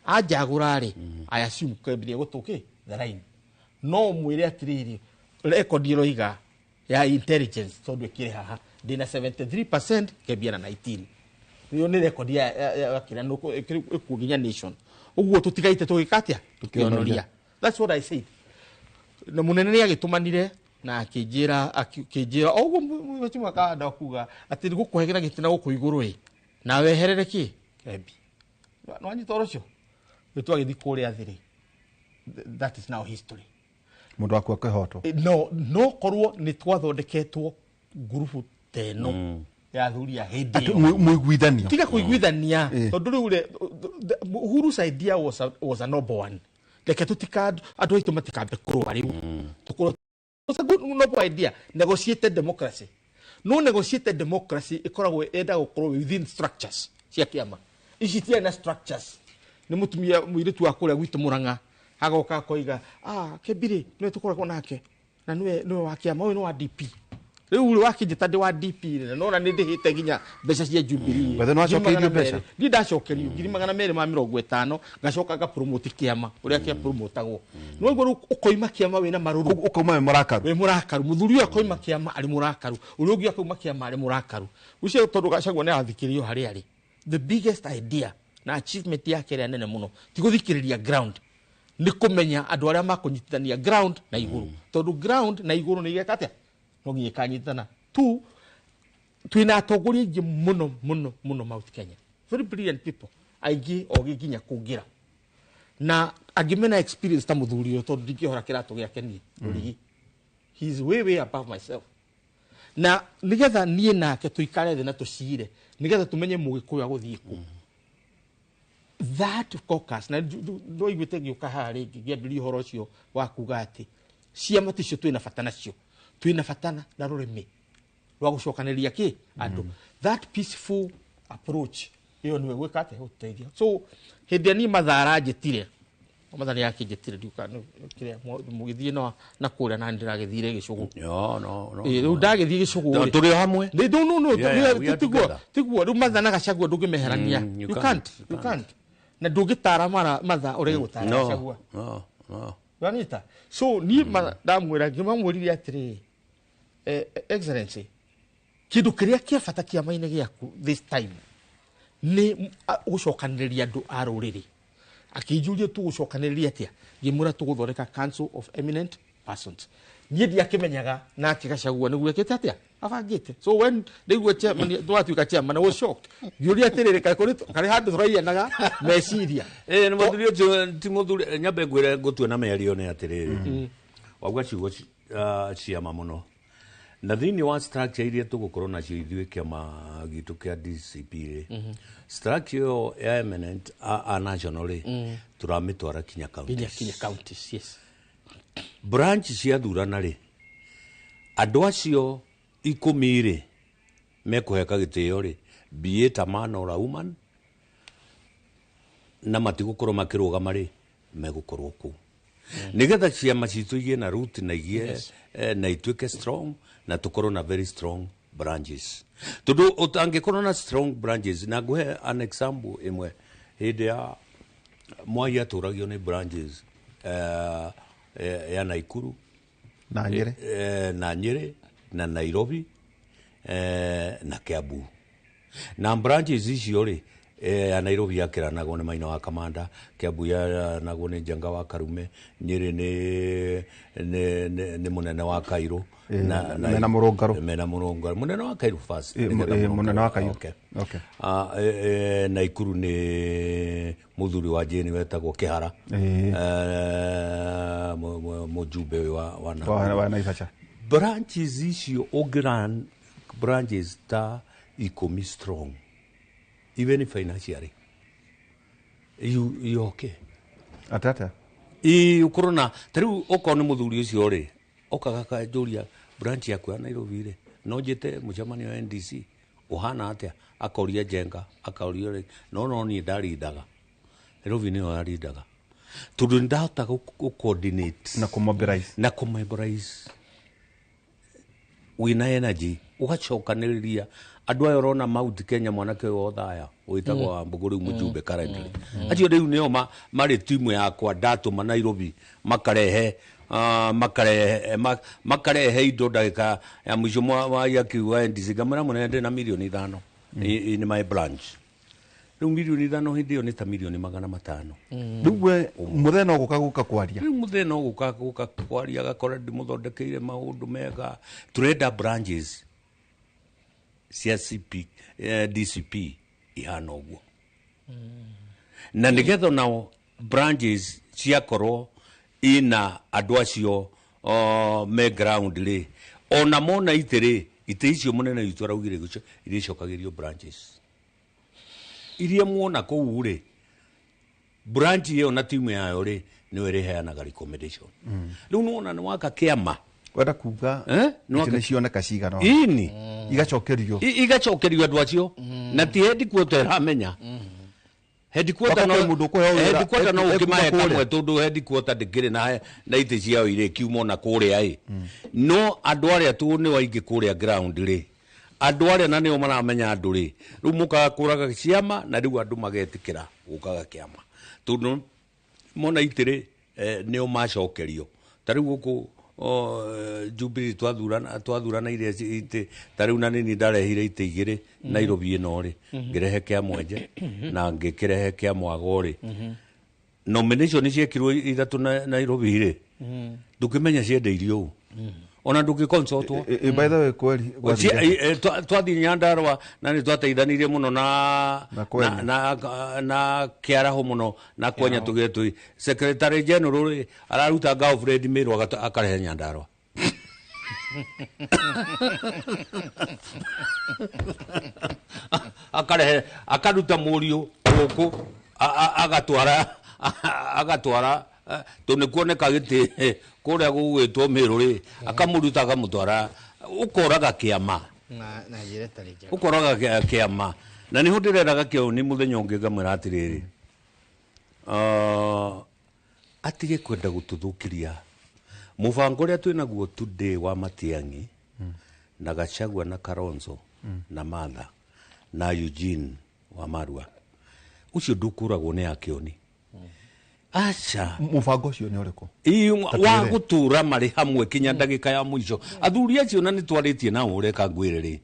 anjagũra rĩ, I assume Kembi nĩ egũtũkĩ the line. No ũmwĩre atĩrĩrĩ, record ĩroiga ya intelligence tondũ ĩkĩrĩ haha ndĩna 73%, Kembi ena 19. Ĩyo nĩ record ya kĩrĩa ĩkuo nginya Nation. Ũguo tũtigaite tũgĩka atĩa, tũkĩonoria. That's what I said. Na mũnene nĩ agĩtũmanire na akĩnjĩra o ũguo mheshimiwa Kawanda kuga atĩ gũkũhegera gĩtĩ na gũkũ igũrũ ĩ, na weherere kĩ Kembi. Nĩwanyita ũhoro ũcio? Rĩu twagĩthiĩ kũrĩa thĩ rĩ, that is now history. Mũndũ waku akĩhotwo. No korwo nĩ twathondeketwo ngurubu ta ĩno ya athuri a hĩndĩ Atĩ ĩyo. Mũiguithanio. Tiga kũiguithania, tondũ rĩu rĩ, Uhuru's idea was a noble one. Reke tũtika andũ aitũ matikambe kũrũa rĩu. Tũkorwo was a good noble idea. Negotiated democracy. No negotiated democracy ĩkoragwo yendaga gũkorwo within structures cia kĩama. Ici itiarĩ na structures. Nĩ mũtumia mũirĩtu wa kũrĩa gwitũ Mũrang'a agoka akoiga, Kembi rĩ, nĩwe tũkoragwo nake na nĩwe wa kĩama, ũyũ nĩ wa DP. Rĩu rĩ wakĩnjĩta ndĩ wa DP rĩ, na nona nĩ ndĩhĩte nginya mbeca cia Jubilee. Wethe nĩ wacokeirio Ngiri magana mbeca? merĩ. Niĩ ndacokerio 250,000, ngacoka ngapromote kĩama ũrĩa kĩa promotagwo. Nĩ waigua rĩu ũkoima kĩama wĩna marũrũ. Ũkauma wĩ mũrakaru. Wĩ mũrakaru. Mũthuri ũyũ akoima kĩama arĩ mũrakaru, ũrĩa ũngĩ akoima kĩama arĩ mũrakaru. Ũcio tondũ Gachagua nĩ arathikĩrĩrio harĩa arĩ. The biggest idea na achievement yake ĩrĩa nene mũno ti gũthikĩrĩria ground, nĩ kũmenya andũ arĩa makũnyitithania ground na igũrũ, tondũ ground na igũrũ nĩ igeka atĩa, no nginya ikanyitana tu. Twĩna atongoria aingĩ mũno mũno mũno Mount Kenya, very brilliant people, aingĩ ogĩ nginya kũngĩra, na angĩ mena experience ta mũthuri ũyũ, tondũ ndingĩhora kĩratũ gĩake niĩ rũrigi. He is way way above myself, na nigetha niĩ nake tũikare thĩ na tũcire nigetha tũmenye mũgĩkũyũ agũthiĩ kũ. That caucus na ndoiguĩte ngĩũka haha rĩngĩ ngĩambĩrĩria ũhoro ũcio wa kuga atĩ ciama ticio twĩna bata nacio, twĩna bata na rũrĩmĩ rwa gũcokanĩrĩria kĩ andũ. That peaceful approach ĩyo nĩwe gwĩka atĩa gũteithia. So hĩndĩ ĩrĩa niĩ Mathaa aranjĩtire, Mathaa nĩ akĩnjĩtire ndiuka kĩrĩa mũgĩthiĩ na kũrĩa na ndĩragĩthire gĩcũgũ. No, no, no. Ĩ, rĩu ndagĩthiĩ gĩcũgũ No, rĩ. tũrĩ o hamwe. No, Yeah, we are tiguo together. tiguo rĩu Mathaa na Gachagua ndũngĩmeherania. You You can't, can't, you can't, na ndũngĩtara mara Mathaa ũrege gũtara No, Gachagua. no, no. Wanyita? So niĩ ndamwĩra, ngĩmamwĩrire atĩrĩrĩ, excellency, kĩndũ kĩrĩa kĩa bata kĩama-inĩ gĩaku this time nĩ gũcokanĩrĩria andũ a rũrĩrĩ. Akĩnjũria tũgũcokanĩrĩria atĩa, ngĩmwĩra tũgũthondeka Council of Eminent Persons. Niĩ ndiakĩmenyaga nake Gachagua nĩguo ekĩte atĩa abangĩte. So when ndaigua chairman twatuĩka chairman, I was shocked. Ngĩũria atĩrĩrĩ, kaĩ karĩ handũ tũraiyanaga meciria? Nĩ mũthuri ũcio ti mũthuri, nyambe ngwĩre ngũtue na mĩario nĩ atĩrĩrĩ, wauga ciugo ciama mũno, na thĩinĩ wa structure iria tũgũkorwo nacio ithuĩ kĩama gitũ kĩa DCP rĩ, structure ĩyo ya eminent a national rĩ, tũramĩtwara kinya counties. Kinya counties, yes. Branch ciathurana rĩ, andũ acio 10 rĩ mekũheka gĩtĩo rĩ, be it a man or a woman, na matigũkorwo makĩrũgama rĩ, megũkorwo kũu nigetha ciama citũ igĩe na root na igĩe na ituĩke strong na tũkorwo na very strong branches, tondũ ũtangĩkorwo na strong branches, na ngũhe an example ĩmwe, hĩndĩ ya Mwai atũragio nĩ branches ya Naikuru na Nyĩrĩ. Na Nyĩrĩ na Nairobi na Kiambu, na branches icio rĩ Ya Nairobi yakĩranagwo nĩ Maina wa Kamanda, Kiambu yaranagwo nĩ Njenga wa Karume, Nyĩrĩ nĩ mũnene wa Kairũ. Mena Mũrũngarũ. Mena Mũrũngarũ, mũnene wa Kairũ first. Nĩgetha mũnene wa Kairũ. Okay. Okay. Naikuru nĩ mũthuri wa Jane wetagwo Kĩhara. Mũjumbe ũyũ wa wa Naivasha. Branches icio ũngĩran branches ta 10 strong, even financially you okay. Atata. Ĩ ũkorwo na ta rĩu okorwo nĩ mũthuri ũcio rĩ, okaga kanjũria branch yaku ya Nairobi rĩ, no njĩte mũcemanio wa NDC ũhana atĩa, akoria Njenga, akoria rĩ, no niĩ ndarindaga Nairobi, nĩyo yarindaga tondũ nĩndahota gũ coordinate na kũmobilize, na kũmobilize wĩna energy, ũgacokanĩrĩria andũ aya ũrona Mount Kenya, mwanake ũyũ wa Othaya wĩtagwo wa Mbũgũ rĩu mũjumbe currently, acio rĩu nĩo marĩ timu yakwa ndatũma Nairobi makarehe makarehe indo ndagĩka ya mũico wa akiuga NDC, ngamwĩra mũnene ndĩna mirioni 5 in my branch. Rĩu mirioni 5 hĩndĩ ĩyo nĩ ta mirioni 500. Rĩu we mũthenya no gũka kwaria. Rĩu mũthenya no gũka kwaria, agakora ndĩmũthondekeire maũndũ mega. Tũrenda branches cia CP, DCP ihana ũguo, na nĩgetha nao branches ciakorwo ina andũ acio me ground rĩ, ona mona itĩ rĩ, itĩ icio mũnene witũ araugire irĩcokagĩrio branches iria muona kũu rĩ, branch ĩyo na timu yayo rĩ, nĩyo ĩrĩheanaga recommendation. Rĩu nĩwona nĩ waka kĩama. Wenda kuga Nĩ itĩ nĩ cioneka cigana ũna. Ini igacokerio, igacokerio andũ acio, na ti headquarter ĩramenya headquarter. Waka kwĩ mũndũ ũkũheo wĩra, headquarter no ũkĩmahe ekuma kamwe kũrĩa. Tondũ headquarter ndĩkĩrĩ na itĩ ciao irĩkiuma ona kũrĩa ĩ, no andũ arĩa tu nĩ waingĩ kũrĩa ground rĩ, andũ arĩa na nĩo maramenya andũ rĩ, rĩu mũkaga kũraga ciama, na rĩu andũ magetĩkĩra gũkaga kĩama tondũ mona itĩ rĩ, nĩo macokerio. Ta rĩu gũkũ Jubilee twathurana iria itĩ ta rĩu, na nini ndarehire itĩ 2 Nairobi ĩno rĩ, ngĩrehe kĩa Mwenje na ngĩkĩrehe kĩa Mwago rĩ, nomination ciekirwo 3 na Nairobi rĩ, ndũngĩmenya ciendeirio ũ, ona ndũngĩconsultwo. By the way, kweli. Twathiĩ Nyandarua na nĩ twateithanirie mũno na Na Kwenya. na kĩaraho mũno na Kwenya, tũgĩe tũi secretary general rĩ, araruta girlfriend Meru akarehe Nyandarua. Akarehe, akaruta mũriũ gũkũ, agatwara tondũ nĩ kuoneka gĩtĩ kũrĩa gũgwĩtwo Meru rĩ, akamũruta akamũtwara, ũkoraga kĩama. Na njĩra ĩtarĩ njega. Ũkoraga kĩama, na nĩho ndĩreraga kĩo nĩ mũthenya ũngĩ ngamwĩra atĩrĩrĩ, atige kwenda gũtũthũkĩria mũbango ũrĩa twĩnaguo today wa Matiang'i na Gachagua na Kalonzo na Martha na Eugene wa Marua, ũcio ndũkũragwo nĩ akĩoni aca. Mũbango ũcio nĩ ũrĩkũ? Ĩ, Ta wa twĩre. gũtũra marĩ hamwe kinya ndagĩka ya mũico, athuri acio, na nĩ twarĩtie nao ũreka ngwĩre rĩ,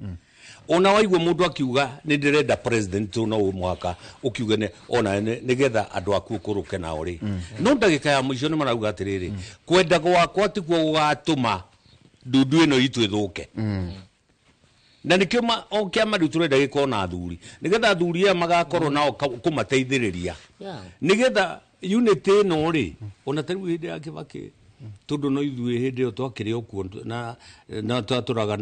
ona waigua mũndũ akiuga nĩ ndĩrenda president, no mũhaka ũkiuge ona nĩgetha andũ aku ũkũrũke nao rĩ, no ndagĩka ya mũico nĩ marauga atĩrĩrĩ, kwenda gwakwa tikuo gũgatũma ndundu ĩno itũ ĩthũke, na nĩkĩo o kĩama rĩu tũrenda gĩkorwo na athuri, nĩgetha athuri aya magakorwo nao kũmateithĩrĩria nĩgetha unity ĩno rĩ, ona ta rĩu hĩndĩ ya Kĩbakĩ, tondũ no ithuĩ hĩndĩ ĩyo twakĩrĩ o kuo na twatũraga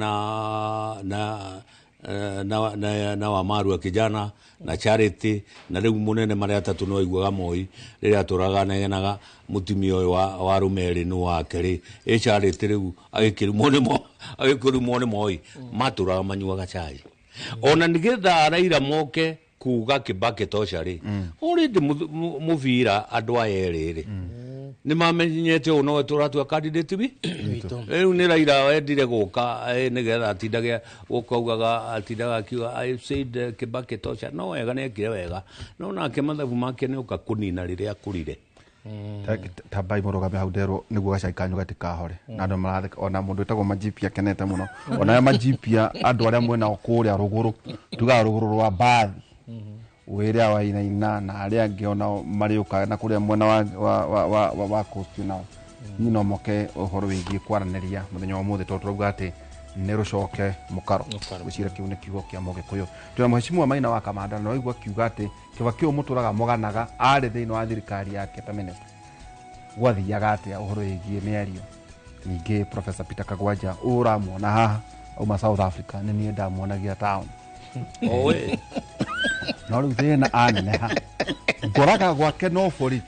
na Wamarua kijana na Charity na rĩu mũnene marĩa atatũ, no aiguaga Moi rĩrĩa atũraga negenaga mũtumia ũyũ wa Rũmerĩ nĩ wake rĩ, ĩ Charity rĩu agĩkĩrumwo nĩ Moi, matũraga manyuaga cai ona nĩgetha Raila moke kuga Kibaki tosha rĩ, already mũbira andũ aya erĩ rĩ nĩ mamenyete ũũ nowe tũratua candidate wi rĩu nĩ Raila wendire gũka, nĩgetha atindage gũka augaga, atindaga akiuga "I said Kibaki tosha", no wega nĩ ekire wega, no nake mathabu make nĩ ũka kũnina rĩrĩa akũrire. Tambai mũrũgame hau nderwo nĩguo gacai kanyu gatikahore, na andũ maratheka, ona mũndũ wĩtagwo Majipia akenete mũno, ona arĩa Majipia, andũ arĩa mwenao kũrĩa rũgũrũ, tugaga rũgũrũ rwa Mbathi. Wĩrĩa Wainaina na arĩa angĩ onao marĩũka na kũrĩa mwena wa coast nao niĩ no moke ũhoro wĩgiĩ kwaranĩria mũthenya wa ũmũthĩ, tondũ tũrauga atĩ nĩ rũcoke mũkaro. Gwĩciria kĩu nĩ kiugo kĩa Mũgĩkũyũ. Twĩna mheshimiwa Maina wa Kamanda, na waigua akiuga atĩ Kĩbakĩ ũyũ mũtũraga mũganaga arĩ thĩinĩ wa thirikari yake ta minister, gwathiaga atĩa ũhoro wĩgiĩ mĩario? Ningĩ Professor Peter Kagwanja ũramuona haha auma South Africa, nĩ niĩ ndamuonagia town. Owe. No rĩu thĩna aneneha, ngoraga gwake no borithi,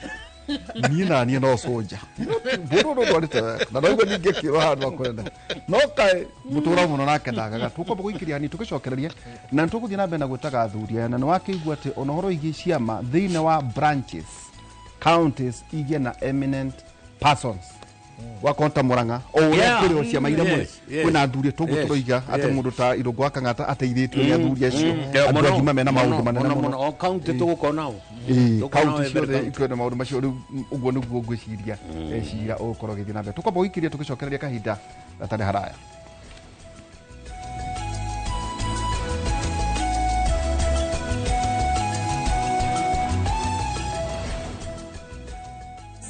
niĩ na niĩ no soja mũndũ ũndũ ndwarĩte wega, na ndaigua ningĩ kĩrwo handũ akwenda no kaĩ mũtũra mũno nake ndagaga. Tũkwamba gũikĩria hanini tũgĩcokereria, na nĩ tũgũthiĩ na mbere na gwĩtaga athuri aya, na nĩ wakĩigua atĩ ona ũhoro wĩgiĩ ciama thĩinĩ wa branches, counties igĩe na eminent persons, wakorwo ta Murang'a o ũrĩa kũrĩ o ciama iria mũrĩ kwĩna athuri tũguo tũroiga atĩ mũndũ ta Irũngũ wa Kang'ata ateithĩtio nĩ athuri acio, andũ agima mena maũndũ manene mũno. O county tũgũkorwo nao. Ĩĩ, Tũgũkorwo nao kaunti every ciothe county. ikwenda maũndũ macio. Rĩu ũguo nĩguo ngwĩciria cira ũgũkorwo ũgĩthiĩ na mbere. Tũkwamba gũikĩria tũgĩcokereria kahinda gatarĩ haraya.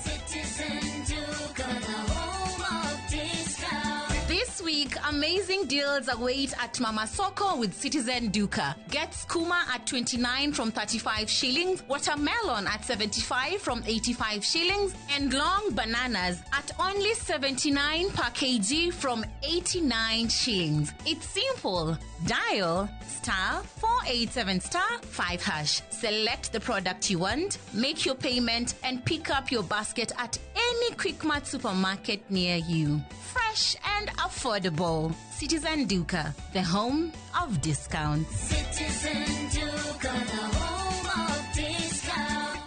Citizen Duka, the home of discount. This week, amazing deals await at Mama Soko with Citizen Duka. Get skuma at 29 from 35 shillings, watermelon at 75 from 85 shillings, and long bananas at only 79 per kg from 89 shillings. It's simple. Dial star 487 star 5 hash. Select the product you want, make your payment, and pick up your basket at any Quickmart supermarket near you. Fresh and affordable. Citizen Duka, the home of discounts. Citizen Duka, the home of discount.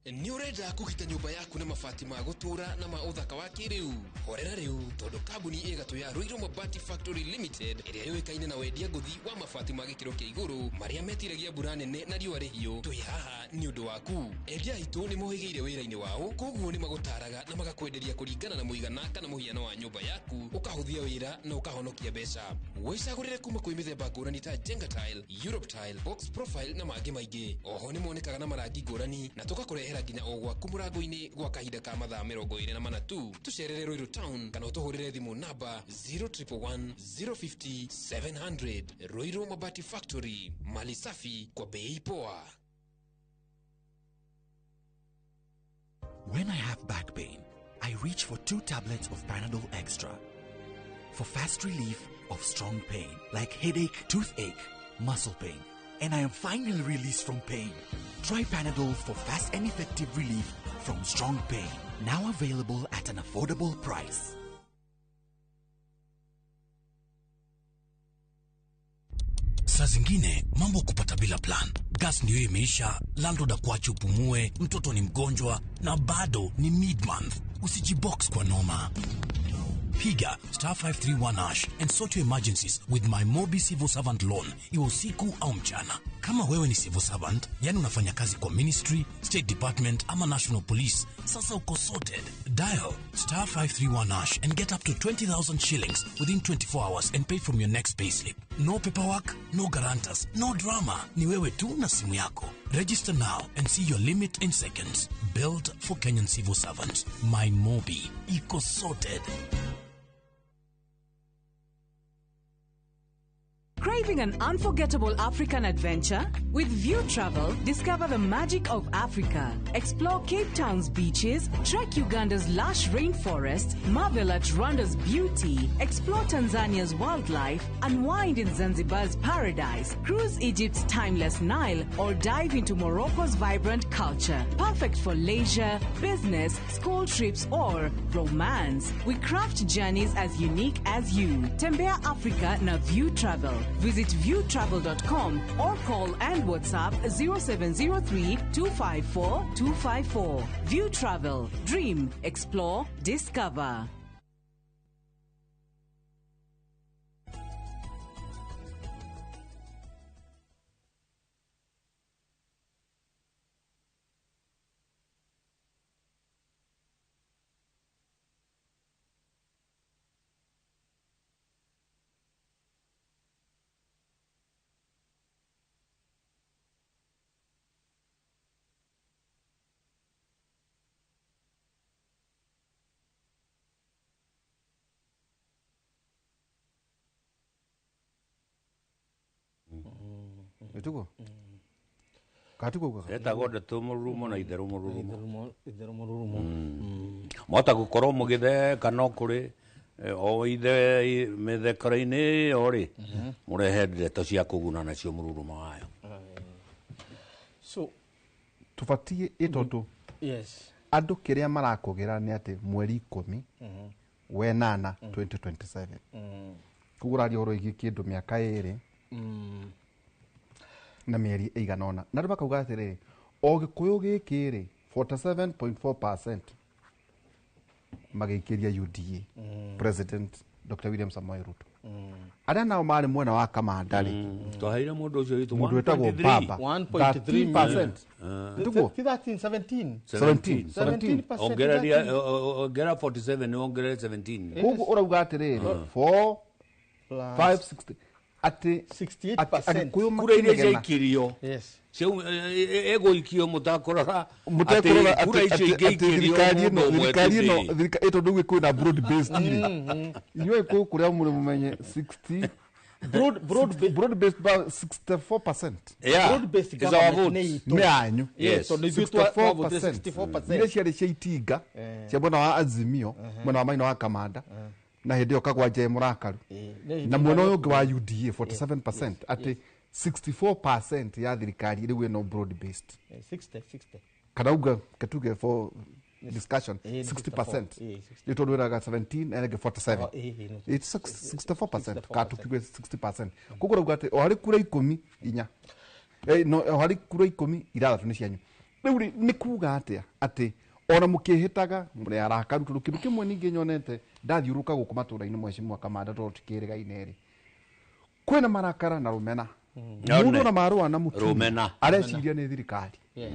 Nĩ ũrenda kũgita nyũmba yaku na mabati ma gũtũũra na ma ũthaka wa kĩrĩu? Horera rĩu, tondũ kambuni ĩgatũ ya Ruiru Mabati Factory Limited, ĩrĩa yũĩkaine na wendia ngũthi wa mabati ma gĩkĩro kĩa igũrũ marĩa metiragia mbura nene na riũa rĩhiũ, twĩ haha nĩ ũndũ waku. Endia aitũ nĩ mohĩgĩire wĩra-inĩ wao, koguo nĩ magũtaraga na magakwenderia kũringana na mũigana kana mũhiano wa nyũmba yaku, ũkahũthia wĩra na ũkahonokia mbeca. Wĩcagũrĩre kuma kwĩ mĩthemba ngũrani ta Jenga Tile, Europe Tile, Box Profile na mangĩ maingĩ. Oho nĩ monekaga na marangi ngũrani na tũgakũrehera nginya o gwaku mũrango-inĩ gwa kahinda ka mathaa 24 tu. Tũcerere Ruiru Town kana ũtũhũrĩre thimũ namba 0111 050 700. Ruiru Mabati Factory, mali safi kwa bei poa. When I have back pain, I reach for 2 tablets of Panadol Extra for fast relief of strong pain like headache, toothache, muscle pain, and I am finally released from pain. Try Panadol for fast and effective relief from strong pain. Now available at an affordable price. Saa zingine mambo kupata bila plan. Gas ndio imeisha, landlord akuache upumue, mtoto ni mgonjwa na bado ni mid-month. Usijibox kwa noma. Piga star 531 hash and sort your emergencies with my Mobi Civil Servant Loan, iwe usiku au mchana. Kama wewe ni civil servant, yani unafanya kazi kwa ministry, state department ama national police, sasa uko sorted. Dial star 531 hash and get up to 20,000 shillings within 24 hours and pay from your next payslip. No paperwork, no guarantors, no drama. Ni wewe tu na simu yako. Register now and see your limit in seconds. Built for Kenyan civil servants. My Mobi. Iko sorted. Craving an unforgettable African adventure? With View Travel, discover the magic of Africa. Explore Cape Town's beaches, trek Uganda's lush rainforests, marvel at Rwanda's beauty, explore Tanzania's wildlife, unwind in Zanzibar's paradise, cruise Egypt's timeless Nile, or dive into Morocco's vibrant culture. Perfect for leisure, business, school trips, or romance. We craft journeys as unique as you. Tembea Africa na View Travel. Visit viewtravel.com or call and WhatsApp 0703 254 254. View Travel. Dream, explore, discover. Itugo katugo ugaga Etagwo ndeto mũrurumo na itherũ mũrurumo. Itherũ mũrurumo. Mwahota gũkorwo mũgĩtheka no kũrĩ o ithe mĩthekero-inĩ ĩyo rĩ, mũrehe ndeto cia kũguna nacio mũrurumo wayo. So tubatie ĩtondũ yes, andũ kĩrĩa marakũgĩra nĩ atĩ mweri 10 wenana 2027 koguo ũraria ũhoro wĩgiĩ kĩndũ mĩaka 2 na mĩeri ĩigana ũna, na andũ makauga atĩrĩrĩ, o gĩkũyũ gĩkĩ rĩ 47.4% magĩikĩria UDA President Dr. William Samoei Ruto. Arĩa nao marĩ mwena wa Kamanda rĩ, twaheire mũndũ ũcio witũ mũndũ wĩtagwo 1.3. Baba 1.3 13%. Tiguo? 13 17 17. Ongereria ongera 47 ongerere 17. Koguo ũrauga atĩrĩrĩ 4 5 60 atĩ 68% Agĩkũyũ Kura iria makĩnegena. ciaikirio Yes. Egũikio mũtakũrora Mũtekũrora atĩ kura icio atĩ ingĩikĩrio thirikari ĩno mũndũ ũmwe thirikari ĩno today. Tondũ rĩu kwĩna broad based rĩ, inyuĩ Agĩkũyũ kũrĩa mũrĩ mũmenye 60 broad based ba 64% Yeah. Broad based Is our government vote. nĩ itũ. nĩ anyu. Yes. Tondũ ithuĩ twavotire 64% 64%. iria ciarĩ cia itinga cia mwena wa Azimio, mwena wa Maina wa Kamanda, na hĩndĩ ĩyo Kagwanja e mũrakaru, Nĩ na mwena ũyũ ũngĩ wa UDA 47%, atĩ 64% ya thirikari rĩu ĩno broad based, 60 60 kana uga katuge for discussion 60%, 60. nĩ tondũ wĩraga 17 na ĩngĩ 47. Oh, no. It's 64%, ka tukiuge 60%. Koguo ũrauga atĩ o harĩ kura 14 no, o harĩ kura 16 nĩ cianyu. Rĩu rĩ, nĩ kuga atĩa atĩ ona mũkĩhĩtaga mũrĩ arakaru? Tondũ kĩndũ kĩmwe ningĩ nyonete ndathiũrũrũka gũkũ matũra-inĩ, mheshimiwa Kamanda, tondũ tikĩrĩgaine rĩ, kwĩna marakara na rũmena. Mũndũ ona marũa na mũtumia Rũmena. areciria nĩ thirikari. Yes.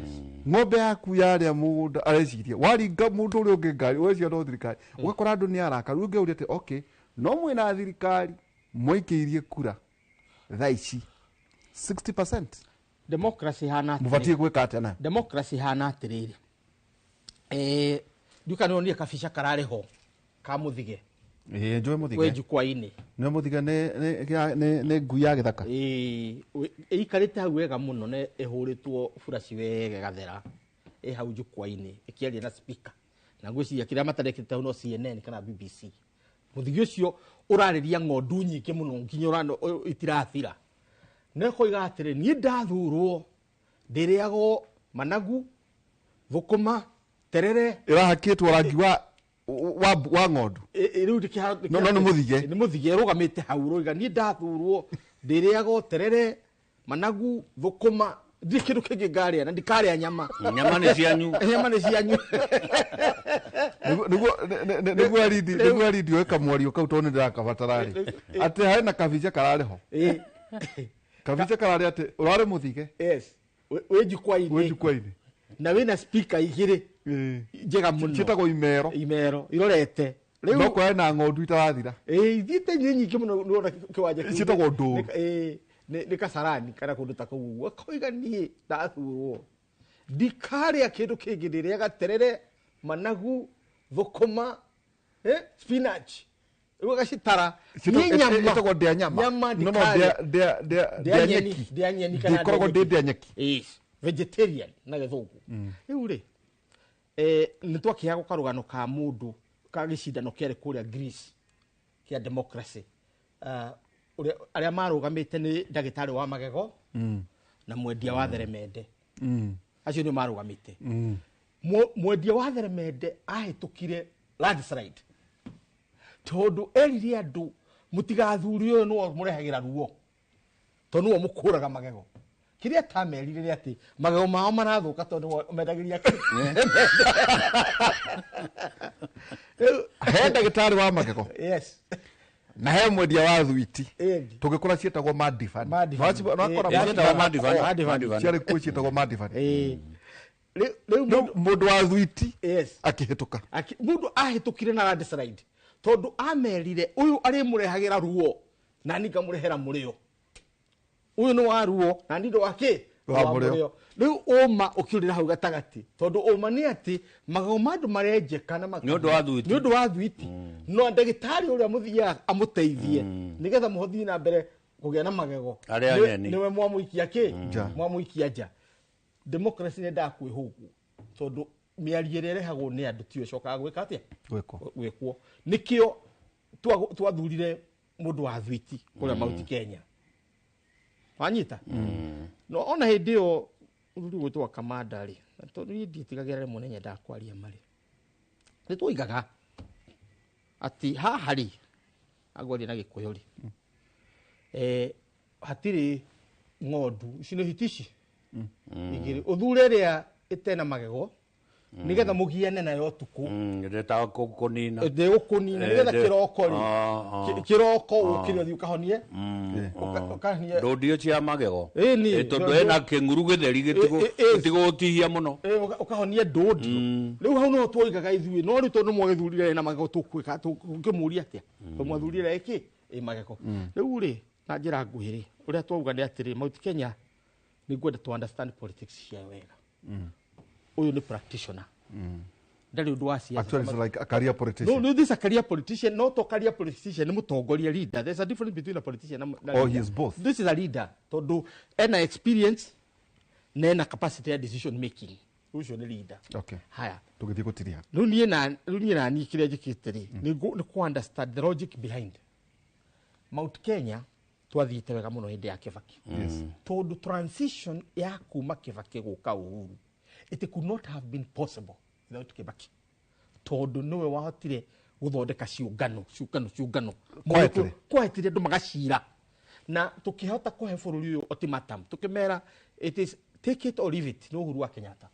Ng'ombe yaku yarĩa mũgũnda areciria, waringa mũndũ ũrĩa ũngĩ ngari ũreciria no thirikari. Ũgakora andũ nĩ arakaru. Ũngĩũria atĩ okay, no mwĩna thirikari mwaikĩirie kura thaa ici 60%, Democracy hana mũbatiĩ gwĩka atĩa nayo? Democracy hana atĩrĩrĩ, ndiũka nĩ onire kabica kararĩ ho ka mũthige Ĩĩ, njũĩ wĩ mũthige. jukwaa-inĩ. Nĩ mũthige nĩ ngui ya gĩthaka. Ĩikarĩte hau wega mũno na ĩhũrĩtwo buraci wega ĩgathera, ĩ hau jukwaa-inĩ ĩkĩaria na speaker, na ngwĩciria kĩrĩa matarekĩte hau no CNN kana BBC. Mũthige ũcio ũrarĩria ng'ondu nyingĩ mũno nginya itirathira, na ĩkoiga atĩrĩ, niĩ ndathurwo ndĩrĩagwo managu, thũkũma, terere. Ĩrahakĩtwo rangi wa ng'ondu. Rĩu No, nĩ mũthige. Nĩ mũthige ĩrũgamĩte hau rũiga, niĩ ndathurwo ndĩrĩagwo terere, managu, thũkũma, ndirĩ kĩndũ kĩngĩ ngarĩa na ndikarĩa nyama. Nyama nĩ cianyu. Nyama nĩ cianyu. Nĩguo arindi oe kamwario kau, tondũ nĩ ndĩrakabatara rĩ, atĩ harĩ na kabica kararĩ ho, kabica kararĩ atĩ ũrarĩ mũthige. Yes, wĩ jukwaa-inĩ. Wĩ jukwaa-inĩ. Na wĩna speaker igĩrĩ njega mũno. Ciĩtagwo imero. Imero irorete. No kũrarĩ na ng'ondu itarathira. Ithiĩte nyĩ nyingĩ mũno nĩwona kĩwanja kĩu. Ciĩtagwo ndũru. Nĩ Kasarani kana kũndũ ta kũu ũguo. Akoiga niĩ ndathurwo ndikarĩa kĩndũ kĩngĩ, ndĩrĩaga terere, managu, thũkũma, spinach, rĩu agacitara. Niĩ nyama Ĩtagwo ndĩa nyama. Nyama No, ndikarĩa. ndĩa Ndĩa nyeni, nyeki. ndĩa nyeni kana Ndĩkoragwo ndĩa ndĩ ndĩa nyeki. Yes, vegetarian na gĩthũngũ. Rĩu rĩ, nĩ twakĩheagwo karũgano ka mũndũ ka gĩcindano kĩarĩ kũrĩa Greece kĩa democracy. Arĩa marũgamĩte nĩ ndagĩtarĩ wa magego na mwendia wa theremende. Acio nĩo marũgamĩte. Mwendia wa theremende ahĩtũkire landslide tondũ erire andũ mũtigathure ũyũ nĩwe mũrehagĩra ruo, tondũ nĩwe mũkũraga magego. Kĩrĩa atamerire nĩ atĩ magego mao marathũka tondũ nĩwe mendagĩria. He ndagĩtarĩ wa magego Yes. na he mwendia wa thwiti. Ĩndi. Tũgĩkũra ciĩtagwo Madivan. Madivan. Ciĩtagwo Madivan. Madivan. Ciarĩ kuo ciĩtagwo Madivan. Rĩu Rĩu mũndũ wa thwiti Yes. akĩhĩtũka. Mũndũ ahĩtũkire na landslide tondũ amerire ũyũ arĩmũrehagĩra ruo na niĩ ngamũrehera mũrĩo, ũyũ nĩ wa ruo na niĩ ndĩ wa kĩ? Wa mũrĩo. Rĩu ũma ũkĩũrĩra hau gatagatĩ, tondũ ũma nĩ atĩ magego ma andũ marenjeka na Nĩ ũndũ wa thwiti. nĩ ũndũ wa thwiti, no ndagĩtarĩ ũrĩa mũthiaga amũteithie nĩgetha mũhothiĩ na mbere kũgĩa na magego Arĩa nyeni. nĩwe mwamũikia kĩ Nja. Mwamũikia nja. Democracy nĩ kwĩhũgwo tondũ mĩario ĩrĩa ĩrehagwo nĩ andũ tiyo ĩcokaga gwĩka atĩa? Gwĩkwo. Gwĩkwo. Nĩkĩo twathurire mũndũ wa thwiti kũrĩa Mount Kenya, wanyita? No ona hĩndĩ ĩyo mũthuri gwĩtwo Kamanda rĩ, na tondũ niĩ ndiĩtigagĩra rĩmwe nĩ nyendaga kwaria marĩ, nĩ twoigaga atĩ haha rĩ, angwaria na Gĩkũyũ rĩ, hatirĩ ng'ondu ici nĩ hiti ici igĩrĩ, ũthure ĩrĩa ĩtena magego nĩgetha mũgiane nayo ũtukũ. Ndetaga kũnina. Ndĩgũkũnina nĩgetha kĩroko rĩ, kĩroko ũkĩre ũthiĩ ũkahonie ũkahonie Ndũndio cia magego. Ĩni. Tondũ ena kĩng'uru gĩtheri gĩtigũtihia mũno. Ũkahonia ndũndio. Rĩu hau noho twoigaga ithuĩ, no rĩu tondũ mwagĩthurire na magego, tũkwĩka tũngĩmũria atĩa tondũ mwathurire ĩkĩ ĩ magego? Rĩu rĩ, na njĩra nguhĩ rĩ, ũrĩa twauga nĩ atĩrĩ, Mount Kenya nĩ ngwenda to understand politics ciayo wega. Ũyũ nĩ practitioner, ndarĩ ũndũ wa siasa. Actually, it's like a career politician. No, no, this is a career politician, not a career politician, nĩ mũtongoria, leader. There's a difference between a politician and a Oh, leader. he is both. This is a leader tondũ ena experience na ena capacity ya decision making. Ũcio nĩ leader. Okay. Haya. Tũgĩthiĩ gũtiria. Rĩu niĩ na niĩ kĩrĩa njĩkĩte rĩ, nĩ kũ understand the logic behind Mount Kenya. Twathiĩte wega mũno hĩndĩ ya Kibaki. Tondũ transition ya kuma Kibaki gũka Uhuru, it could not have been possible without Kibaki, tondũ nĩwe wahotire gũthondeka ciũngano ciũngano ciũngano. Quietly. Quietly, andũ magacira na tukĩhota kũhe bũrũri ũyũ ultimatum, tukĩmera it is take it or leave it, nĩ Uhuru wa Kenyatta.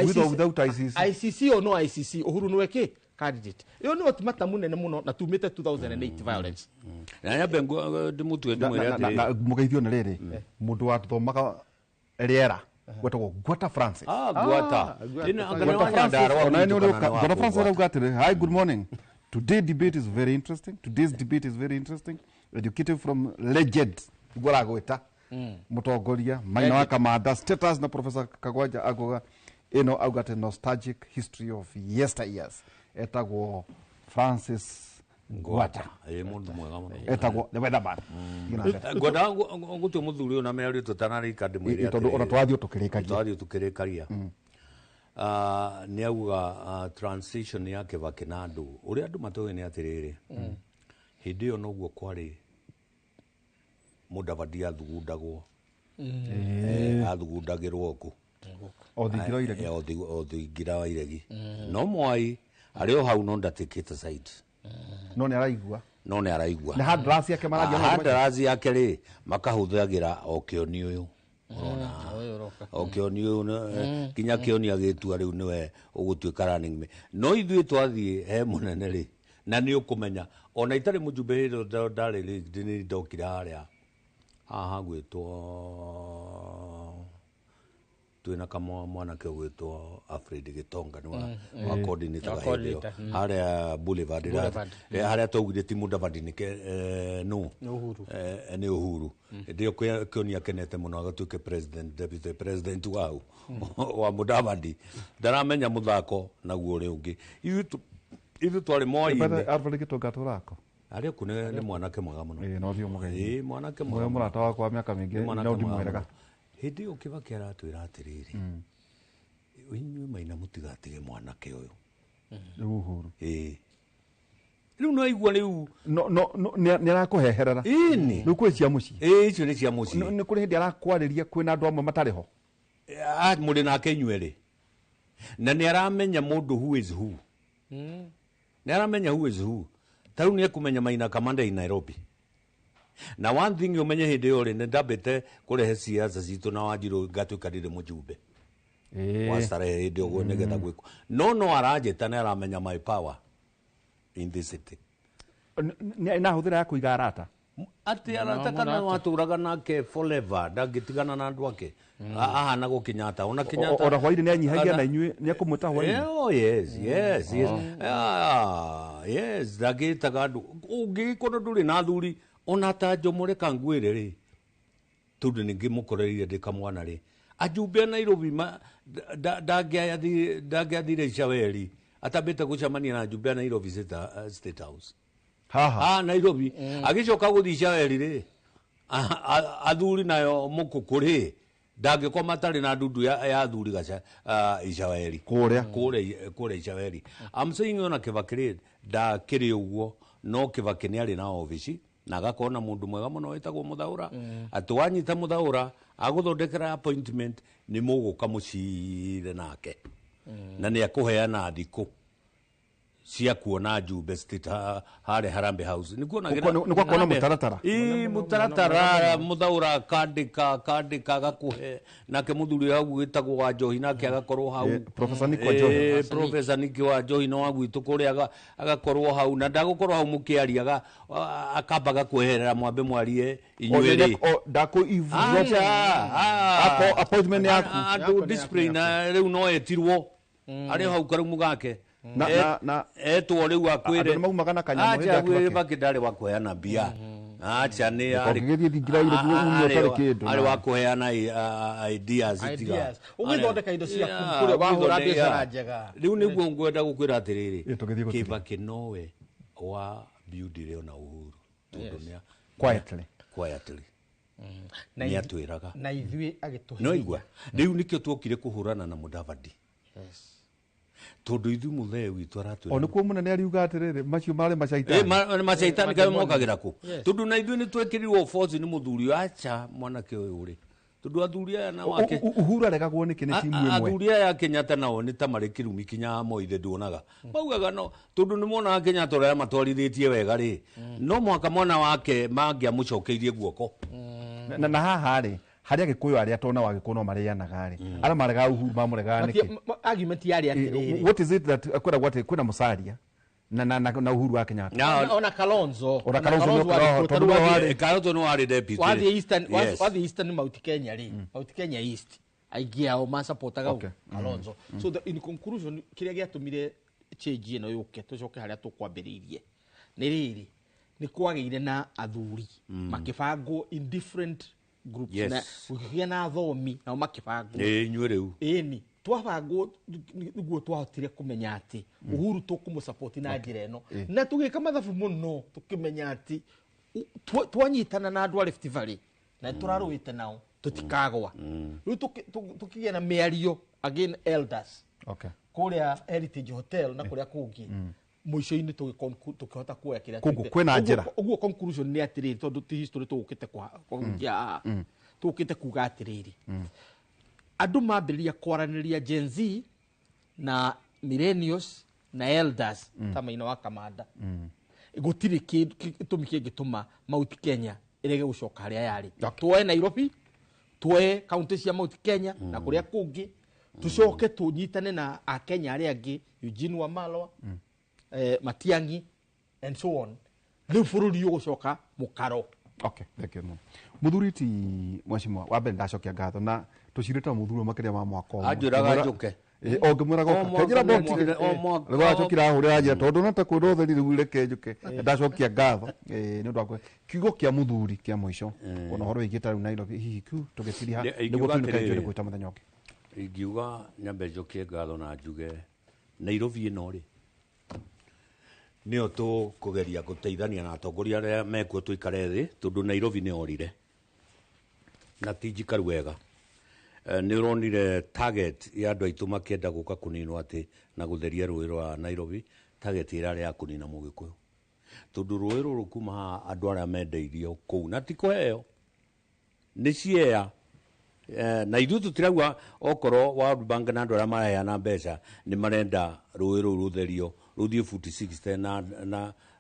With or without ICC. ICC or no ICC, Uhuru nĩwe kĩ candidate. Ĩyo nĩ ultimatum nene mũno na tumĩte 2008 violence. Na nyambe ndĩmũtue ndĩmwĩre Na atĩrĩrĩ. Mũgeithio nĩ rĩrĩ mũndũ wathomaga rĩera gwetagwo Gwata Francis. Ah, Gwata. Ĩno, anga nĩ Gwata wa Francis, Nyandarua ona gwitũ nĩ kana ũrauga- nĩ wa Gwata kũ, Francis Gwata? arauga atĩrĩ, "Hi, good morning. Today debate is very interesting. Today's debate is very interesting. Educative from legend." Niguo aragwĩta mũtongoria Maina wa Kamanda status na Professor Kagwanja auga ĩno auga atĩ nostalgic history of yesteryears. Etagwo Francis Gwata. Ĩ, mũndũ mwega mũno. Etagwo the weatherman. Thiĩ na mbere. Ngwendaga gũtua mũthuri ũyũ na mĩario tũtanarĩka ndĩmwĩre Ĩ, tondũ atĩrĩrĩ. ona twathiĩ tũkĩrĩkagia. Twathiĩ tũkĩrĩkaria. Nĩ auga transition ya Kibaki na andũ ũrĩa andũ matoĩ nĩ atĩrĩrĩ, hĩndĩ ĩyo noguo kwarĩ Mũdavadi athugundagwo. Athugundagĩrwo kũ? O thingira wa iregi. O thingira wa iregi. No Mwai arĩ o hau no ndatikĩte side. No nĩ araigua. No nĩ araigua. Na handlers yake maragia na Handlers yake rĩ, makahũthagĩra o kĩoni ũyũ ũrona, o kĩoni ũyũ nginya kĩoni agĩtua rĩu nĩwe ũgũtuĩka running mate. No ithuĩ twathiĩ he mũnene rĩ, na nĩ ũkũmenya ona itarĩ mũjumbe hĩndĩ ĩyo ndarĩ rĩ, nĩ ndokire harĩa haha gwĩtwo twĩna kamwa mwanake ũgwĩtwo Alfred Gitonga nĩ wa coordinator Wa hĩndĩ ĩyo. coordinator. Harĩa Boulevard Boulevard. Harĩa twaugire ti Mudavadi nĩ no. Nĩ Uhuru. Nĩ Uhuru. Hĩndĩ ĩyo Kĩoni akenete mũno agatuĩke president, deputy president wau wa Mudavadi ndaramenya mũthako naguo ũrĩa ũngĩ. Ithuĩ twarĩ Moi-inĩ. Alfred Gitonga atũrako. Arĩ kuo, nĩ mwanake mwega mũno. Ĩĩ, no thiĩ ũmũgeithie. Ĩĩ, mwanake mwega Mũe mũno. mũrata wakwa wa mĩaka mĩingĩ Nĩ mwanake no mwega ndimwĩraga. mũno. Hĩndĩ ĩyo Kibaki aratwĩra atĩrĩrĩ, inyuĩ Maina mũtigatige mwanake ũyũ. Rĩu Uhuru. Ĩĩ, rĩu no igua rĩu. No nĩ arakũheherera. Ĩni. Rĩu kwĩ cia mũciĩ. Ĩĩ, icio nĩ cia mũciĩ. Nĩ kũrĩ hĩndĩ arakwarĩria kwĩna andũ amwe matarĩ ho. Ah, mũrĩ nake inyuerĩ na nĩ aramenya mũndũ who is who, nĩ aramenya who is who. Ta rĩu nĩ ekũmenya Maina Kamanda in Nairobi. Na one thing ũmenye, hĩndĩ ĩyo rĩ, nĩ ndambĩte kũrehe siasa citũ na Wanjirũ ngatuĩka ndirĩ mũjumbe wa Starehe hĩndĩ ũguo nĩgetha gwĩkwo, no aranjĩta nĩ aramenya my power in this city. Nĩ nahũthĩra ya kũiga arata. Atĩ arata kana watũraga nake forever, ndangĩtigana na andũ ake. Ahana go Kenyatta, ona Kenyatta. Ona hwainĩ nĩ anyihagia na inyuĩ nĩ ekũmwĩta hwainĩ. Oh yes. Ah, yes, ndangĩtaga andũ ũngĩgĩkorwo ndũrĩ na athuri ona ta Jomo. Reka ngwĩre rĩ, tondũ nĩ ngĩmũkorereire ndĩ kamwana rĩ, ajumbe a Nairobi ndangĩathire Icaweri atambĩte gũcemania na ajumbe a Nairobi State House. Haha Nairobi agĩcoka gũthiĩ Icaweri rĩ, athuri nayo mũkũkũ rĩ, ndangĩkoma matarĩ na ndundu ya athuri gaca Icaweri kũrĩa kũrĩa Icaweri. I'm saying ona Kibaki rĩ, ndakĩrĩ ũguo, no Kibaki nĩ arĩ na obici na agakorwo na mũndũ mwega mũno wĩtagwo Mũthaũra, atĩ wanyita Mũthaũra agũthondekera appointment, nĩ mũgũka mũcire nake na nĩ akũheana thikũ cia kuona Njumbe State harĩa Harambee House. Nĩ kuona Nĩ gwakorwo na mũtaratara. Ĩ, mũtaratara. Mũthaũra akandĩka agakũhe, nake mũthuri hau wĩtagwo wa Njohi nake agakorwo hau. Professor Nick wa Njohi. Professor Nick wa Njohi no wa gwitũ kũrĩa, agakorwo hau na ndagũkorwo hau mũkĩaria, akamba agakweherera mwambe mwarie inyuĩ rĩ. Ndakũ Aca. Appointment yaku. Andũ discipline na rĩu no etirwo arĩ hau karumu gake. Etwo rĩu akwĩre. Andũ nĩ maumaga na kanyamũ hĩndĩ ya Aca, Kibaki. Kibaki ndarĩ wa kũheana mbia, aca, nĩ arĩ Ũngĩgĩthiĩ thingira-inĩ ume ũtarĩ kĩndũ. Arĩ wa kũheana ideas tiga. Ideas. Ũgĩthondeka indo ciaku Yeah, kũrĩa wahũra ũgĩthondeka- biacara njega. Rĩu nĩguo ngwenda gũkwĩra atĩrĩrĩ, Tũgĩthiĩ gũtirĩ. Kibaki nowe wa buildire ona Uhuru tondũ nĩa Quietly. Quietly. Na Nĩ atwĩraga. Na ithuĩ agĩtũhe. No igua rĩu nĩkĩo tuokire kũhũrana na Mudavadi, tondũ ithuĩ mũthee witũ aratwĩra O nĩkuo mũnene ariuga atĩrĩrĩ, macio marĩ macaitani. Macaitani kaĩ mokagĩra kũ? Yes. Tondũ na ithuĩ nĩ twekĩrirwo force nĩ mũthuri ũyũ, aca mwanake ũyũ rĩ, tondũ athuri aya na wake Uhuru aregagwo nĩkĩ nĩ timu ĩmwe? Athuri aya Kenyatta nao nĩ ta marĩ kĩrumi kinya Moi nduonaga maugaga no tondũ nĩ monaga Kenyatta ũrĩa amatwarithĩtie wega rĩ, no mũhaka mwana wake mangĩamũcokeirie guoko. Na haha rĩ, harĩa Gĩkũyũ arĩa tona wa Gĩkũyũ no marĩanaga rĩ, arĩa maregaga Uhuru mamũregaga nĩkĩ? Argument yarĩ atĩrĩrĩ. What is it that kwĩragwo atĩ kwĩna Musalia na Uhuru wa Kenyatta? Ona Kalonzo. Ona Kalonzo nĩ warĩ tondũ kuo, tarĩu nĩwe wathiĩ- Kalonzo nĩ warĩ deputy. Wathiĩ Eastern, Yes. wathiĩ Eastern Mount Kenya rĩ, Mount Kenya East, aingĩ ao masapotaga Kalonzo. So in conclusion, kĩrĩa gĩatũmire change ĩno yũke, tũcoke harĩa tũkwambĩrĩirie, nĩ rĩrĩ, nĩ kwagĩire na athuri makĩbangwo in different groups na gũkĩgĩa na athomi nao makĩbangwo. Ĩ, inyuĩ rĩu. Ĩni twabangwo nĩguo twahotire kũmenya atĩ Uhuru tũkũmũsupport na njĩra ĩno, na tũgĩka mathabu mũno tũkĩmenya atĩ twanyitana na andũ a Rift Valley na tũrarũĩte nao tũtikagwa. Rĩu tũkĩgĩa na mĩario again, elders kũrĩa Heritage Hotel na kũrĩa kũngĩ, mũico-inĩ tũkĩhota kuoya kĩrĩa Koguo tuugĩte. kwĩna njĩra. Ũguo conclusion nĩ atĩrĩrĩ, tondũ ti history tũgũkĩte kũhutia haha, tũgũkĩte kuga atĩrĩrĩ, andũ mambĩrĩria kwaranĩria, Gen Z na millennials na elders ta Maina wa Kamanda, gũtirĩ gĩtũmi kĩngĩtũma Mount Kenya ĩrege gũcoka harĩa yarĩ. Tuoe Nairobi, tuoe kaunti cia Mount Kenya na kũrĩa kũngĩ, tũcoke tũnyitane na akenya arĩa angĩ, Eugene Wamalwa, Matiang'i and so on, rĩu bũrũri ũgũcoka mũkaro. Okay, thank you mũno. Mũthuri ti mheshimiwa, wa mbere ndacokia ngatho na tũcirĩte mũthuri ũyũ makĩria ma mwaka ũmwe. Anjĩraga njũke. O ngĩmwĩraga O ũka. mwaka Kanjĩra nĩ ndokire. mwaka, o mwaka. Rĩu acokire ahũrĩra njĩra tondũ no ta kwĩrwo ũtheri rĩu reke njũke. Ndacokia ngatho nĩ ũndũ wa kiugo kĩa mũthuri kĩa mũico ona ũhoro wĩgiĩ ta rĩu Nairobi hihi kiu tũgĩtiriha Nĩ- nĩguo ingiuga tũinũke atĩrĩrĩ. ithuĩ gwĩta mũthenya ũngĩ. Ingiuga nyambe njokie ngatho na njuge Nairobi ĩno rĩ, nĩyo tũkũgeria gũteithania na atongoria arĩa mekuo tũikare thĩ, tondũ Nairobi nĩ yorire na ti njikaru wega. Nĩ ũronire target ya andũ aitũ makĩenda gũka kũninwo atĩ na gũtheria rũĩ rwa Nairobi, target ĩrarĩ ya kũnina Mũgĩkũyũ, tondũ rũĩ rũrũ kuma haha andũ arĩa mendeirio kũu na ti kũheo nĩ ciea. Na ithuĩ tũtirauga okorwo World Bank na andũ arĩa maraheana mbeca nĩ marenda rũĩ rũu rũtherio rũthiĩ futi 60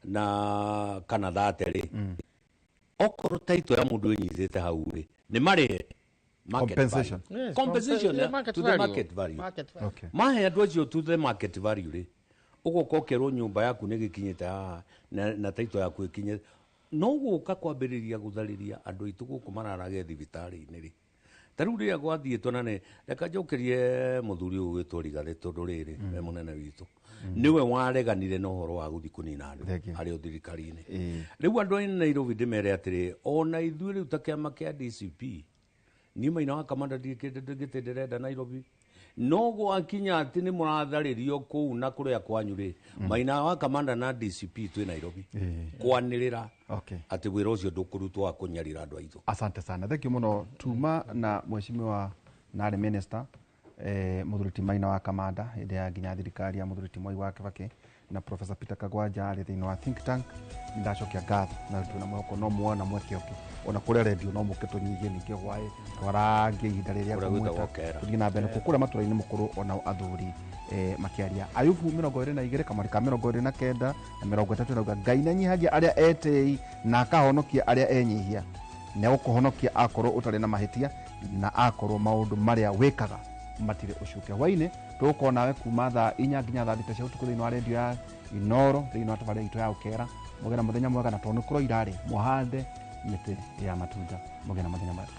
na kana 30 rĩ, okorwo taito ya mũndũ ĩnyitĩte hau rĩ, nĩ marĩhe market Compensation. value. Yes, Compensation, yeah, market to the value. market value. Market value. Okay. Mahe andũ acio to the market value rĩ, ũgoka ũkerwo nyũmba yaku nĩ gĩkinyĩte haha na taito yaku ĩkinyĩte, no gũka kwambĩrĩria gũtharĩria andũ aitũ gũkũ mararage thibitarĩ-inĩ rĩ, ta rĩu rĩrĩa gwathiĩtwo na nĩ reka njokerie mũthuri ũyũ gwĩtwo Rigathĩ, tondũ rĩrĩ we mũnene witũ nĩwe wareganire na ũhoro wa gũthiĩ kũnina andũ Thank you. harĩ o thirikari-inĩ. Rĩu andũ a Nairobi ndĩmere atĩrĩ, ona ithuĩ rĩu ta kĩama kĩa DCP, niĩ Maina wa Kamanda ndingĩte ndĩrenda Nairobi No gwakinya atĩ nĩ mũratharĩrio kũu na kũrĩa kwanyu rĩ, Maina wa Kamanda na DCP twĩ Nairobi kwanĩrĩra atĩ wĩra ũcio ndũkũrutwo wa kũnyarira andũ aitũ. Asante sana, thank you muno. Tuma na mheshimiwa narĩ minister Mũthuri ti Maina wa Kamanda hĩndĩ ya nginya thirikari ya Mũthuri ti Mwai wa Kibaki na Professor Peter Kagwanja arĩ thĩinĩ wa think tank. Nĩ ndacokia ngatho na twĩna mwĩhoko no muona mweke ũngĩ ona kũrĩa redio no mũke tũnyihie ningĩ hwaĩ twarangie ihinda rĩrĩa Kũrĩa ngũmwĩta. gwĩtagwo Kera. Tũthiĩ na mbere kũrĩa matũra-inĩ mũkũrũ onao athuri makĩaria. Ayubu 22 kamweri ka 29 na 30 ĩrauga Ngai nĩanyihagia arĩa etĩi na akahonokia arĩa enyihia. Nĩegũkũhonokia akorwo ũtarĩ na mahĩtia na akorwo maũndũ marĩa wĩkaga matirĩ ũcuke. Hwainĩ tũgũkorwo nawe kuma thaa 4 nginya thaa 6 cia ũtukũ thĩinĩ wa redio ya Inoro thĩinĩ wa tabarĩra itũ ya Ũkera. Mũgĩe na mũthenya mwega, na tondũ nĩ kũroira rĩ, mũhande mĩtĩ ya matunda. Mũgĩe na mũthenya mwega.